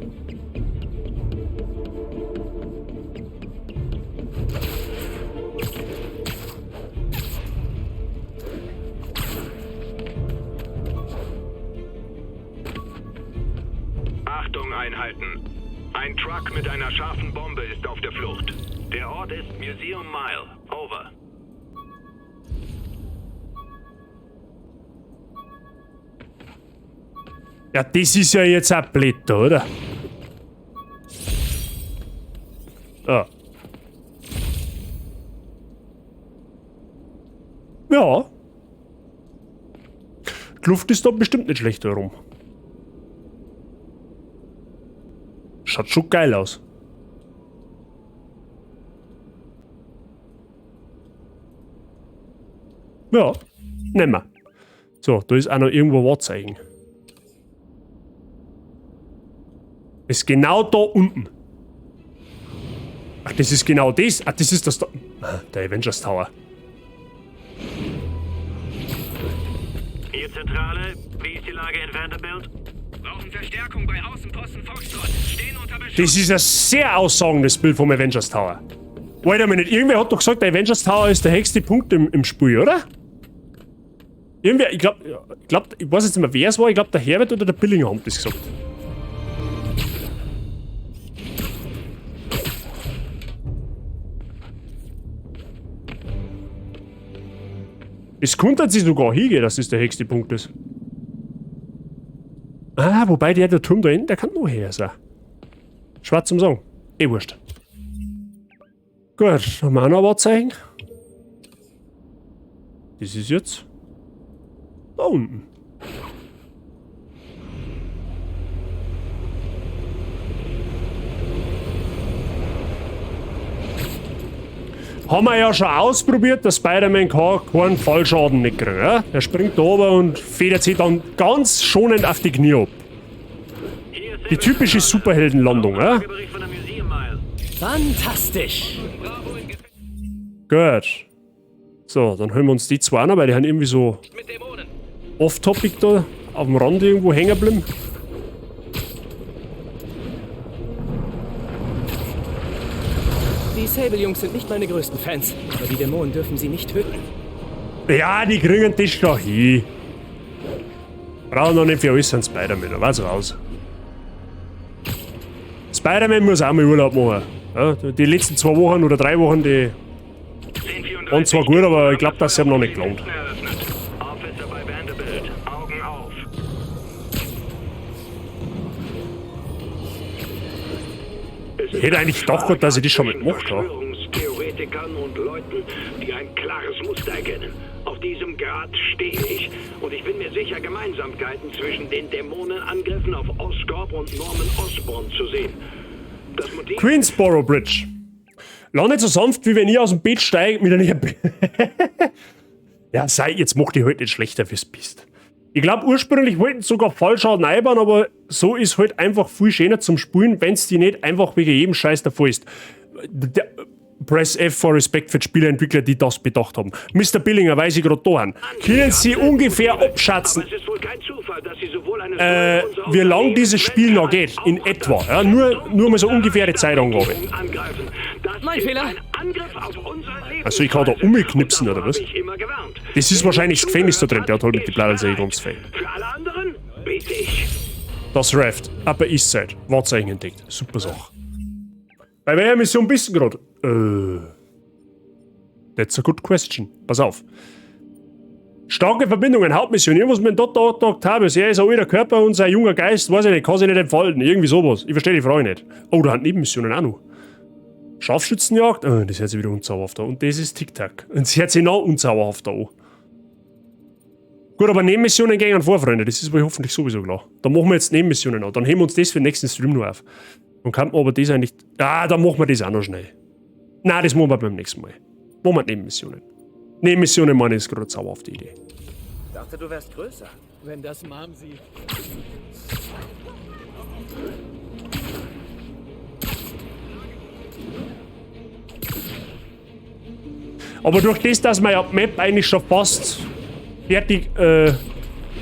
Achtung, Einheiten. Ein Truck mit einer scharfen Bombe ist auf der Flucht. Der Ort ist Museum Mile. Over.
Ja, das ist ja jetzt auch blöd, oder? Ah. Ja. Die Luft ist da bestimmt nicht schlecht herum. Schaut schon geil aus. Ja, nehmen wir. So, da ist auch noch irgendwo ein Wahrzeichen. Ist genau da unten. Ach, das ist genau das. Ach, das ist das da. Ah, der Avengers Tower.
Hier Zentrale, wie ist die Lage in Vanderbilt?
Brauchen Verstärkung bei Außenposten Foxtrot. Stehen unter Beschuss.
Das ist ein sehr aussagendes Bild vom Avengers Tower. Wait a minute, irgendwer hat doch gesagt, der Avengers Tower ist der höchste Punkt im Spiel, oder? Irgendwer, ich glaub, ich weiß jetzt nicht mehr, wer es war, ich glaub, der Herbert oder der Billinger haben das gesagt. Es konnte sich sogar hingehen, dass das der höchste Punkt ist. Ah, wobei der Turm da hinten, der kann noch höher sein. Schwarz zum Sagen. Eh wurscht. Gut, haben wir auch noch ein Wahrzeichen. Das ist jetzt da unten. Haben wir ja schon ausprobiert, dass Spider-Man kann keinen Fallschaden nicht kriegen. Ja? Er springt da oben und federt sich dann ganz schonend auf die Knie ab. Die typische Superheldenlandung, ja?
Fantastisch!
Gut. So, dann holen wir uns die zwei noch, weil die haben irgendwie so off-topic da auf dem Rand irgendwo hängen geblieben.
Die Sable-Jungs sind nicht meine größten Fans, aber die Dämonen dürfen sie nicht töten.
Ja, die kriegen das schon hin. Brauchen noch nicht für alles einen Spider-Man, da war's raus. Spider-Man muss auch mal Urlaub machen. Ja, die letzten 2 Wochen oder 3 Wochen, die waren zwar gut, aber ich glaub, dass sie haben noch nicht gelangt. Ich hätte eigentlich gedacht, dass ich das schon mal gemacht habe.
Verschwörungstheoretikern und Leuten, die ein klares Muster erkennen. Auf diesem Grad stehe ich. Und ich bin mir sicher, Gemeinsamkeiten zwischen den Dämonenangriffen auf Oscorp und Norman Osborn zu sehen. Das Motiv
Queensboro Bridge. Lass nicht so sanft, wie wenn ich aus dem Bett steige mit einer Ja, sei, jetzt mach dich halt nicht schlechter, wie's bist. Ich glaub, ursprünglich wollten sie sogar Fallschaden einbauen, aber so ist halt einfach viel schöner zum Spielen, wenn's die nicht einfach wegen jedem Scheiß davor ist. Der, Press F for Respect für die Spieleentwickler, die das bedacht haben. Mister Billinger, weiß ich grad da hin. Können Sie ungefähr abschätzen,
Aber es ist wohl kein Zufall, dass Sie sowohl eine Säule
wie lang dieses Spiel noch geht? In etwa. Ja, nur mal so ungefähre Zeitangabe.
angreifen. Das
Mein
ist
Fehler.
ein Angriff auf unsere Lebensweise.
Also ich kann da umknipsen, oder was?
Hab ich immer gewarnt.
Das ist wahrscheinlich das Gefängnis da drin, der hat halt mit den Blattern sehr ganz fein.
Für alle anderen bete ich.
Das Raft, Upper East Side, Wahrzeichen entdeckt. Super Sache. Bei welcher Mission bist du grad? That's a good question. Pass auf. Starke Verbindungen, Hauptmission. Irgendwas mit dem Dr. Otto Octavius. Er ist ein alter Körper und sein junger Geist, weiß ich nicht, kann sich nicht entfalten. Irgendwie sowas. Ich verstehe die Frage nicht. Oh, da hat Nebenmissionen auch noch. Scharfschützenjagd? Oh, das hört sich wieder unzauberhaft an. Und das ist Tic-Tac. Und das hört sich noch unzauberhafter an. Gut, aber Nebenmissionen gehen vor, Freunde. Das ist wohl hoffentlich sowieso klar. Dann machen wir jetzt Nebenmissionen an. Dann heben wir uns das für den nächsten Stream noch auf. Dann kann man aber das eigentlich... Ah, dann machen wir das auch noch schnell. Nein, das machen wir beim nächsten Mal. Machen wir Nebenmissionen. Nebenmissionen, meine ich, ist gerade eine zauberhafte Idee.
Dachte, du wärst größer.
Wenn das Mom sieht.
Aber durch das, dass wir ja die Map eigentlich schon fast fertig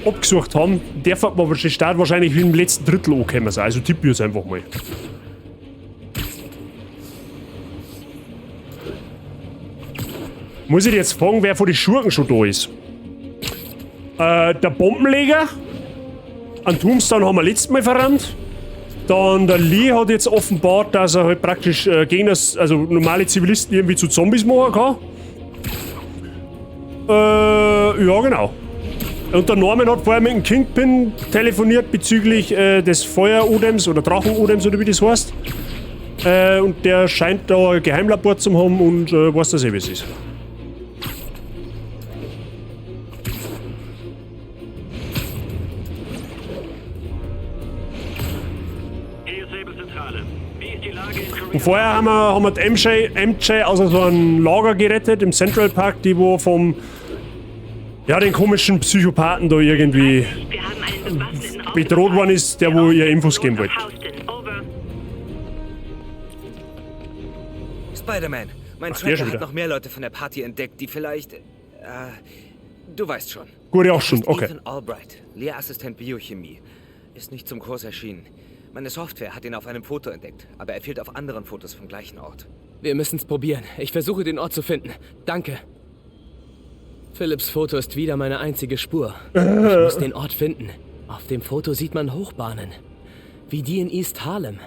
abgesucht haben, darf man den Start wahrscheinlich im letzten Drittel angekommen sein. Also tippe ich jetzt einfach mal. Muss ich jetzt fragen, wer von den Schurken schon da ist? Der Bombenleger. An Tombstone haben wir letztes Mal verrannt. Dann der Lee hat jetzt offenbart, dass er halt praktisch Gegner, also normale Zivilisten irgendwie zu Zombies machen kann. Ja, genau. Und der Norman hat vorher mit dem Kingpin telefoniert bezüglich des Feuer-Odems oder Drachen-Odems oder wie das heißt. Und der scheint da ein Geheimlabor zu haben und weiß, dass eh, wie es ist. Und vorher haben wir die MJ aus so einem Lager gerettet im Central Park, die wo vom, ja, den komischen Psychopathen da irgendwie bedroht worden ist, der wo ihr Infos geben wollte.
Spider-Man, mein
Ach, der
Tracker
schon
hat
wieder.
noch mehr Leute von der Party entdeckt, die vielleicht... du weißt schon.
Gut, ja, auch schon, okay.
Ethan Albright, Lehrassistent Biochemie, ist nicht zum Kurs erschienen. Meine Software hat ihn auf einem Foto entdeckt, aber er fehlt auf anderen Fotos vom gleichen Ort.
Wir müssen's probieren. Ich versuche, den Ort zu finden. Danke. Philips Foto ist wieder meine einzige Spur. Ich muss den Ort finden. Auf dem Foto sieht man Hochbahnen. Wie die in East Harlem.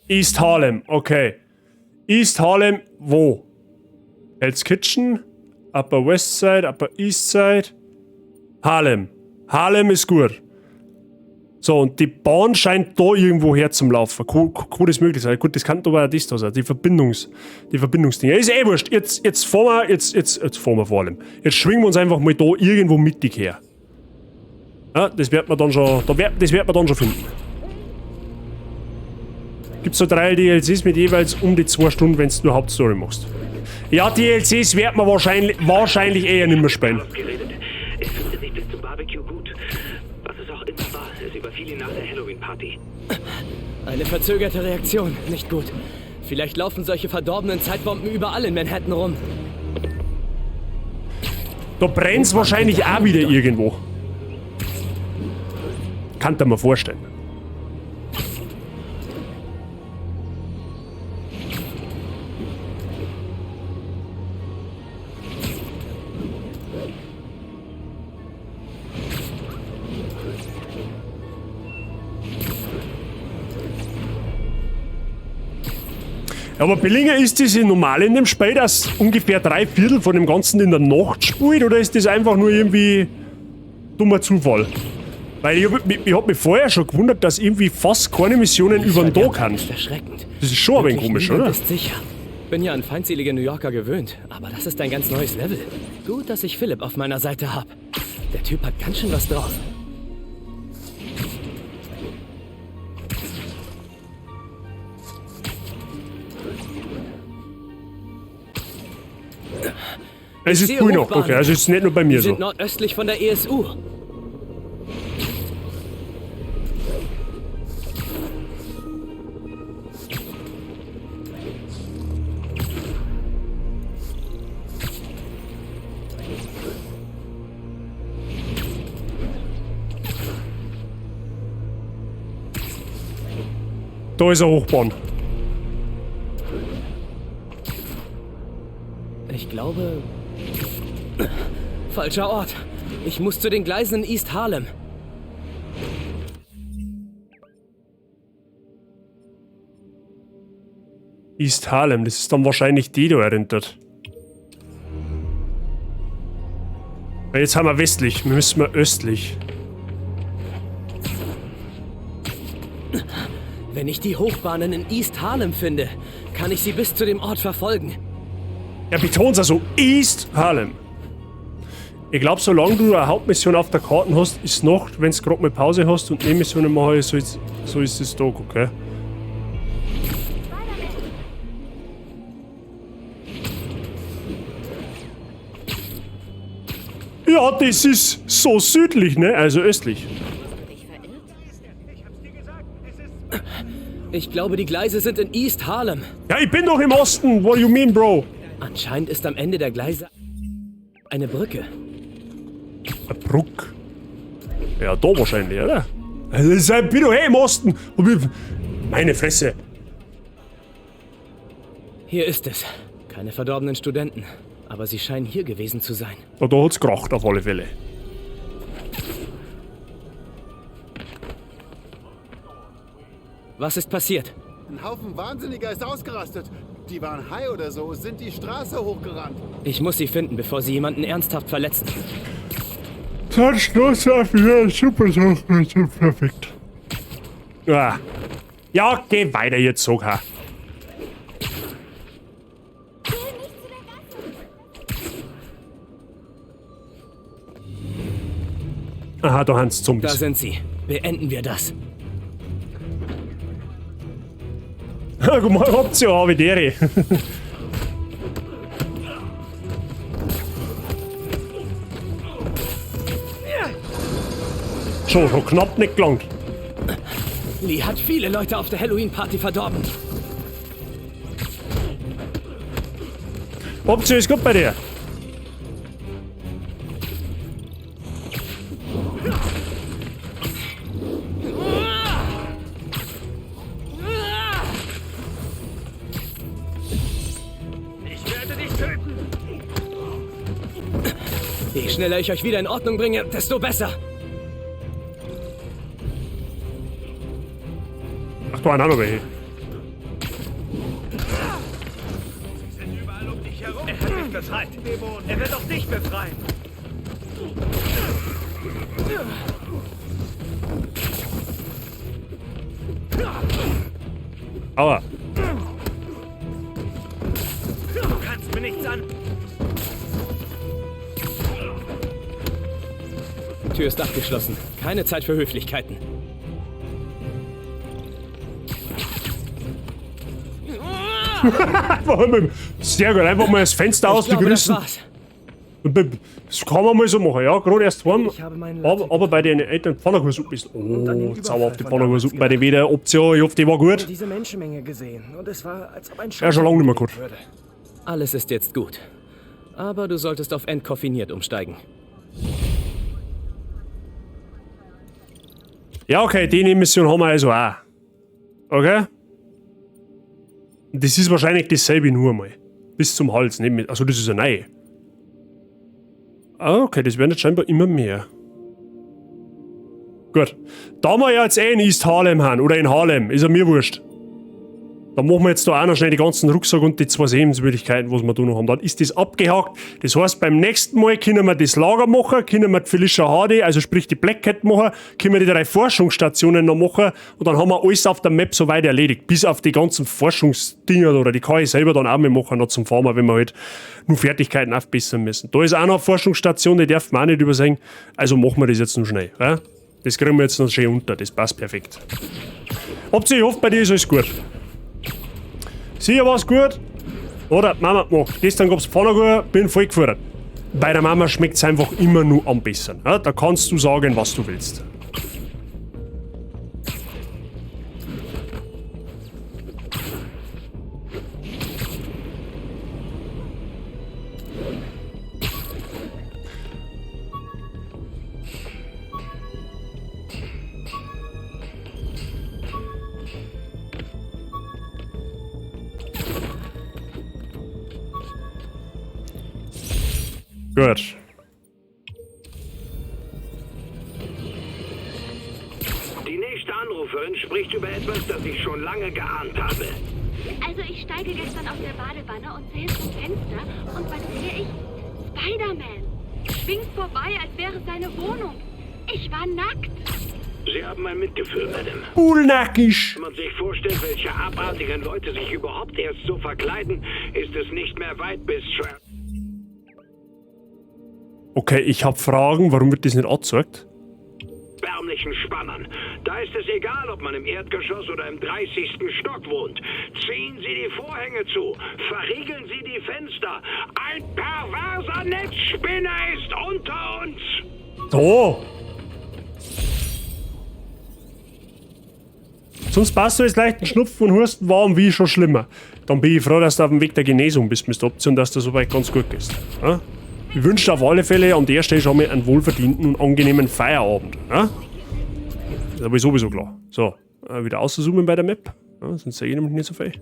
East Harlem, okay. East Harlem, wo? Hell's Kitchen, Upper West Side, Upper East Side. Harlem. Harlem ist gut. So, und die Bahn scheint da irgendwo her zum Laufen. Kann das möglich sein? Gut, das kann aber auch das da sein. Die Verbindungsdinge. Ist eh wurscht. Jetzt fahren wir, jetzt fahren wir vor allem. Jetzt schwingen wir uns einfach mal da irgendwo mittig her. Ja, das wird man dann schon, da wird, das wird man dann schon finden. Gibt's so 3 DLCs mit jeweils um die 2 Stunden, wenn's du Hauptstory machst. Ja, DLCs wird man wahrscheinlich eher nicht mehr spielen.
Er fühlte sich bis zum Barbecue gut. Was es auch immer war, es überfiel ihn nach der Halloween-Party.
Eine verzögerte Reaktion, nicht gut. Vielleicht laufen solche verdorbenen Zeitbomben überall in Manhattan rum.
Da brennt's wahrscheinlich auch wieder irgendwo. Kann ich mir vorstellen. Aber Billinger, ist das normal in dem Spiel, dass ungefähr 3/4 von dem Ganzen in der Nacht spielt, oder ist das einfach nur irgendwie dummer Zufall? Weil ich hab mich vorher schon gewundert, dass irgendwie fast keine Missionen über den Tag haben.
Das ist erschreckend.
Das ist schon ein wenig
Wirklich
komisch,
niemand
oder?
Ist sicher. Bin ja an feindselige New Yorker gewöhnt, aber das ist ein ganz neues Level. Gut, dass ich Philipp auf meiner Seite hab. Der Typ hat ganz schön was drauf.
Es ist
Ich sehe
cool noch,
Hochbahnen.
okay, also es ist nicht nur bei mir
Die sind
so.
nordöstlich von der ESU.
Da ist eine Hochbahn.
Ich glaube... Falscher Ort. Ich muss zu den Gleisen in East Harlem.
East Harlem, das ist dann wahrscheinlich die, die erinnert. Jetzt haben wir westlich, wir müssen mal östlich.
Wenn ich die Hochbahnen in East Harlem finde, kann ich sie bis zu dem Ort verfolgen.
Er betont also East Harlem. Ich glaube, solange du eine Hauptmission auf der Karte hast, ist noch, wenn du gerade mal Pause hast und Nebenmissionen mache, so ist es da, okay? Ja, das ist so südlich, ne? Also östlich.
Ich glaube, die Gleise sind in East Harlem.
Ja, ich bin doch im Osten. What do you mean, Bro?
Anscheinend ist am Ende der Gleise eine Brücke.
Eine Brücke? Ja, da wahrscheinlich, oder? Also, ich bin doch eh im Osten. Meine Fresse.
Hier ist es. Keine verdorbenen Studenten. Aber sie scheinen hier gewesen zu sein.
Ja, da hat's kracht auf alle Fälle.
Was ist passiert?
Ein Haufen Wahnsinniger ist ausgerastet. Die waren high oder so, sind die Straße hochgerannt.
Ich muss sie finden, bevor sie jemanden ernsthaft verletzen.
Ja, super, super, perfekt. Ja, ja, geh weiter jetzt, sogar. Aha, da haben sie Zombies.
Da sind sie. Beenden wir das.
Guck mal, habt ihr ja, wie dere. Schon knapp nicht gelangt.
Lee hat viele Leute auf der Halloween-Party verdorben.
Option ist gut bei dir.
Je schneller ich euch wieder in Ordnung bringe, desto besser.
Ach, da noch welche.
Sie sind überall um dich herum. Er hat mich befreit. Er wird auch dich befreien.
Aua.
Du kannst mir nichts an.
Tür ist abgeschlossen. Keine Zeit für Höflichkeiten.
Sehr gut, einfach mal das Fenster aus begrüßen. Das kann man mal so machen, ja. Gerade erst heim. Aber bei den Eltern Pfannkuchensuppe ist. Oh, zauberhafte Pfannkuchensuppe bei der wieder Option. Ich hoffe, die war gut.
Diese Menschenmenge gesehen und es war, als ob ein
ja, schon lange nicht mehr gut.
Alles ist jetzt gut. Aber du solltest auf entkoffiniert umsteigen.
Ja, okay, die Mission haben wir also auch. Okay? Das ist wahrscheinlich dasselbe nur mal. Bis zum Hals, nicht mit. Also das ist ja neu. Ah, okay, das werden jetzt scheinbar immer mehr. Gut. Da wir ja jetzt eh in East Harlem haben, oder in Harlem, ist ja mir wurscht. Dann machen wir jetzt da auch noch schnell die ganzen Rucksack und die zwei Sehenswürdigkeiten, was wir da noch haben. Dann ist das abgehakt. Das heißt, beim nächsten Mal können wir das Lager machen, können wir die Felicia Hardy, also sprich die Black Cat machen, können wir die drei Forschungsstationen noch machen und dann haben wir alles auf der Map soweit erledigt. Bis auf die ganzen Forschungsdinger oder die kann ich selber dann auch mehr machen, noch zum Farmer, wenn wir halt nur Fertigkeiten aufbessern müssen. Da ist auch noch eine Forschungsstation, die darf man auch nicht übersehen. Also machen wir das jetzt noch schnell. Ja? Das kriegen wir jetzt noch schön unter, das passt perfekt. Habt ihr, ich hoffe, bei dir ist alles gut. Sicher war's gut? Oder Mama gemacht. Gestern gab's Pfannkuchen, bin voll gefahren. Bei der Mama schmeckt's einfach immer nur am besten. Ja, da kannst du sagen, was du willst. Gut.
Die nächste Anruferin spricht über etwas, das ich schon lange geahnt habe.
Also ich steige gestern aus der Badewanne und sehe zum Fenster und was sehe ich? Spider-Man! Schwingt
vorbei, als wäre es seine Wohnung. Ich war nackt.
Sie haben mein Mitgefühl, Madame.
Bullnackig.
Wenn man sich vorstellt, welche abartigen Leute sich überhaupt erst so verkleiden, ist es nicht mehr weit bis zu...
Okay, ich habe Fragen. Warum wird das nicht angezeigt?
Erbärmlichen Spannern. Da ist es egal, ob man im Erdgeschoss oder im 30. Stock wohnt. Ziehen Sie die Vorhänge zu. Verriegeln Sie die Fenster. Ein perverser Netzspinner ist unter uns.
So. Sonst passt du jetzt leichten Schnupfen und Husten warm wie schon schlimmer. Dann bin ich froh, dass du auf dem Weg der Genesung bist, Mr. Option, dass du soweit ganz gut gehst. Ja? Ich wünsche dir auf alle Fälle an der Stelle schon mal einen wohlverdienten und angenehmen Feierabend. Ja? Das ist aber sowieso klar. So, wieder auszuzoomen bei der Map. Ja, sonst sehe ich nämlich nicht so viel.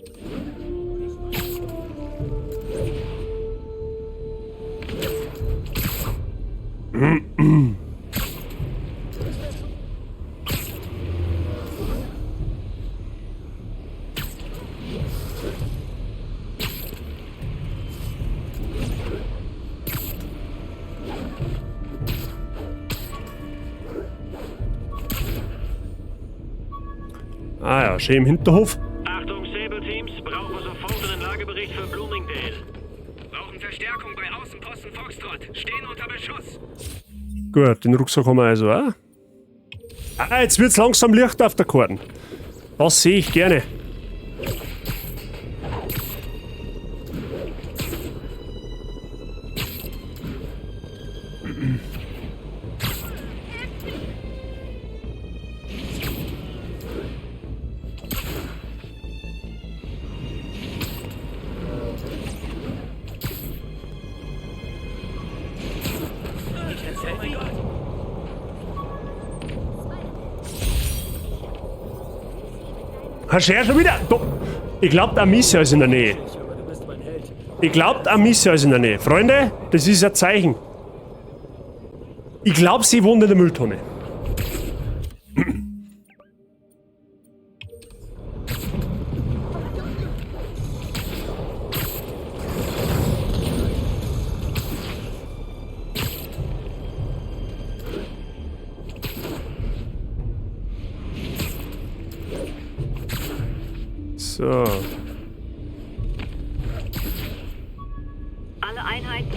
Ah ja, schön im Hinterhof.
Achtung, Sable Teams, brauche sofort einen Lagebericht für Bloomingdale. Brauchen Verstärkung bei Außenposten Foxtrot. Stehen unter Beschuss.
Gut, den Rucksack haben wir also auch. Ah, jetzt wird's langsam Licht auf der Karte. Das sehe ich gerne. Hast du schon wieder? Ich glaub, Amicia ist in der Nähe. Ich glaub, Amicia ist in der Nähe. Freunde, das ist ein Zeichen. Ich glaub, sie wohnt in der Mülltonne. So.
Alle Einheiten,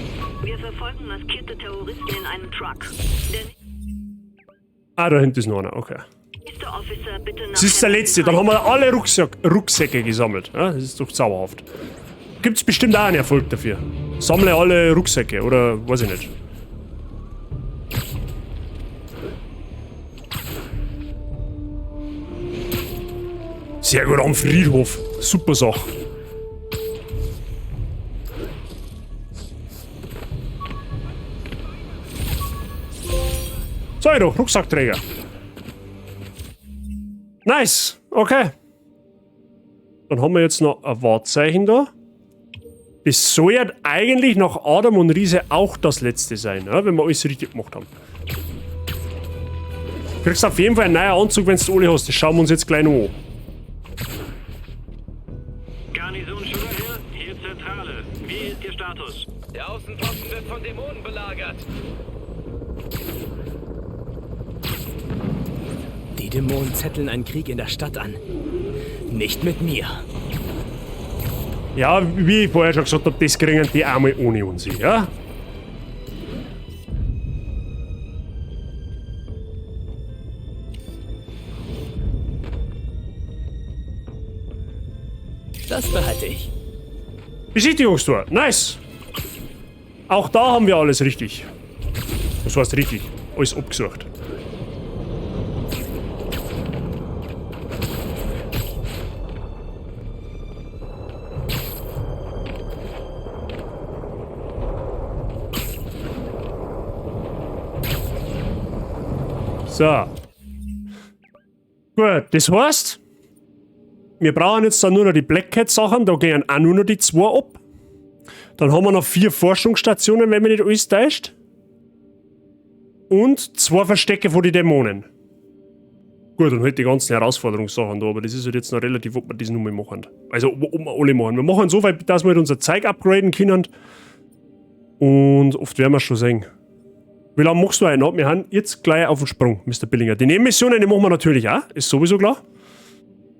wir verfolgen maskierte Terroristen in einem Truck. Der
Ah, da hinten ist noch einer, okay.
nächste Officer bitte nach
Das ist der letzte, dann haben wir alle Rucksäcke gesammelt. Ja, das ist doch zauberhaft. Gibt's bestimmt auch einen Erfolg dafür. Sammle alle Rucksäcke, oder weiß ich nicht. Sehr gut am Friedhof. Super Sache. So, doch, Rucksackträger. Nice, okay. Dann haben wir jetzt noch ein Wahrzeichen da. Das soll ja eigentlich nach Adam und Riese auch das letzte sein, ja, wenn wir alles richtig gemacht haben. Du kriegst auf jeden Fall einen neuen Anzug, wenn du alle hast. Das schauen wir uns jetzt gleich noch an.
Garnison Sugar Hill, hier Zentrale. Wie ist Ihr Status?
Der Außenposten wird von Dämonen belagert. Die Dämonen zetteln einen Krieg in der Stadt an. Nicht mit mir.
Ja, wie ich vorher schon gesagt habe, das kriegen die einmal ohne uns, ja?
Das behalte ich.
Besichtigungstor, nice. Auch da haben wir alles richtig. Das heißt richtig, alles abgesucht. So. Gut, das heißt, wir brauchen jetzt dann nur noch die Black Cat Sachen, da gehen auch nur noch die 2 ab. Dann haben wir noch 4 Forschungsstationen, wenn mich nicht alles täuscht. Und 2 Verstecke vor die Dämonen. Gut, und halt die ganzen Herausforderungssachen da, aber das ist halt jetzt noch relativ, ob wir das nun mal machen. Also, ob wir alle machen. Wir machen so weit, dass wir halt unser Zeug upgraden können. Und oft werden wir schon sehen. Wie lange machst du einen noch? Wir haben jetzt gleich auf den Sprung, Mr. Billinger. Die Nebenmissionen, die machen wir natürlich auch, ist sowieso klar.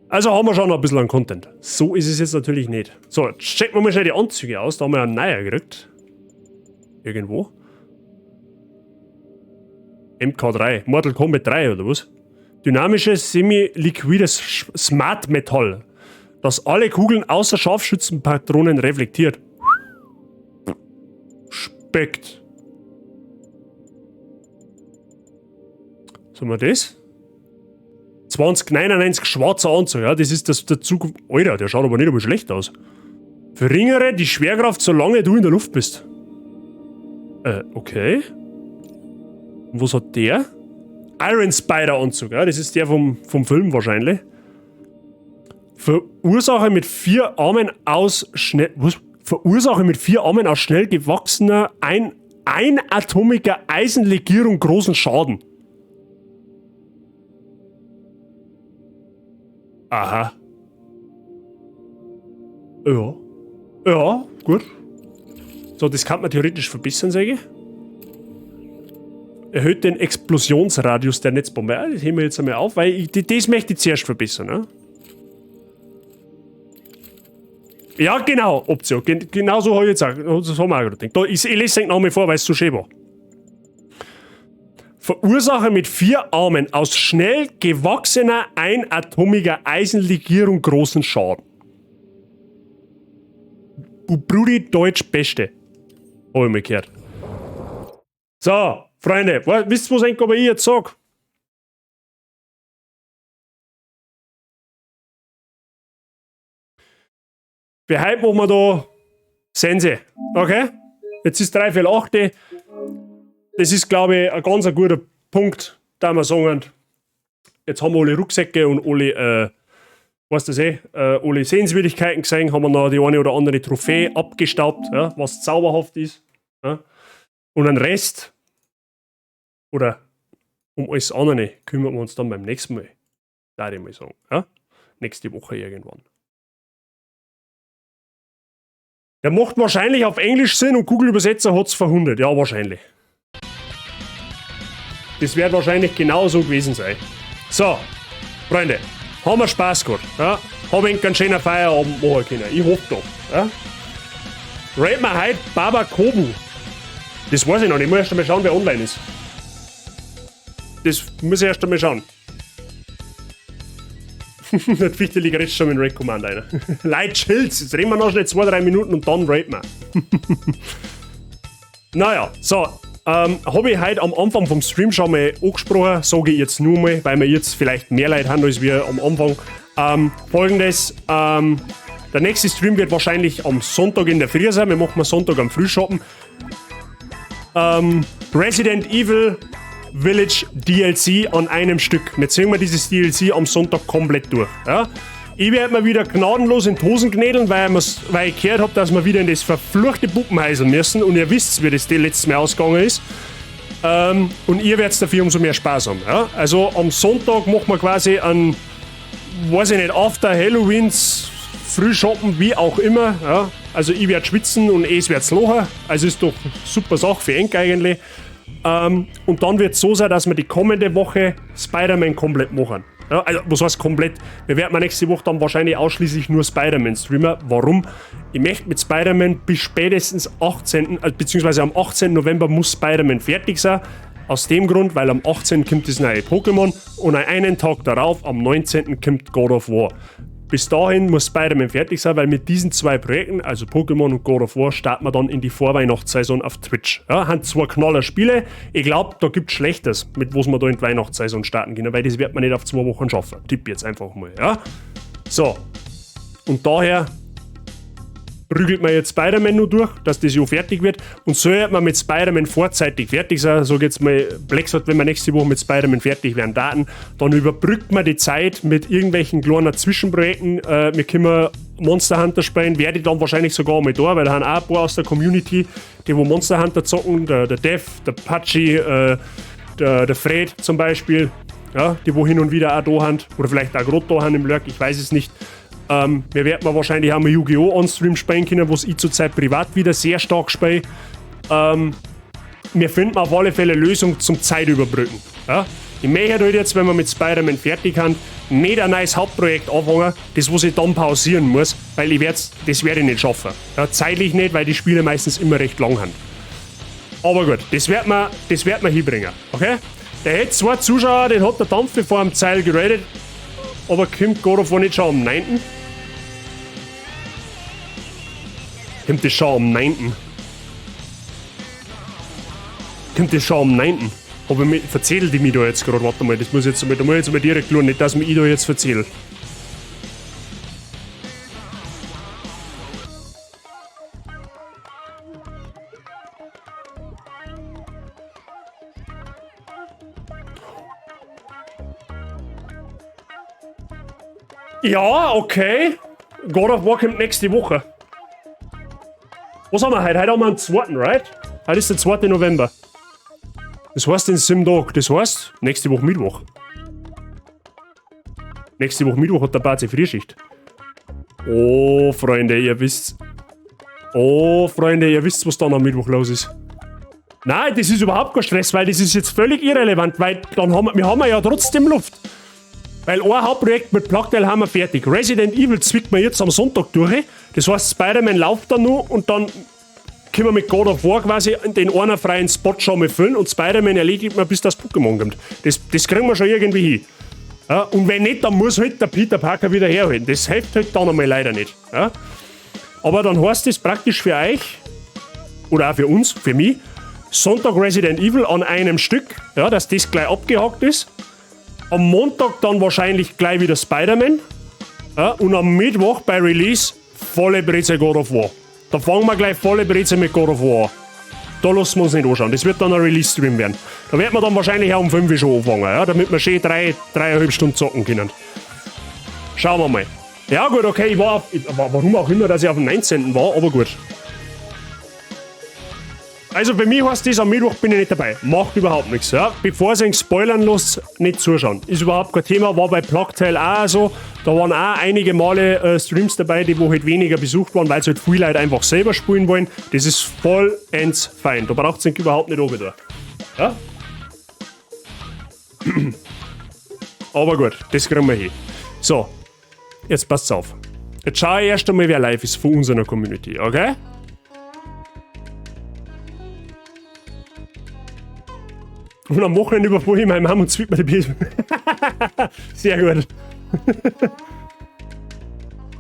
Also haben wir schon noch ein bisschen an Content. So ist es jetzt natürlich nicht. So, jetzt checken wir mal schnell die Anzüge aus. Da haben wir einen neuer gekriegt. Irgendwo. MK3. Mortal Kombat 3 oder was? Dynamisches, semi-liquides Smart Metall, das alle Kugeln außer Scharfschützenpatronen reflektiert. Speckt. Sollen wir das? 2099 schwarzer Anzug, ja, das ist das, der Zug. Alter, der schaut aber nicht einmal schlecht aus. Verringere die Schwerkraft, solange du in der Luft bist. Okay. Und was hat der? Iron Spider Anzug, ja, das ist der vom Film wahrscheinlich. Verursache mit 4 Armen aus schnell. Was? Verursache mit 4 Armen aus schnell gewachsener einatomiger Eisenlegierung großen Schaden. Aha. Ja. Ja, gut. So, das kann man theoretisch verbessern, sage ich. Erhöht den Explosionsradius der Netzbombe. Ja, das heben wir jetzt einmal auf, weil ich, das möchte ich zuerst verbessern. Ne? Ja, genau, Option. Genau so habe ich jetzt auch. Das haben wir auch gerade gedacht. Da, ich lese es nochmal vor, weil es so schön war. Verursache mit 4 Armen aus schnell gewachsener einatomiger Eisenlegierung großen Schaden. Brudi Deutsch Beste. Hab ich mal gehört. So, Freunde, wisst ihr, was eigentlich aber ich jetzt sag? Für heute machen wir da Sense. Okay? Jetzt ist 7:45. Das ist, glaube ich, ein ganz guter Punkt, da wir sagen, jetzt haben wir alle Rucksäcke und alle, weißt du das eh, alle Sehenswürdigkeiten gesehen, haben wir noch die eine oder andere Trophäe abgestaubt, ja, was zauberhaft ist. Ja. Und den Rest, oder um alles andere, kümmern wir uns dann beim nächsten Mal. Da ich mal sagen. Ja? Nächste Woche irgendwann. Der macht wahrscheinlich auf Englisch Sinn und Google Übersetzer hat's verhundert. Ja, wahrscheinlich. Das wird wahrscheinlich genauso gewesen sein. So, Freunde, haben wir Spaß gehabt. Ja? Hab ich einen schönen Feierabend machen können. Ich hoffe doch. Ja? Rate mir heute Baba Kobu. Das weiß ich noch nicht. Ich muss erst einmal schauen, wer online ist. Das muss ich erst einmal schauen. Der Fichteli redet schon mit dem Raid Command einer. Leute, chills. Jetzt reden wir noch schnell 2-3 Minuten und dann raiden wir. Naja, so. Habe ich heute am Anfang vom Stream schon mal angesprochen, sage ich jetzt nur mal, weil wir jetzt vielleicht mehr Leute haben als wir am Anfang. Folgendes, der nächste Stream wird wahrscheinlich am Sonntag in der Früh sein. Wir machen mal Sonntag am Frühschoppen. Resident Evil Village DLC an einem Stück. Wir ziehen wir dieses DLC am Sonntag komplett durch. Ja? Ich werde mir wieder gnadenlos in die Hosen knädeln, weil ich gehört habe, dass wir wieder in das verfluchte Puppenhäusl müssen. Und ihr wisst, wie das letztes Mal ausgegangen ist. Und ihr werdet dafür umso mehr Spaß haben. Ja? Also am Sonntag machen wir quasi ein, weiß ich nicht, After Halloweens Frühschoppen, wie auch immer. Ja? Also ich werde schwitzen und es wird's lachen. Also ist doch super Sache für Enk eigentlich. Und dann wird es so sein, dass wir die kommende Woche Spider-Man komplett machen. Ja, also, was heißt komplett? Wir werden nächste Woche dann wahrscheinlich ausschließlich nur Spider-Man streamen. Warum? Ich möchte mit Spider-Man bis spätestens 18., beziehungsweise am 18. November muss Spider-Man fertig sein. Aus dem Grund, weil am 18. kommt das neue Pokémon und einen Tag darauf, am 19. kommt God of War. Bis dahin muss Spider-Man fertig sein, weil mit diesen zwei Projekten, also Pokémon und God of War, starten wir dann in die Vorweihnachtssaison auf Twitch. Ja, haben zwei Knaller Spiele. Ich glaube, da gibt es Schlechtes, mit was wir da in die Weihnachtssaison starten können, weil das wird man nicht auf 2 Wochen schaffen. Tipp jetzt einfach mal. Ja? So. Und daher prügelt man jetzt Spider-Man nur durch, dass das Jahr fertig wird. Und so wird man mit Spider-Man vorzeitig fertig sein. So geht's mal, Black sagt, wenn wir nächste Woche mit Spider-Man fertig werden, Daten, dann überbrückt man die Zeit mit irgendwelchen kleinen Zwischenprojekten. Wir können Monster Hunter spielen, werde ich dann wahrscheinlich sogar mal da, weil da haben auch ein paar aus der Community, die wo Monster Hunter zocken, der Dev, der Pachi, der Fred zum Beispiel, ja, die wo hin und wieder auch da haben, oder vielleicht auch gerade da haben im Lurk, ich weiß es nicht. Wir werden wahrscheinlich auch mal Yu-Gi-Oh! On-Stream spielen können, was ich zurzeit privat wieder sehr stark spiele. Wir finden auf alle Fälle Lösung zum Zeitüberbrücken. Ja? Ich möchte halt jetzt, wenn wir mit Spider-Man fertig sind, nicht ein neues Hauptprojekt anfangen, das was ich dann pausieren muss, weil ich werd's, das werde ich nicht schaffen. Ja, zeitlich nicht, weil die Spiele meistens immer recht lang sind. Aber gut, das wird man, das werd man hinbringen, okay? Der hätte zwei Zuschauer, den hat der Dampfe vor dem Zeil geredet, aber kommt God of War nicht schon am 9.? Kommt das schon am 9.? Kommt das schon am 9.? Hab ich mich, verzählt ich mich da jetzt gerade? Warte mal, das muss ich jetzt mal, da muss ich jetzt mal direkt schauen, nicht, dass mich ich da jetzt verzähle. Ja, okay. God of War kommt nächste Woche. Was haben wir heute? Heute haben wir den 2., right? Heute ist der 2. November. Das heißt in 7 Tagen. Das heißt, nächste Woche Mittwoch. Nächste Woche Mittwoch hat der Bazi Frühschicht. Oh, Freunde, ihr wisst. Oh, Freunde, ihr wisst, was dann am Mittwoch los ist. Nein, das ist überhaupt kein Stress, weil das ist jetzt völlig irrelevant, weil dann haben wir haben ja trotzdem Luft. Weil ein Hauptprojekt mit Plague Tale haben wir fertig. Resident Evil zwickt wir jetzt am Sonntag durch. Das heißt, Spider-Man läuft dann nur und dann können wir mit God of War quasi den einen freien Spot schon mal füllen und Spider-Man erledigt man, bis das Pokémon kommt. Das kriegen wir schon irgendwie hin. Ja, und wenn nicht, dann muss halt der Peter Parker wieder herholen. Das hilft halt dann einmal leider nicht. Ja. Aber dann heißt das praktisch für euch, oder auch für uns, für mich, Sonntag Resident Evil an einem Stück, ja, dass das gleich abgehakt ist. Am Montag dann wahrscheinlich gleich wieder Spider-Man. Ja, und am Mittwoch bei Release volle Breze God of War. Da fangen wir gleich volle Breze mit God of War an. Da lassen wir uns nicht anschauen. Das wird dann ein Release-Stream werden. Da werden wir dann wahrscheinlich auch um 5 Uhr schon anfangen, ja, damit wir schön 3,5 Stunden zocken können. Schauen wir mal. Ja gut, okay, ich war auf, ich, warum auch immer, dass ich auf dem 19. war, aber gut. Also bei mir heißt das, am Mittwoch bin ich nicht dabei. Macht überhaupt nichts. Ja. Bevor ihr euch spoilern lasst, nicht zuschauen. Ist überhaupt kein Thema, war bei Plague Tale auch so. Da waren auch einige Male Streams dabei, die wo halt weniger besucht waren, weil es halt viele Leute einfach selber spielen wollen. Das ist vollends fein. Da braucht's euch überhaupt nicht runter. Ja? Aber gut, das kriegen wir hin. So, jetzt passt's auf. Jetzt schau ich erst einmal, wer live ist von unserer Community, okay? Und am Wochenende überfuhr ich meine Mama und zwickt mir die PS. Sehr gut.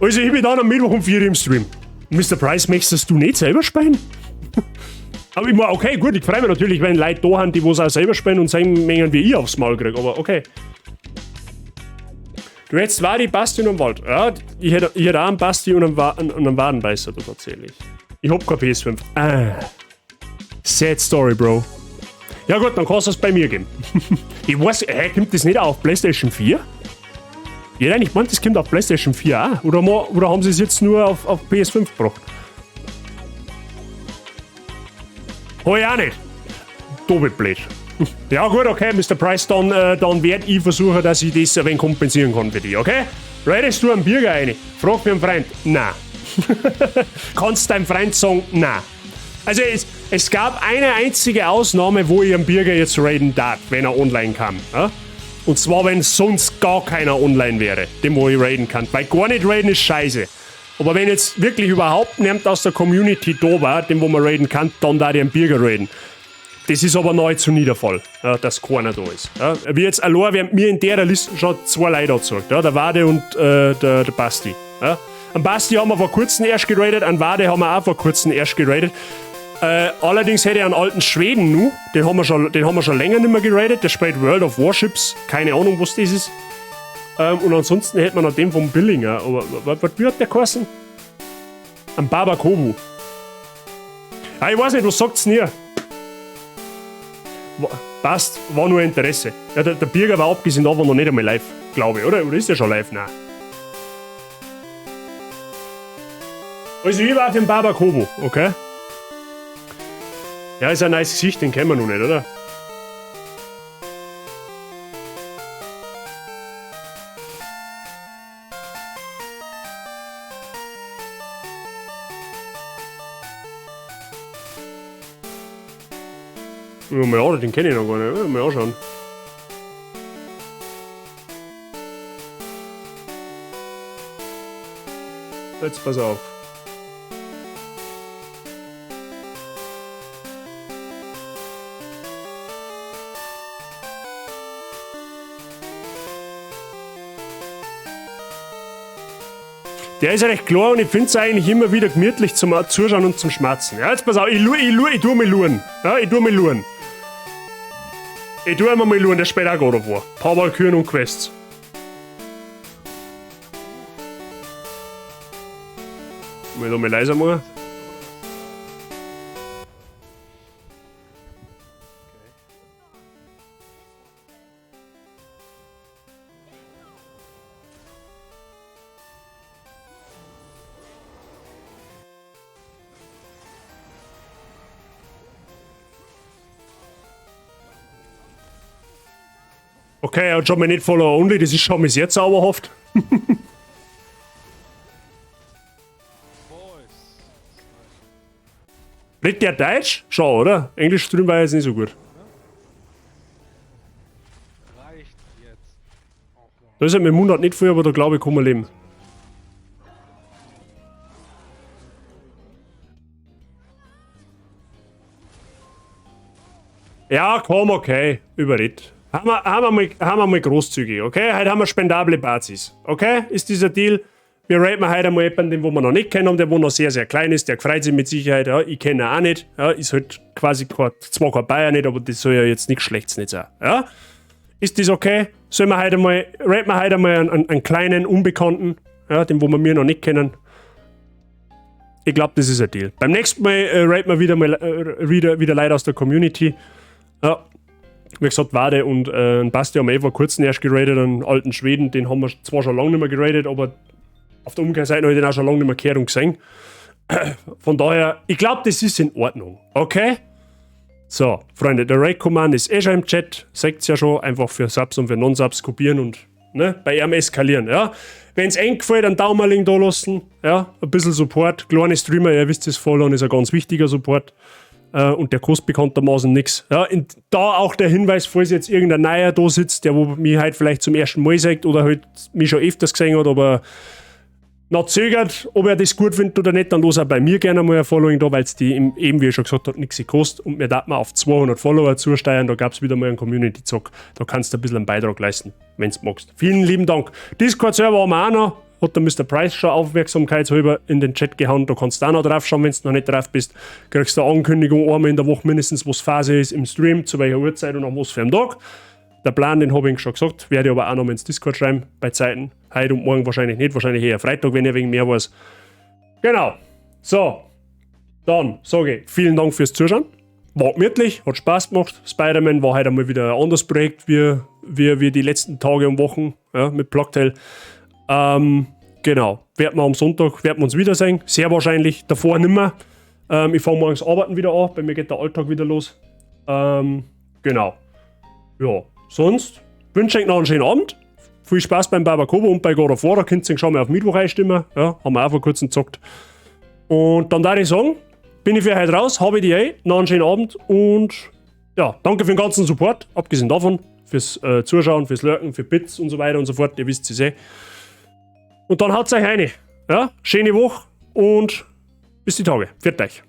Also ich bin dann am Mittwoch um 4 Uhr im Stream. Mr. Price, möchtest du nicht selber spielen? Aber ich meine, okay, gut, ich freue mich natürlich, wenn Leute da sind, die was auch selber spielen und sagen, mengen wie ich aufs Maul krieg, aber okay. Du hättest Wadi, Basti und einen Wald. Ja, ich hätte auch einen Basti und einen Wadenbeißer da tatsächlich. Ich hab kein PS5. Ah. Sad story, Bro. Ja gut, dann kannst du es bei mir geben. Ich weiß, hä, kommt das nicht auch auf PlayStation 4? Ja, nein, ich meinte, das kommt auf PlayStation 4 auch. Oder haben sie es jetzt nur auf PS5 gebracht? Hab ich auch nicht. Doppelt blöd. Ja gut, okay, Mr. Price, dann werd ich versuchen, dass ich das ein wenig kompensieren kann für dich, okay? Redest du einen Birger rein? Frag für einen Freund. Nein. Kannst deinem Freund sagen, nein. Also es gab eine einzige Ausnahme, wo ich einen Birger jetzt raiden darf, wenn er online kam. Ja? Und zwar, wenn sonst gar keiner online wäre, dem wo ich raiden kann. Weil gar nicht raiden ist scheiße. Aber wenn jetzt wirklich überhaupt niemand aus der Community da war, dem wo man raiden kann, dann darf ich einen Birger raiden. Das ist aber nahezu nie der Fall, ja, dass keiner da ist. Ja, wie jetzt allein, während mir in der Liste schon 2 Leute angezeigt, ja, der Wade und der Basti. Ja. An Basti haben wir vor kurzem erst geradet, an Wade haben wir auch vor kurzem erst geradet. Allerdings hätte ich einen alten Schweden nu, den haben wir schon länger nicht mehr geradet, der spielt World of Warships, keine Ahnung, was das ist. Und ansonsten hätte man noch den vom Billinger, aber was wird der geheißen? Ein Babakobu. Ah, ich weiß nicht, was sagt's denn ihr? Passt, war nur Interesse. Ja, der Birger war abgesehen davon noch nicht einmal live, glaube ich, oder? Oder ist der schon live? Nein. Also ich war auf dem Babakobu, okay? Ja, ist ein nice Gesicht, den kennen wir noch nicht, oder? Ja, mal an, den kenne ich noch gar nicht. Ja, mal anschauen. Jetzt pass auf. Der ist recht klar und ich finde es eigentlich immer wieder gemütlich zum Zuschauen und zum Schmatzen. Ja, jetzt pass auf, ich, ich, ich tu mal luren. Ja, ich tu mal luren. Ich tu einmal mal luren, der spielt auch God of War. Paar Walküren und Quests. Mal noch mal leiser machen. Okay, er hat schon mal nicht Follower Only, das ist schon mal sehr zauberhaft. Redet der Deutsch? Schon, oder? Englisch Stream war jetzt nicht so gut. Da ist halt mit dem Mund halt nicht viel, aber da glaube ich, kann man leben. Ja, komm, okay. Überred. Haben wir mal großzügig, okay? Heute haben wir spendable Basis, okay? Ist dieser Deal. Wir raten heute einmal jemanden, den wo wir noch nicht kennen, der wo noch sehr, sehr klein ist, der freut sich mit Sicherheit, ja, ich kenne ihn auch nicht, ja, ist halt quasi kein, zwar kein Bayer nicht, aber das soll ja jetzt nichts Schlechtes nicht sein, ja? Ist das okay? Sollen wir heute mal, raten wir heute einmal einen kleinen Unbekannten, ja, den wo wir mir noch nicht kennen. Ich glaub, das ist ein Deal. Beim nächsten Mal raten wir wieder mal wieder Leute aus der Community. Ja. Wie gesagt, Wade und Basti haben wir eh vor kurzem erst geratet, einen alten Schweden, den haben wir zwar schon lange nicht mehr geratet, aber auf der Umkehrseite habe ich den auch schon lange nicht mehr gehört und gesehen. Von daher, ich glaub, das ist in Ordnung. Okay? So, Freunde, der Raid-Command ist eh schon im Chat, seht's ja schon, einfach für Subs und für Non-Subs kopieren und, ne, bei ihm eskalieren, ja. Wenn's eng gefällt, einen Daumenling da lassen, ja, ein bisschen Support, kleine Streamer, ihr wisst es, Follow ist ein ganz wichtiger Support. Und der kostet bekanntermaßen nix. Ja, und da auch der Hinweis, falls jetzt irgendein Neuer da sitzt, der wo mich halt vielleicht zum ersten Mal sieht oder halt mich schon öfters gesehen hat, aber noch zögert, ob er das gut findet oder nicht, dann los auch bei mir gerne mal ein Following da, weil's die eben, wie ich schon gesagt hab, nix gekostet. Und mir darf man auf 200 Follower zusteuern, da gab's wieder mal einen Community-Zock. Da kannst du ein bisschen einen Beitrag leisten, wenn's magst. Vielen lieben Dank. Discord-Server haben wir auch noch. Hat der Mister Price schon aufmerksamkeitshalber in den Chat gehauen. Da kannst du auch noch drauf schauen, wenn du noch nicht drauf bist. Kriegst du eine Ankündigung einmal in der Woche mindestens, was Phase ist im Stream, zu welcher Uhrzeit und an was für einem Tag. Der Plan, den hab ich schon gesagt, werde ich aber auch noch mal ins Discord schreiben, bei Zeiten. Heute und morgen wahrscheinlich nicht, wahrscheinlich eher Freitag, wenn ihr wegen mehr weiß. Genau. So. Dann sage ich vielen Dank fürs Zuschauen. War gemütlich, hat Spaß gemacht. Spider-Man war heute einmal wieder ein anderes Projekt wie die letzten Tage und Wochen, ja, mit Plague Tale. Genau. Werden wir am Sonntag, werden wir uns wiedersehen. Sehr wahrscheinlich. Davor nimmer. Ich fange morgens arbeiten wieder an. Bei mir geht der Alltag wieder los. Genau. Ja, sonst wünsche ich euch noch einen schönen Abend. Viel Spaß beim Barbakoba und bei God of War. Da könnt ihr schon mal auf Mittwoch einstimmen. Ja, haben wir auch vor kurzem gezockt. Und dann darf ich sagen, bin ich für heute raus, habe ich die eh, noch einen schönen Abend und ja, danke für den ganzen Support. Abgesehen davon, fürs Zuschauen, fürs Lurken, für Bits und so weiter und so fort. Ihr wisst es eh. Und dann haut's euch rein. Ja, schöne Woche und bis die Tage. Pfiat euch.